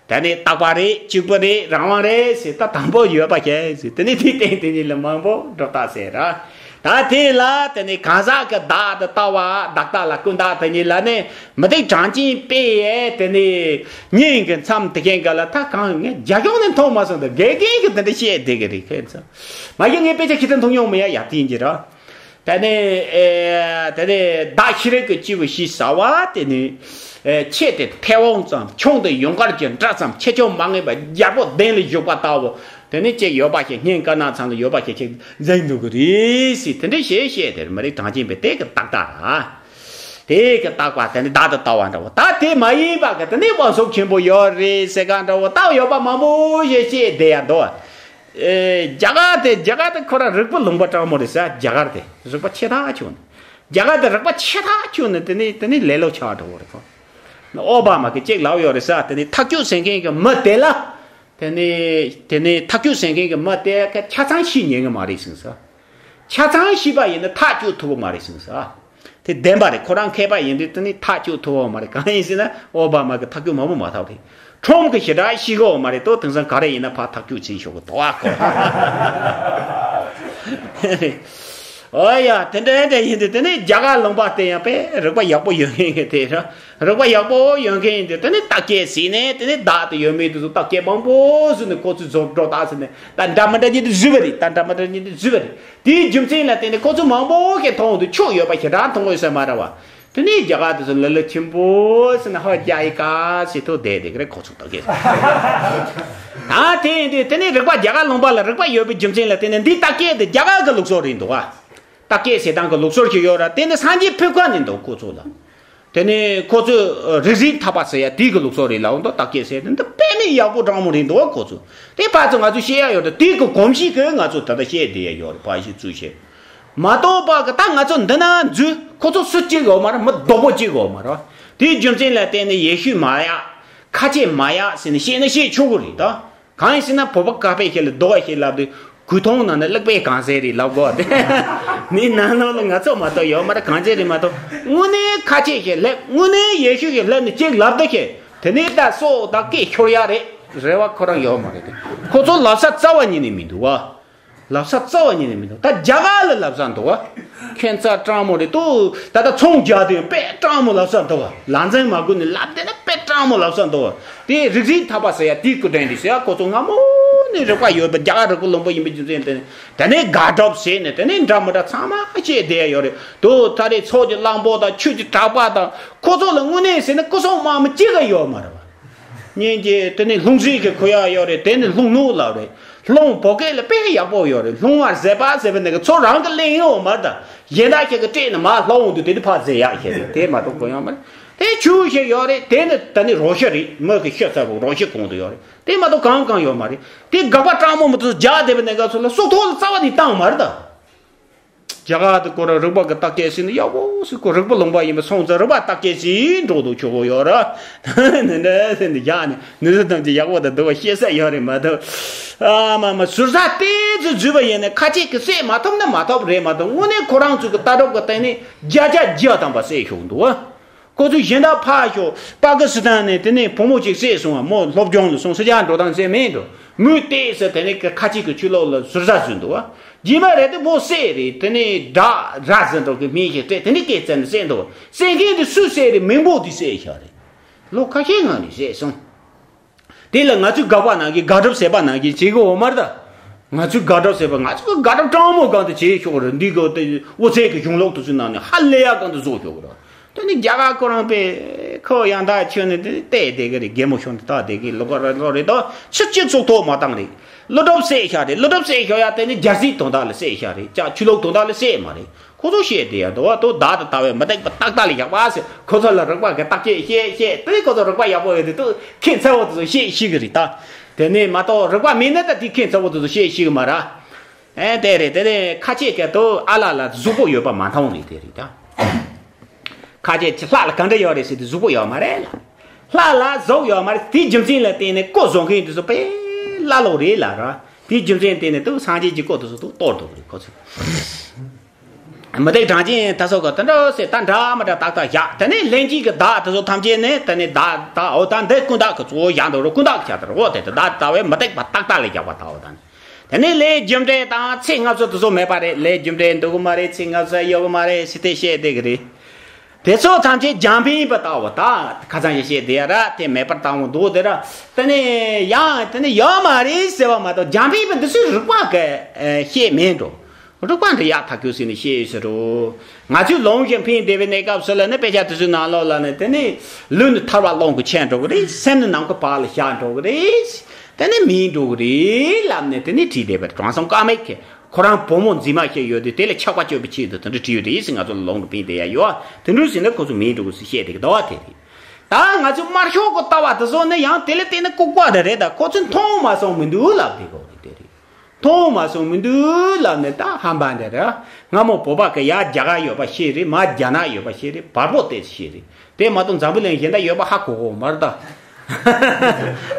དེ་ནས་རྟག་པ་རེད། གཅིག་པུ་རེད། རང་དབང་རེད་ཟེར། ད་དང་པོ་ཡོད་པ་ཞིག་ཟེར། དེ་ནས་དེའི་སྟེང་དེ་ཉིད་ལ་མང་པོ་སྒྲོ་བཏགས་ཟེར་ར། ད་དེ་ལ་དེ་ནས་གང་ཟག་གི་བདག་ཏུ་ལྟ་བ། བདག་ལྟ་ལ་ཀུན་བཏགས་དེ་ཉིད་ལ་ནི་མུ་སྟེགས་གྲངས་ཅན་པས་དེ་ནས་སྙན་གྱི་མཚམས་དེ་གན་ག་ལ་ད་གང་ངས་རྒྱ་གཞུང་ནས་མཐོང་མ་སོང་། ད་དགེ་རྒན་གྱིས་དེ་འདྲ་བཤད་བསྡད་ཀྱི་རེད། ཁྱེད་ཚོ་མ་གཞི་ངས་དཔེ་ཆ་ཁྱེད་ཚོ་མཐོང་མྱོང་མེད་ཡ། ཡ་དེ་ཡིན་གྱི་ར། དེ་ནས་ཨེ་དེ་ནས་བདག་ཤེས་རིག་གི་སྐྱེས་བུ་ཞེས་བྱ་བ་དེ་ནི་ཨེ་ཆེ་སྟེ་མཐེ་བོང་ཙམ། ཆུང་སྟེ་ཡུངས་དཀར་གྱི་སྒྲ་ཙམ། ཆེ་ཆུང་མ་ངེས་པར་རྒྱལ་པོ་གདན་ལ་བཞུགས་པ་ལྟ་བུ་དེ་ནི་ཅིག་ཡོད་པ་ཞིག་སྙན་དཀར་ནག་ཚང་ལ་ཡོད་པ་ཞིག་ཅིག་འཛིན་འདུག་གི་རེད་ཟེར། དེ་འདྲ་ཞེས་བཤད་དེར་མི་རིགས་གྲངས་ཅན་པས་དེ་གི་རྟགས་དག་ར། དེ་གི་རྟག་པ་དེ་ནི་བདག་ཏུ་ལྟ་བ་འདྲ་བོ། ད་དེ་མ་ཡིན་པ་གི་དེ་ནི་དབང་ཕྱུག་ཆེན་པོ་ཡོད་རེད་ཟེར་ག་འདྲ་བོ་ད་ཡོད་པ་མང་པོ་ཞིག་བཤད་བསྡད་ཡ་འདུག་ཨེ་རྒྱ་གར་དེ་རྒྱ་གར་དེ་ཁོ་རང་རིག་པ་ལུང་པ་དྲང་མོ་རེད་ཟེར། རྒྱ་གར་དེ་རིག་པ་ཆེ་ཐག་ཆོད་ནས། རྒྱ་གར་དེ་རིག་པ་ཆེ་ཐག་ཆོད་ནས་དེ་ནི་དེ་ནི་ལེ་ལོ་ཆགས་འགྲོ་བ་རེད་ཁོ། ཨོ་བྷ་མ་གི་ཅིག་ལབ་ཡོད་རེད་ཟེར། དེ་ནི་ཐག་གཅོད་ཟེར་མཁན་གྱི་མི་དེ་ལ་དེ་ནི་དེ་ནི་ཐག་གཅོད་ཟེར་མཁན་གྱི་མི་དེ་ག་ཆ་ཚང་ཤེས་ཉན་གི་མ་རེད་ཟེར་ཟེར། ཆ་ཚང་ཤེས་པ་ཡིན་ན་ཐག་གཅོད་ཐུབ་པ་མ་རེད་ཟེར་ཟེར། དེ་བདེན་པ་རེད། ཁོ་རང་མཁས་པ་ཡིན་དུས་དེ་ནི་ཐག་གཅོད་ཐུབ་པ་མ་རེད། གང་ཡིན་ཟེར་ན་ཨོ་བྷ་མ་གི་ཐག་གཅོད་མང་པོ་མ་ཐག་རེད། ཁྲོམ་གི་ཞེ་དྲག་ཤེས་གོ་མ་རེད་དོ། དེང་སང་ག་རེ་ཡིན་ན་ཕར་ཐག་གཅོད་ཕྱིན་ཤོག་གི་དོ་ཨ་ཁོ། ཨོ་ཡ་དེ་འདྲ་འདྲ་ཡིན་དུས་དེ་ནི་རྒྱ་གར་ལུང་པ་དེ་ཡང་དཔེ་རིག་པ་ཡག་པོ་ཡོད་མཁན་གི་དེ་ར། རིག་པ་ཡག་པོ་ཡོད་མཁན་ཡིན་དུས་དེ་ནི་རྟགས་ཁས་ཟེར་ནས་དེ་ནི་བདག་དེ་ཡོད་མེད་དེ་ཚོ་རྟགས་ཁས་མང་པོ་བཟོས་ནས་ཁོ་ཚོས་བཟོ་སྒྲོ་བཏགས་ཟེར་ནས་ད་འདྲ་མི་འདྲ་ཉིད་དུ་བཟོས་པ་རེད། ད་འདྲ་མི་འདྲ་ཉིད་དུ་བཟོས་པ་རེད། དེའི་རྒྱུ་མཚན་ལ་བརྟེན་ནས་ཁོ་ཚོ་མང་པོ་ཞིག་མཐོང་འདུག་ཆོས་ཡོད་པ་ཞེ་དྲག་མཐོང་འོས་ས་མ་རེད་བ། དེ་ནས་རྒྱ་གར་དེ་ཚོ་ལ་ལ་ཆེན་པོ་ཟེར་ན་ཧོ་རྒྱ་ཡི་ཀ་ཟེར་ཐུག་བསྡད་དེ་ག་རེ་ཁོ་ཚོ་ད་གས། ད་དེ་ཡིན་དུས་དེ་ནས་རིག་པ་རྒྱ་གར་ལུང་པ་ལ་རིག་པ་ཡོད་པའི་རྒྱུ་མཚན་ལ་བརྟེན་ནས་འདི་རྟགས་སྐད་དེ་རྒྱ་གར་གི་ལུགས་སྲོལ་རེད་འདུག་བ། རྟགས་སྐད་ཟེར་སྟངས་གི་ལུགས་སྲོལ་ཞིག་ཡོད་ར། དེ་ནི་སངས་རྒྱས་ཕེབས་ཁ་ནས་འདུག་ཁོ་ཚོ་ལ། དེ་ནས་ཁོ་ཚོས་རིག་འཛིན་ཐར་པ་ཟེར་ཡ་དེའི་གི་ལུགས་སྲོལ་རེད་ལབ་འདུག་རྟགས་སྐད་ཟེར་དེ་འདི་དཔེ་མི་ཡག་པོ་དྲང་མོ་རེད་འདུག་ཁོ་ཚོ། དེ་ཕར་ཚུར་ང་ཚོས་བཤད་ཡ་ཡོད་རེད། དེའི་གི་གོམས་གཤིས་གི་ང་ཚོ་ད་ལྟ་བཤད་བསྡད་ཡ་ཡོད་རེད། ཕར་བཤད་ཚུར་བཤད་མ་གཏོགས་པ་གི་ད་ང་ཚོ་འདི་ན་འཛུལ་ཁོ་ཚོ་སུ་གཅིག་ཡོད་མ་རེད། མི་རྡོག་པོ་གཅིག་ཡོད་མ་རེད། དེའི་རྒྱུ་མཚན་ལ་བརྟེན་ནས་ཡེ་ཤུ་མ་ཡག་ཁ་ཆེ་མ་ཡག་ཟེར་ནས་བཤད་ན་བཤད་ཆོག་གི་རེད་ད། གང་ཡིན་ཟེར་ན་བོད་པ་ཀ་ཕེ་ཞིག་ལ་རྡོ་བ་ཞིག་ལབ་དུས་གོས་ཐུང་ནང་ནས་ཀླུ་དཔེ་གང་ཟེར་རེད་ལབ་དགོས་ཏེ། ནི་ནང་ལོགས་ལ་ང་ཚོ་མ་གཏོགས་ཡོད་མ་རེད། གང་ཟེར་རེད་མ་གཏོགས་དངོས་གནས་ཁ་ཆེ་ཞིག་སླེབས། དངོས་གནས་ཡེ་ཤུ་ཞིག་སླེབས་ནས་ཅིག་ལབ་ད་ཞིག་དེ་ནས་ད་སོ་ད་སྐད་ཤོར་ཡ་རེད། རེ་བ་ཁོ་རང་ཡོད་མ་རེད་དེ། ཁོ་ཚོ་ལབ་ས་རྩ་བ་ཉིད་ནས་མི་འདུག་བ། ལབ་ས་རྩ་བ་ཉིད་ནས་མི་འདུག་ད་རྒྱ་གར་ལ་ལབ་ས་འདུག་བ། ཁྱད་མཚར་དྲང་མོ་རེད་དོ། ད་ལྟ་ཚོང་རྒྱག་དུས་དཔེ་དྲང་མོ་ལབ་ས་འདུག་བ། ལག་འཛིན་མ་དགོས་ནས་ལབ་བསྡད་ན་དཔེ་དྲང་མོ་ལབ་ས་འདུག་བ། དེ་རིག་འཛིན་ཐར་པ་ཟེར་ཡ་དེའི་སྐུ་དྲིན་རེད་ཟེར་ཡ། ཁོ་ཚོ་སྔ་མོ་ནས་རིག་པ་ཡོད་པ་རྒྱ་གར་རིག་པ་ལུང་པ་ཡིན་པའི་རྒྱུ་མཚན་དེ་ནས་དེ་ནས་དགག་སྒྲུབ་བྱས་ནས་དེ་ནས་འདྲ་མི་འདྲ་ཚང་མ་བྱས་བསྡད་ཡ་ཡོད་རེད་དོ། ད་རེས་ཚོགས་ཀྱི་གླང་པོ་དང་ཆོས་ཀྱི་གྲགས་པ་དང་ཁོ་ཚོ་ལ་དངོས་གནས་ཟེར་ན་སྐུ་སྲུང་དམག་མི་གཅིག་ག་ཡོད་མ་རེད་བ། སྙིང་རྗེ་དེ་ནི་ལྷུང་བཟེད་ཀྱི་ཁོ་ཡག་ཡོད་རེད། དེ་ནི་ལྷུང་ནུ་ལབ་རེད། ལྷུང་བོད་སྐད་ལ་དཔེ་ཡག་པོ་ཡོད་རེད། ལྷུང་བ་ཟད་པ་ཟེར་བ་ནི་གི་ཚོ་རང་གི་གླེང་ཡོད་མ་རེད། གཞན་དག་ཁྱེད་ཀྱི་སྤྲད་ནས་མར་ལྷག་འོང་དུས་དེ་དུས་ཕར་ཟེར་ཡག་ཁྱེད་ཀྱི་དེ་མ་གཏོགས་གང་ཡང་མ་རེད། དེ་ཆུ་ཞིག་ཡོད་རེད། དེ་ནི་ད་ནི་རོ་ཤ་རེད། མི་གི་ཤ་ཚ་བོ་རོ་ཤ་གང་དུ་ཡོད་རེད། དེ་མ་གཏོགས་གང་གང་ཡོད་མ་རེད། དེ་དགག་པ་སྤྲང་མོ་མི་ཚོ་རྒྱག་བསྡད་པའི་གནས་སྐབས་སུ་ལ་སྲོག་ཐོག་ལ་རྩ་བ་ནས་བཏང་མ་རེད་ད། རྒྱ་གར་དུ་ཁོ་རང་རིག་པ་གི་བརྟག་དཔྱད་ཟེར་ནི་ཡག་པོ་ཟེར། ཁོ་རིག་པ་ལུང་པ་ཡིན་པ་སོང་ཙང་རིག་པ་བརྟག་དཔྱད་ཟེར་འགྲོ་འདུག་ཆོག་གོ་ཡོད་ར། ནི་འདྲ་ཟེར་ནི་ཡག་ནི་ནི་ཟེར་ཐམས་ཅད་ཡག་པོ་དང་འདུག་པ་ཤེས་ས་ཡོད་རེད་མ་གཏོགས། ཨ་མ་མ་ཟུར་ཟ་ཏོག་ཙམ་འཛུལ་བ་ཡིན་ནི་ཁ་ཅིག་གི་བསད་མ་ཐུབ་ན་མ་ཐུབ་རེད་མ་གཏོགས་དངོས་གནས་ཁོ་རང་ཚོ་གི་ལྟ་གྲུབ་གི་སྟེང་ནས་བརྒྱ་ཆ་བརྒྱ་ཐམ་པ་བསད་ཤོག་འདུག་ཨ། ཁོ་ཚོས་གཞན་དག་ཕར་ཞོག་པ་ཀི་སི་ཐན་ནས་དེ་ནས་བུ་མོ་གཅིག་བསད་སོང་བ། མོ་སློབ་སྦྱོང་ལ་སོང་། ས་ཆ་འགྲོ་སྟངས་བསད་མེད་འགྲོ། མོས་བལྟས་ས་དེ་ནས་ཁ་ཅིག་གི་ཆུ་ལོག་ལ་ཟུར་ཟ་ཟོས་འདུག་བ། རྗེས་མ་རེད་དེ་མོ་བསད་རེད། དེ་ནས་དགྲ་ར་ཟིན་འགྲོ་གི་མིང་ཞིག་སྤྲད། དེ་ནས་སྐད་བཙན་ནས་བསད་འདུག་བ། བསད་མཁན་དེ་སུས་བསད་རེད། མིང་པོ་དེ་བསད་ཤག་རེད། ལོ་ཁ་ཤས་སྔ་ནས་བསད་སོང་། དེ་ལ་ང་ཚོས་དགག་པ་གནང་གི་དགག་སྒྲུབ་ཟེར་པ་གནང་གི་བྱེད་གི་ཡོད་མ་རེད་ད། ང་ཚོས་དགག་སྒྲུབ་ཟེར་བ་ང་ཚོས་དགག་སྒྲུབ་སྤྲང་མོ་གང་དུ་བྱེད་ཆོག་རེད། འདི་གོ་དེ་འོ་ཚད་ཀྱི་གཞུང་ལུགས་དེ་ཚོའི་ནང་ནས་ཧ་ལས་ཡག་གང་དུ་བཟོ་ཆོག་རེད། དེ་ནི་རྒྱ་གར་ཁོ་རང་པས་ཁོ་ཡང་དག་ཁྱོད་ནི་དེ་བལྟས་བསྡད་གི་རེད། རྒན་མོ་ཤོར་འདི་དག་བསྡད་གི་ལོ་ག་ར་ལོ་རེད་དོ། ཕྱི་གཅིག་ཚོགས་ཐོག་མ་བཏང་རེད། ཀླུ་སྒྲུབ་བསད་ཤག་རེད། ཀླུ་སྒྲུབ་བསད་ཤོག་ཡ་དེ་ནི་རྒྱལ་སྲིད་དོན་དག་ལ་བསད་ཤག་རེད། ཅག་ཆོས་ལུགས་དོན་དག་ལ་བསད་མ་རེད། ཁོ་ཚོ་བཤད་དེ་ཡ་དོ་བ་དོ་བདག་དང་ལྟ་བས་མི་རྟག་པ་རྟག་ལྟ་ལ་བཞག་པ་ཟེར། ཁོ་ཚོ་ལ་རིག་པ་གི་བརྟག་དཔྱད་བཤད་བཤད་དེ་ཁོ་ཚོ་རིག་པ་ཡག་པོ་ཡོད་དེ་དུ་ཁྱད་མཚར་བོ་དེ་ཚོ་བཤད་ཤེས་གི་རེད་ད། དེ་ནས་མ་གཏོགས་རིག་པ་མེད་ན་ད་དེ་ཁྱད་མཚར་བོ་དེ་ཚོ་བཤད་ཤེས་གི་མ་ར། ཨེ་དེ་རེད། དེ་ནས་ཁ་ཆེ་ག་དུ་ཨ་ལ་ལ་གཟུགས་པོ་ཡོད་པ་མ་མཐོང་རེད། དེ་རེད་ད། ཁ་ཆེ་ལྷ་ལ་གང་འདྲ་ཡོད་རེད་ཟེར་དུས་གཟུགས་པོ་ཡོད་མ་རེད་ལ། ལྷ་ལ་གཟུགས་ཡོད་མ་རེད། དེའི་རྒྱུ་མཚན་ལ་བརྟེན་ནས་ལྐོག་བཟོ་མཁན་དེ་ཚོ་དཔེ་ཀླ་ཀློ་རེད་ལ་ར། དེའི་རྒྱུ་མཚན་བརྟེན་ནས་དུ་སངས་རྒྱས་ཀྱི་སྐོར་དེ་ཚོ་དུ་གཏོར་འདུག་རེད་ཁོ་ཚོས། མི་དེ་གྲངས་ཅན་ད་སོགས་ཀྱི་དེ་འདྲ་ཟེར་ད་འདྲ་མི་འདྲ་ཏག་ཏག་བཞག་དེ་ནས་ལྷན་སྐྱེས་ཀྱི་བདག་དེ་ཚོ་ཐམས་ཅད་ནས་དེ་ནས་བདག་ད་འོ་ད་འདི་ཀུན་བརྟགས་ཀྱི་གཙོ་བོ་བཞག་འདུག་རེད། ཀུན་བརྟགས་ཀྱི་ཆ་དེ་རེད། འོ་དེ་དེ་བདག་ལྟ་བས་མི་རྟག་པ་ཏག་ཏག་ལ་བཞག་པ་ལྟ་བུ་དང་། དེ་ནས་ལས་རྒྱུ་འབྲས་དང་ཚེ་སྔ་ཕྱི་དེ་ཚོ་མེད་པ་རེད། ལས་རྒྱུ་འབྲས་འདུག་གི་མ་རེད། ཚེ་སྔ་ཕྱི་ཡོད་གི་མ་རེད་ཟེར་དེ་བཤད་བསྡད་གི་རེད། དེ་ཚོ་ཐམས་ཅད་རྒྱང་འཕེན་པ་ལྟ་བུ་ད་ཁ་སང་ཞིག་བཤད་བསྡད་ཡ་ར། དེ་མེད་པར་བཏང་བ་འདུག་དེ་ར། དེ་ནས་ཡང་དེ་ནས་ཡོད་མ་རེད་ཟེར་བ་མ་གཏོགས་རྒྱང་འཕེན་པ་འདི་ཚོས་རིག་པ་གི་བཤད་མེད་འགྲོ། རིག་པ་འདི་ཡག་ཐག་གཅོད་ཟེར་ནས་བཤད་ཡོད་ཟེར་རོ། ང་ཚོས་ལུང་བཞིན་འཕེན་བསྡད་པའི་གནས་སྐབས་སུ་ལ་ནི་དཔེ་ཆ་དེ་ཚོའི་ནང་ལོགས་ལ་ནི་དེ་ནས་ལུས་ནི་ཐར་པ་ཀློང་དུ་ཆད་འགྲོ་གི་རེད། སེམས་ནི་ནམ་མཁའི་བར་ལ་བཞག་འགྲོ་གི་རེད། དེ་ནས་མེད་འགྲོ་གི་རེད་ལབ་ནས་དེ་ནས་བྲིས་བསྡད་པ་རེད། དྲང་སྲོང་ཀ་མེད་ཀྱིས་ཁོ་རང་བུ་མོ་མཛེས་མ་ཞིག་ཡོད་དུས་དེ་ལ་ཆགས་པ་གཅོད་པའི་ཆེད་དུ་དེ་འདྲ་བྲིས་ཡོད་རེད་ཟེར། ང་ཚོ་ལ་ལུང་དུ་འཕེན་བསྡད་ཡ་ཡོད། དེ་འདྲ་ཟེར་ན་ཁོ་ཚོ་མེད་འགྲོ་གི་ཟེར་བཤད་བསྡད་ཀྱི་འདུག་བ། དེ་རེད། ད་ང་ཚོ་དམར་ཤོག་གི་ལྟ་བ་དེ་ཚོ་ནི་ཡང་དེ་ལ་བལྟས་ན་ལྐུགས་པ་དེ་རེད། ད་ཁོ་ཚོས་མཐོང་མ་སོང་མི་འདུག་ལབ་བསྡད་ཀྱི་རེད། དེ་རེད། མཐོང་མ་སོང་མི་འདུག་ལབ་ནས་ད་ཧམ་པ་འདྲ་རེད། སྔ་མོ་བོད་པ་གི་ཡ་རྒྱ་གར་ཡོད་པ་ཤེས་རེད། མ་རྒྱ་ནག་ཡོད་པ་ཤེས་རེད། བལ་པོ་དེ་ཤེས་རེད། དེ་མ་གཏོགས་འཛམ་བུ་གླིང་གཞན་དག་ཡོད་པ་ཧ་གོ་གོ་མ་རེད་ད།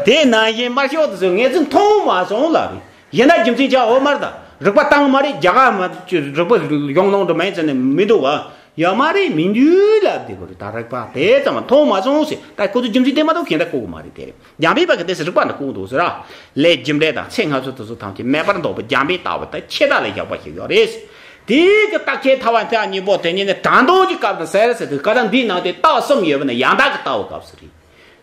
དེ་ནང་བཞིན་དམར་ཤོག་དེ་ཚོས་ངས་ཚོས་མཐོང་མ་སོང་ལབ་རེད། གཞན་དག་རྒྱུ་མཚན་ཆགས་འོ་མ་རེད་ད། རིག་པ་བཏང་མ་རེད། རྒྱ་གར་མ་རིག་པ་གཞུང་ལུགས་འདྲ་མིན་ཚོ་ནས་མི་འདུག་བ། ཡོད་མ་རེད། མི་འདུག་ལབ་བསྡད་དགོས་རེད། ད་རིག་པ་དེ་ཙམ་མཐོང་མ་སོང་ཟེར། ད་ཁོ་ཚོ་རྒྱུ་མཚན་དེ་མ་གཏོགས་གཞན་དག་གོ་གི་མ་རེད། དེ་རེད། རྒྱང་འཕེན་པ་གི་དེ་ཟེར་རིག་པ་འདི་ལྐུགས་འདུག་ཟེར་ར། ལས་རྒྱུ་འབྲས་དང་ཚེ་སྔ་ཕྱི་དེ་ཚོ་ཐམས་ཅད་མེད་པར་འདོགས་པའི་རྒྱང་འཕེན་ལྟ་བུ་དེ་ཆེ་ལྟ་ལ་བཞག་པ་ཞིག་ཡོད་རེད། དེའི་གི་རྟགས་ཆད་ཐ་བ་མཐའ་གཉིས་པོ་དེ་ཉིད་ནི་དྲང་དོན་གྱི་སྐབས་དང་ཟེར་ཟེར་དུས་ཀ་ད་འདིའི་ནང་དེ་ལྟ་བ་གསུམ་ཡོད་པ་ནི་ཡང་དག་གི་ལྟ་བའི་སྐབས་སུ་རེད།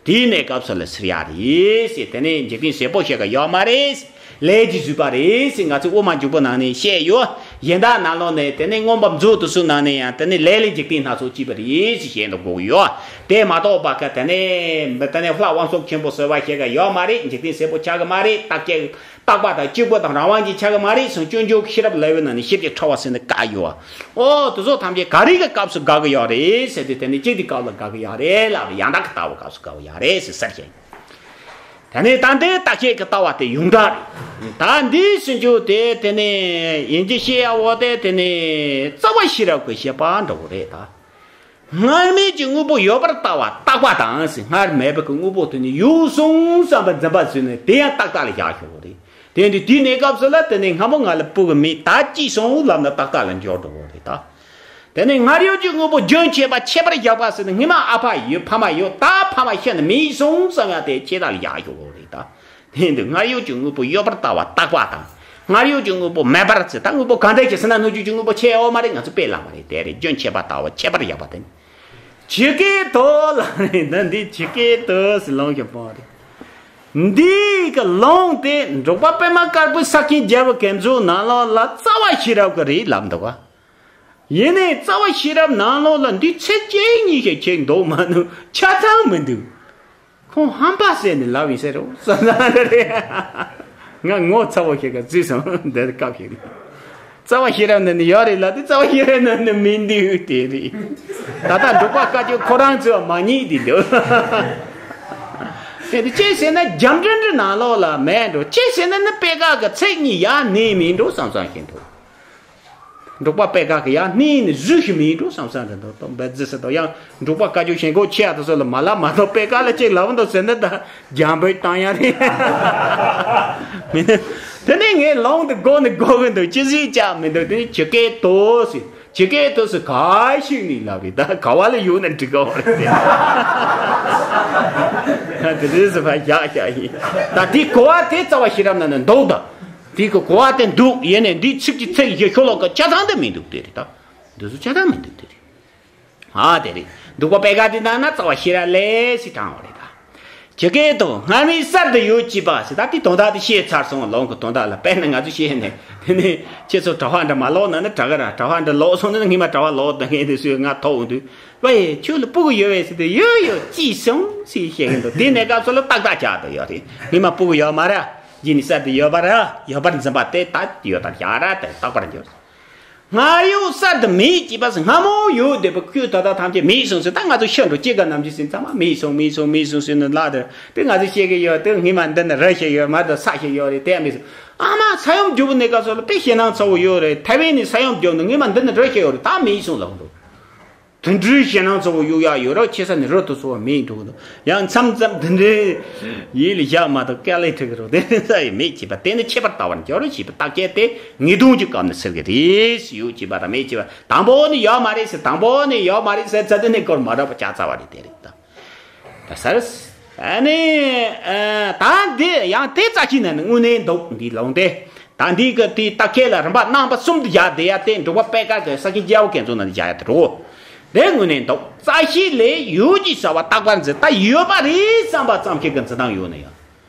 དེའི་གནས་སྐབས་སུ་ལ་ཟེར་ཡ་རེད་ཟེར། དེ་ནས་འཇིག་རྟེན་ཟད་པོ་ཞིག་གི་ཡོད་མ་རེད། ལས་ཀྱི་བཟོས་པ་རེད་ཟེར། ང་ཚོས་དབུ་མ་འཇུག་པོ་ནང་ནས་བཤད་ཡོད། གཞན་དག་ནང་ལོགས་ནས་དེ་ནས་མངོན་པ་མཛོད་དུ་སུ་ནང་ནས་ཡང་དེ་ནས་ལས་ལས་འཇིག་རྟེན་སྣ་ཚོགས་སྐྱེས་པ་རེད་ཟེར་བཤད་འདུག་གོ་ཡོད། དེ་མ་གཏོགས་པ་ཀ་དེ་ནས་དེ་ནས་ལྷ་དབང་ཕྱུག་ཆེན་པོ་ཟེར་བ་ཞིག་གི་ཡོད་མ་རེད། འཇིག་རྟེན་ཟད་པོ་ཆགས་གི་མ་རེད། རྟགས་ཆད་རྟག་པ་དང་གཅིག་པ་དང་རང་དབང་གིས་ཆགས་ཀྱི་མ་རེད་གསུངས། སྤྱོད་འཇུག་ཤེས་རབ་ལེའུ་ནང་ནས་ཤེས་བྱའི་ཕྲེང་བ་ཟེར་ནས་བཀག་ཡོད། ཨོ་དེ་ཚོ་ཐམས་ཅད་ག་རེ་གི་སྐབས་སུ་དགག་གི་ཡོད་རེད་ཟེར་དུས་དེ་ནི་གཅིག་དེ་སྐབས་ལ་དགག་གི་ཡོད་རེད་ལབ་རེད། ཡང་དག་གི་ལྟ་བའི་སྐབས་སུ་དགག་གི་ཡོད་རེད་ཟེར་ཟེར་བཞིན། དེ་ནས་ད་འདི་རྟག་ཆད་ཀྱི་ལྟ་བ་དེ་ཡོངས་གྲགས་རེད། ད་འདིའི་ཟིན་རྒྱུ་དེ་དེ་ནི་ཡིན་གྱི་ཤེས་ཡ་འོ་དེ་དེ་ནི་རྩ་བ་ཤེས་རབ་ཀྱི་བཤད་པ་འདྲ་བོ་རེད་ད། སྔར་མེད་ཀྱི་དངོས་པོ་ཡོད་པར་ལྟ་བ་རྟག་པ་དང་ཟེར། སྔར་མེད་པའི་གི་དངོས་པོ་དེ་ནི་ཡོད་གསུངས་བསམ་པའི་འཛིན་པ་བཟོས་ནས་དེ་ཡང་རྟག་ལྟ་ལ་བཞག་ཆོག་གི་རེད། དེ་འདི་དེའི་གནས་སྐབས་སུ་ལ་དེ་ནི་སྔ་མོ་ང་ལ་སྤུ་གི་མེད། ད་སྐྱེས་སོང་ལབ་ན་རྟག་ལྟ་ལ་འགྱུར་འགྲོ་གི་རེད་ད། དེ་ནི་སྔར་ཡོད་ཀྱི་དངོས་པོ་རྒྱུན་ཆད་པ་ཆད་པར་བཞག་པ་ཟེར་ནས་སྔོན་མ་ཨ་ཕ་ཡོད། ཕ་མ་ཡོད། ད་ཕ་མ་ཤི་ནས་མེད་སོང་བསམ་ཡང་དེ་ཆད་ལྟ་ལ་བཞག་ཆོག་གི་རེད་ད། དེ་འདི་སྔར་ཡོད་ཀྱི་དངོས་པོ་ཡོད་པར་ལྟ་བ་རྟག་པ་དང་། སྔར་ཡོད་ཀྱི་དངོས་པོ་མེད་པར་ཟེར། ད་དངོས་པོ་གང་འདྲ་ཞིག་ཟེར་ན་སྣོད་བཅུད་ཀྱི་དངོས་པོ་ཆད་ཡོད་མ་རེད། ང་ཚོ་དཔེ་ལ་མ་རེད། དེ་རེད། རྒྱུན་ཆད་པ་ལྟ་བུ་ཆད་པར་བཞག་པ་དེ་ནི། ཇི་སྐད་དུ་ལ་རེད། ད་འདི་ཇི་སྐད་དུ་ཟེར་ལུང་གི་དཔང་རེད། འདི་གི་ལུང་དེ་འབྲུག་པ་པདྨ་དཀར་པོའི་ས་ཆེན་རྒྱལ་པོ་གན་མཛོད་ནང་ལོགས་ལ་རྩ་བ་ཤེས་རབ་ཀྱི་རེད་ལབ་འདུག་ག། ཡིན་ནའི་རྩ་བ་ཤེས་རབ་ནང་ལོགས་ལ་འདི་ཚིགས་བཅད་གཉིས་ཤིག་ཆད་འདུག་མ་གཏོགས་ཆ་ཚང་མི་འདུག། ཁོང་ཧམ་པ་བཟས་ནས་ལབ་ཡིན་ཟེར་རོ་བསམ་ན་རེད། ང་ངོ་ཚ་བོ་ཞིག་ག་བརྩིས་སོང་། འདིར་སྐབས་ཤིག་རེད། རྩ་བ་ཤེས་རབ་ནང་ནས་ཡོད་རེད་ལབ་དུས་རྩ་བ་ཤེས་རབ་ནང་ནས་མི་འདུག་དེ་རེད། ད་ལྟ་འབྲུག་པ་བཀའ་བརྒྱུད་ཁོ་རང་ཚོས་མ་རྙེད་དེ་འདུག་དེ་འདི་ཅི་ཟེར་ན་རྒྱ་འགྲེལ་འདི་ནང་ལོགས་ལ་མེད་འགྲོ། ཅི་ཟེར་ན་ནི་པད་དཀར་གྱི་ཚིག་གཉིས་ཡར་སྣེ་མིན་འགྲོ་བསམ་བསམ་ཞིག་འདུག་འབྲུག་པ་པད་དཀར་གྱི་ཡར་སྣེ་ནས་བཟོས་ཤིག་མིན་འགྲོ་བསམ་བསམ་རེད་འདུག་ཏོ་འབད་རྩིས་སུ་ཏོ་ཡང་འབྲུག་པ་བཀའ་བརྒྱུད་ཞེན་ཁོག་ཆེ་ཡ་དུ་སོགས་ལ་མ་ལབ་མ་གཏོགས་པད་དཀར་ལ་ཅིག་ལབ་འདུག་ཟེར་ན་ད་རྒྱ་འབོད་བཏང་ཡ་རེད། མིན་ནི། དེ་ནས་ངས་ལུང་དེ་དགོངས་ནས་དགོངས་གི་འདུག་ཅི་ཟིག་ཅག་མི་འདུག་དེ་ནས་ཇི་སྐད་དུ་ཟེར། ཇི་སྐད་དུ་ཟེར་ག་ཞིག་ནས་ལབ་རེད། ད་ག་བ་ལ་ཡོད་ན་འགྲིག་ག་བ་རེད་དེ། དེ་རེད་ཟེར་བ་བཞག་བཞག་ཡིན། ད་དེ་གོ་བ་དེ་རྩ་བ་ཤེས་རབ་ནང་ན་འདུག་ད། དེ་གི་གོ་བ་དེ་འདུག་ཡིན་ནས་འདི་ཚིག་གི་ཚིག་བཞི་ཤོ་ལོ་ཀ་ཆ་ཚང་དེ་མི་འདུག་དེ་རེད་ད། འདི་ཚོ་ཆ་ཚང་མི་འདུག་དེ་རེད། ཨ་དེ་རེད། འདུག་པ་པད་དཀར་དེ་ནང་ན་རྩ་བ་ཤེས་རབ་ལས་སི་དྲང་བ་རེད་ད། ཇི་སྐད་དུ་སྔར་མེད་གསར་དུ་ཡོད་ཅེས་པ་ཟེར་ད་དེ་དོན་དག་དེ་ཤེས་ཚར་སོང་། ལུང་གི་དོན་དག་ལ་དཔེར་ན་ང་ཚོ་ཤེས་ནས་དེ་ནས་ཁྱེད་ཚོ་གྲྭ་པ་འདྲ་མ་ལོག་ན་ནི་དྲག་གི་ར། གྲྭ་པ་འདྲ་ལོག་སོང་ན་ནི་ངས་མ་གྲྭ་པ་ལོག་ད་ངས་དེ་སུས་ང་ཐོག་འོང་དུས་ཝེ་ཁྱོད་ལ་སྤུ་གུ་ཡོད་བས་ཟེར་དུས་ཡོད་ཡོད་ཅི་སོང་ཟེར་བཤད་གི་འདུག་དེ་ནས་སྐབས་སུ་ལ་ཏག་ཏག་ཆགས་དུ་ཡོད་རེད། ངས་མ་སྤུ་གུ་ཡོད་མ་ར། རྗེས་ནས་གསར་དུ་ཡོད་པ་ར། ཡོད་པར་འཛིན་པ་དེ་ད་ཡོད་དང་བཞག་ར་དེ་རྟག་པར་འགྱུར། སྔར་ཡོད་གསར་དུ་མེད་ཅེས་པ་སྔ་མོ་ཡོད་བསྡད་པ་ཁྱོད་ད་ལྟ་ཐམས་ཅད་མེད་སོང་ཟེར། ད་ང་ཚོ་ཤི་འགྲོ་སྐྱེ་རྒ་ན་འཆི་ཟེར་ཚང་མ་མེད་སོང་མེད་སོང་མེད་སོང་ཟེར་ནས་ལབ་དེ་དེ་ང་ཚོ་ཤེས་ཀྱི་ཡོད་དེ། སྔས་མ་འདི་ནས་ར་ཤི་ཡོད་མ་གཏོགས་ས་ཤི་ཡོད་རེད་དེ་མེད་སོང་། ཨ་མ་ས་ཡོམ་རྒྱུག་པ་ནས་སྐབས་སུ་ལ་དཔེ་ཞེད་སྣང་ཚ་བོ་ཡོད་རེད། ཐའེ་ཝན་ནས་ས་ཡོམ་རྒྱུག་ནས་སྔས་མ་འདི་ནས་ར་ཤི་ཡོད་རེད། ད་མེད་སོང་ལབ་འདུག་དེ་འདྲའི་ཞེད་སྣང་ཚ་བོ་གཡུག་ཡག་ཡོད་ར། ཁྱེད་ས་ནས་རུ་དུ་སོ་བ་མེད་འདུག་འདུག་ཡང་མཚམས་མཚམས་དེ་འདྲའི་ཡིད་ལ་བཞག་མ་ཐུབ་སྐད་ལས་ཁྲིད་ཀྱི་རོ། དེ་འདྲ་ས་ཡི་མེད་ཅེས་པ་དེ་ནི་ཁྱད་པར་ལྟ་བར་འགྱུར་ཞེས་པའི་རྟགས་ཅན་དེ་ངེས་དོན་གྱི་སྐབས་ནས་ཟེར་གྱི་རེད། ཡོད་ཅེས་པ་དང་མེད་ཅེས་པ། དང་པོ་ནི་ཡོད་མ་རེད་ཟེར། དང་པོ་ནི་ཡོད་མ་རེད་ཟེར་ཚ་དེ་ནི་སྐོར་མ་རག་པ་ཅག་ཚ་བ་རེད། དེ་རེད་ད། ད་ཟེར། ཨ་ནི། ཨ། ད་འདི་ཡང་དེ་རྩ་ཤེས་ནས་དངོས་གནས་འདུག་འདི་ལུང་དེ། ད་འདི་གི་དེ་རྟགས་ཁས་ལ་རིམ་པ་རྣམ་པ་གསུམ་དུ་བཞག་བསྡད་ཡ་དེ་འབྲུག་པ་པད་དཀར་གྱི་ས་སྐྱའི་རྒྱལ་བ་གན་ཚོ་ནང་དུ་བཞག་ཡ་དེ་རོ། དེ་དངོས་གནས་འདུག་རྩ་ཤེས་ལས་ཡོད་ཅེས་བྱ་བ་རྟག་པར་འཛིན། ད་ཡོད་པ་རེད་བསམ་པ་ཙམ་ཞིག་གི་འཛིན་སྟངས་ཡོད་ན་ཡང་།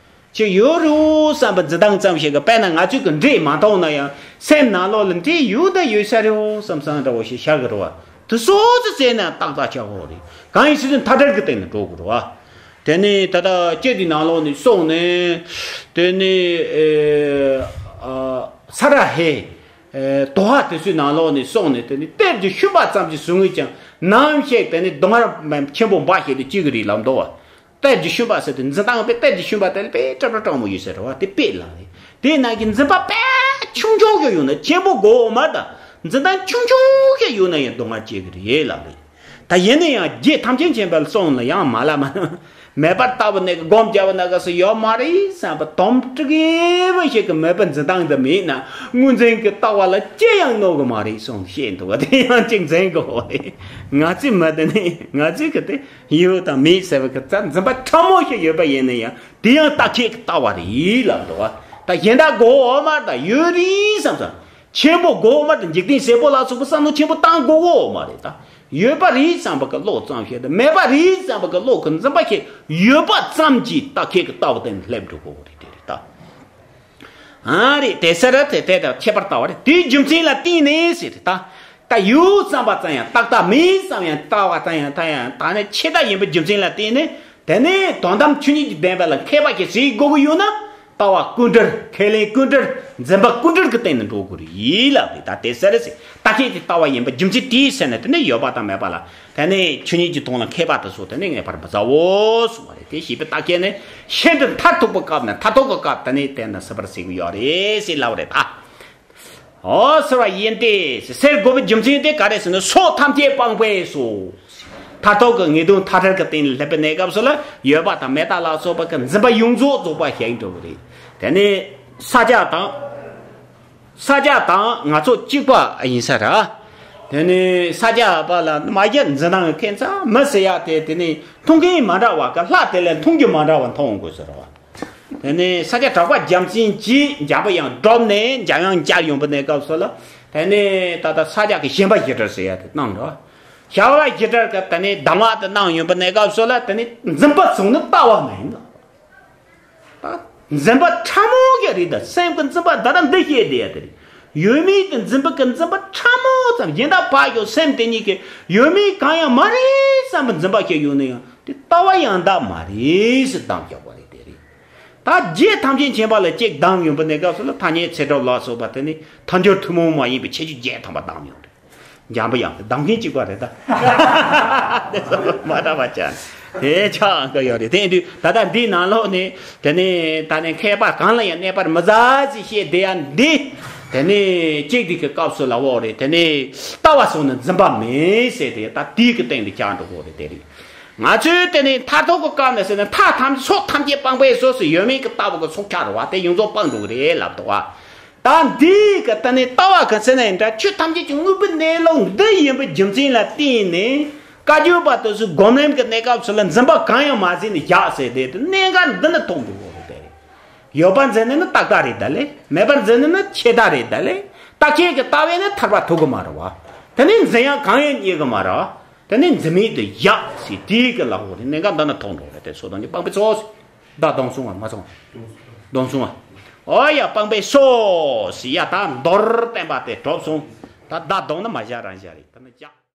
ཅི་ཡོད་རེད་བསམ་པ་འཛིན་སྟངས་ཙམ་ཞིག་གི། དཔེར་ན་ང་ཚོས་གི་འདྲེས་མ་མཐོང་ན་ཡང་སེམས་ནང་ལོགས་ལ་འདྲེས་ཡོད་ད་ཡོད་ས་རེད་བསམ་བསམ་འདྲ་བོ་ཞིག་ཤར་གི་རེད་བ། དེ་སོ་སོ་བཙལ་ན་ཏག་ཏག་ཆགས་ཡོད་རེད། གང་ཡིན་ཟེར་དུས་མཐའ་བྲལ་གྱི་སྟེང་ནས་འགྲོ་དགོས་རེད་བ། དེ་ནས་ད་ལྟ་སྐྱེ་དེའི་ནང་ལོགས་ནས་སོང་ནས། དེ་ནས་ཨེ་ཨ་ས་ར་ཧེ་ཨེ་དོ་ཧ་དེ་ཚོའི་ནང་ལོགས་ནས་སོང་ནས། དེ་ནས་གཏེར་གྱི་ཤུན་པ་ཙམ་གྱི་བཟོ་ངེས་ཀྱང་ནམ་ཞིག་དེ་ནས་གདོང་ལྔ་ཆེན་པོ་འབའ་ཞིག་ཏུ་སྐྱེ་གི་རེད་ལབ་འདུག་བ། གཏེར་གྱི་ཤུན་པ་ཟེར་དུས་འཛིན་སྟངས་དཔེ་གཏེར་གྱི་ཤུན་པ་དེ་ལ་དཔེ་སྐྲ་སྐྲ་སྐྲག་མོ་ཡོད་ཟེར་བ་དེ་དཔེ་ལ་རེད། དེ་ནང་གི་འཛིན་པ་དཔེ་ཆུང་ཆུང་ཞིག་ཡོད་ན་ཆེན་པོ་དགོས་མ་ད། འཛིན་སྟངས་ཆུང་ཆུང་ཞིག་ཡོད་ན་ཡང་གདོང་ལྔ་སྐྱེ་གི་རེད་ལབ་རེད། ད་ཡིན་ན་ཡང་རྒྱུད་ཐམས་ཅད་མཁྱེན་པ་ལ་སོང་ན་ཡང་མ་ལ་མ་མེད་པར་ལྟ་བུ་ནས་སྒོམ་རྒྱབ་ན་ག་སུ་ཡོད་མ་རེད་བསམ་པ་དོམ་ཀྲིག་བ་ཞིག་གི་མོས་པ་འཛིན་སྟངས་འདི་མེད་ན་དངོས་འཛིན་གྱི་ལྟ་བ་ལ་ཅི་ཡང་གནོད་གི་མ་རེད་གསུངས་བཤད་འདུག་བ། དེ་ཡང་གཅིག་འཛིན་དགོས་བ་རེད། ང་ཚོས་མི་དེ་ནི་ང་ཚོས་གི་དེ་ཡོད་དང་མེད་ཟེར་བ་གི་རྩ་འཛིན་པ་ཕྲ་མོ་ཞིག་ཡོད་པ་ཡིན་ན་ཡང་དེ་ཡང་རྟགས་ཁས་ཀྱི་ལྟ་བ་རེད་ལབ་འདུག་བ། ད་གཞན་དག་གོ་འོ་མ་ད་ཡོད་རེད་བསམ་ཙང་ཆེན་པོ་དགོས་མ་ད་འཇིག་རྟེན་ཟད་པོ་ལ་སོགས་པ་བསམ་བློ་ཆེན་པོ་བཏང་དགོས་འོ་མ་རེད། ད་ཡོད་པ་རེད་བསམ་པ་གི་བློ་ཙམ་ཞིག་དང་མེད་པ་རེད་བསམ་པ་གི་བློ་གི་འཛིན་པ་ཞིག་ཡོད་པ་ཙམ་གྱིས་རྟགས་ཁས་ཀྱི་ལྟ་བ་དེ་ནི་སླེབས་འགྲོ་དགོས་རེད། དེ་རེད་ད། ཨ་རེད། དེ་ཟེར་ར་དེ་དེ་དང་ཁྱད་པར་ལྟ་བ་རེད། དེའི་རྒྱུ་མཚན་ལ་བརྟེན་ནས་ཟེར་ཏེ་ད། ད་ཡོད་བསམ་པ་ཙམ་ཡང་ཏག་ཏག་མེད་བསམ་ཡང་ལྟ་བ་ཙམ་ཡང་ད་ཡང་ད་ནི་ཆེ་ད་ཡིན་པའི་རྒྱུ་མཚན་ལ་བརྟེན་ནས་དེ་ནས་དོན་དམ་ཆོས་ཉིད་ཀྱི་བདེན་པ་ལ་མཁས་པ་ཞིག་བྱེད་དགོས་ཀྱི་ཡོད་ན་ལྟ་བ་ཀུན་བྲལ་ཁས་ལེན་ཀུན་བྲལ་འཛིན་པ་ཀུན་བྲལ་གྱི་སྟེང་ནས་འགྲོ་དགོས་རེད་ལབ་རེད། ད་དེ་ཟེར་རེད་ཟེར། ད་ཁྱེད་ཀྱི་ལྟ་བ་ཡིན་པ་རྒྱུ་མཚན་དེའི་ཟེར་ནས་དེ་ནས་ཡོད་པ་དང་མེད་པ་ལ། དེ་ནས་ཆོས་ཉིད་ཀྱི་དོན་ལ་མཁས་པ་དེ་ཚོ་དེ་ནས་ངེས་པར་མི་ཟ་བོ་གསུངས་པ་རེད། དེ་ཞེས་པའི་རྟགས་ཁས་ནི་ཤིན་ཏུ་མཐར་ཐུག་པའི་སྐབས་ནས་མཐར་ཐུག་གི་སྐབས་དེ་ནས་དེ་ན་སྲིད་པར་ཟེར་གྱི་ཡོད་རེད་ཟེར་ལབ་རེད་ད། འོ་ཟེར་བ་ཡིན་ཏེ། ཟེར་དགོས་པའི་རྒྱུ་མཚན་དེ་ག་རེ་ཟེར་ན་སྲོག་ཐམས་ཅད་སྤངས་པས་སོ། མཐར་ཐུག་གི་ངེས་དོན་མཐའ་བྲལ་གྱི་སྟེང་ལ་སླེབས་པའི་གནས་སྐབས་སུ་ལ་ཡོད་པ་དང་མེད་པ་ལ་སོགས་པ་གི་འཛིན་པ་ཡོངས་རྫོགས་རྫོགས་པ་ཞིག་འགྲོ་གི་རེད། དེ་ནས་ས་སྐྱ་དང་། ས་སྐྱ་དང་ང་ཚོ་གཅིག་པ་ཡིན་ས་ར། དེ་ནས་ས་སྐྱ་པ་ལ་མ་རྒྱ་འཛིན་སྟངས་ཁྱད་མཚར་མི་ཟེར་ཡ་དེ། དེ་ནས་མཐོང་མཁན་མ་འདྲ་བ་གི་ལྷ་དེ་ལས་མཐོང་རྒྱུ་མ་འདྲ་བ་མཐོང་དགོས་ཟེར་བ། དེ་ནས་ས་སྐྱ་གྲགས་པ་རྒྱལ་མཚན་གྱིས་འཇམ་པོ་ཡང་བསྒྲུབས་ནས་འཇམ་དབྱངས་བསྐྱར་ཡོང་པའི་གནས་སྐབས་སུ་ལ། དེ་ནས་ད་ལྟ་ས་སྐྱ་གི་ཞེན་པ་བཞི་བྲལ་ཟེར་ཡ་དེ་གནང་རོ། ཞེན་པ་བཞི་བྲལ་གི་དེ་ནས་གདམས་ངག་དེ་གནང་ཡོང་པའི་གནས་སྐབས་སུ་ལ་དེ་ནས་འཛིན་པ་བཟུང་ནས་ལྟ་བ་མ་ཡིན་ལ། ད་འཛིན་པ་ཕྲ་མོ་ཞིག་རེད། ད་སེམས་ཀྱི་འཛིན་པ་ད་ལྟ་འདི་བཤད་བསྡད་ཡ་དེ་རེད། ཡོད་མེད་ཀྱི་འཛིན་པ་གི་འཛིན་པ་ཕྲ་མོ་ཙམ་ཡིན། ད་ཕར་ཞོག་སེམས་དེ་ཉིད་ཀྱི་ཡོད་མེད་གང་ཡང་མ་རེད་བསམ་པའི་འཛིན་པ་ཞིག་ཡོད་ན་ཡང་དེ་ལྟ་བ་ཡང་དག་མ་རེད་ཟེར་གདམས་བཞག་པ་རེད། དེ་རེད། ད་བརྒྱད་ཐམས་ཅད་མཁྱེན་པ་ལ་གཅིག་གདམས་ཡོང་པ་ནས་སྐབས་སུ་ལ་ཐ་སྙད་ཚེ་སྒྲུབ་ལ་སོགས་པ་དེ་ནི་ཐལ་འགྱུར་ཐུན་མོང་མ་ཡིན་པའི་ཁྱད་ཆོས་བརྒྱད་ཐམ་པ་གདམས་ཡོང་རེད། འཇམ་པོ་ཡང་གདམས་མཁན་གཅིག་པ་རེད་ད། དེ་ཚོ་མ་འདྲ་བ་ཅན་དེ་ཆགས་ཀྱི་ཡོད་རེད། དེ་ཡིན་དུས་ད་ལྟ་འདིའི་ནང་ལོགས་ནས་དེ་ནས་ད་ནས་མཁས་པ་གང་ལ་ཡང་གནས་པར་མི་བྱ་ཟེར་བཤད་བསྡད་ཡ་འདི། དེ་ནས་གཅིག་འདི་གི་སྐབས་སུ་ལ་འོ་རེད། དེ་ནས་ལྟ་བ་སོགས་ནི་འཛིན་པ་མེད་ཟེར་ཏེ་ད་དེའི་གི་སྟེང་དུ་བཅར་འགྲོ་གི་རེད། དེ་རེད། ང་ཚོས་དེ་ནས་མཐར་ཐུག་གི་སྐབས་ནས་ཟེར་ན་མཐའ་ཐམས་ཕྱོགས་ཐམས་ཅད་སྤངས་པའི་ཕྱོགས་སུ་ཡོད་མེད་ཀྱི་ལྟ་བ་གི་ཚོགས་ཆགས་རེད་བ། དེ་ཡོངས་རྫོགས་སྤངས་འགྲོ་གི་རེད་ལབ་འདུག་བ། ད་འདི་གི་ད་ནི་ལྟ་བ་གི་ཟེར་ན་ཡིན་འདྲ། ཆོས་ཐམས་ཅད་ཀྱི་དངོས་པོའི་གནས་ལུགས་འདི་ཡིན་པའི་རྒྱུ་མཚན་ལ་བརྟེན་ནས་བཀའ་བརྒྱུད་པ་དེ་ཚོས་སྒོམ་རིམ་གྱི་གནས་སྐབས་སུ་ལ་འཛིན་པ་གང་ཡང་མ་ཟིན་ནས་བཞག་ཟེར་ཏེ། དེ་གནད་འགག་འདི་ནི་མཐོང་འགྲོ་གི་རེད། དེ་རེད། ཡོད་པར་འཛིན་ནི་ནི་རྟག་པ་རེད་ད་ལེ། མེད་པར་འཛིན་ནི་ནི་ཆད་ལྟ་རེད་ད་ལེ། རྟག་ཆད་ཀྱི་ལྟ་བས་ནི་ཐར་པ་ཐོབ་གི་མ་རེད་བ། དེ་ནི་འཛིན་ཡག་གང་ཡང་རྙེད་གི་མ་རེད། དེ་ནི་འཛིན་མེད་དུ་བཞག་ཟེར་དེའི་གི་ལ་འོ་རེད། གནད་འགག་འདི་ནི་མཐོང་འགྲོ་རེད། དེ་ཚོ་དང་ནི་སྤངས་པའི་ཚོགས། བརྡ་གཏོང་སོང་བ་མ་སོང་བ། གཏོང་སོང་བ། ཨོ་ཡ་སྤངས་པའི་ཚོགས་ཟེར་ཡ་ད་མདོར་བསྟན་པ་དེ་གྲུབ་སོང་། ད་བརྡ་གཏོང་ནི་མ་བཞག་རང་བཞག་རེད། ད་ནི་བཞག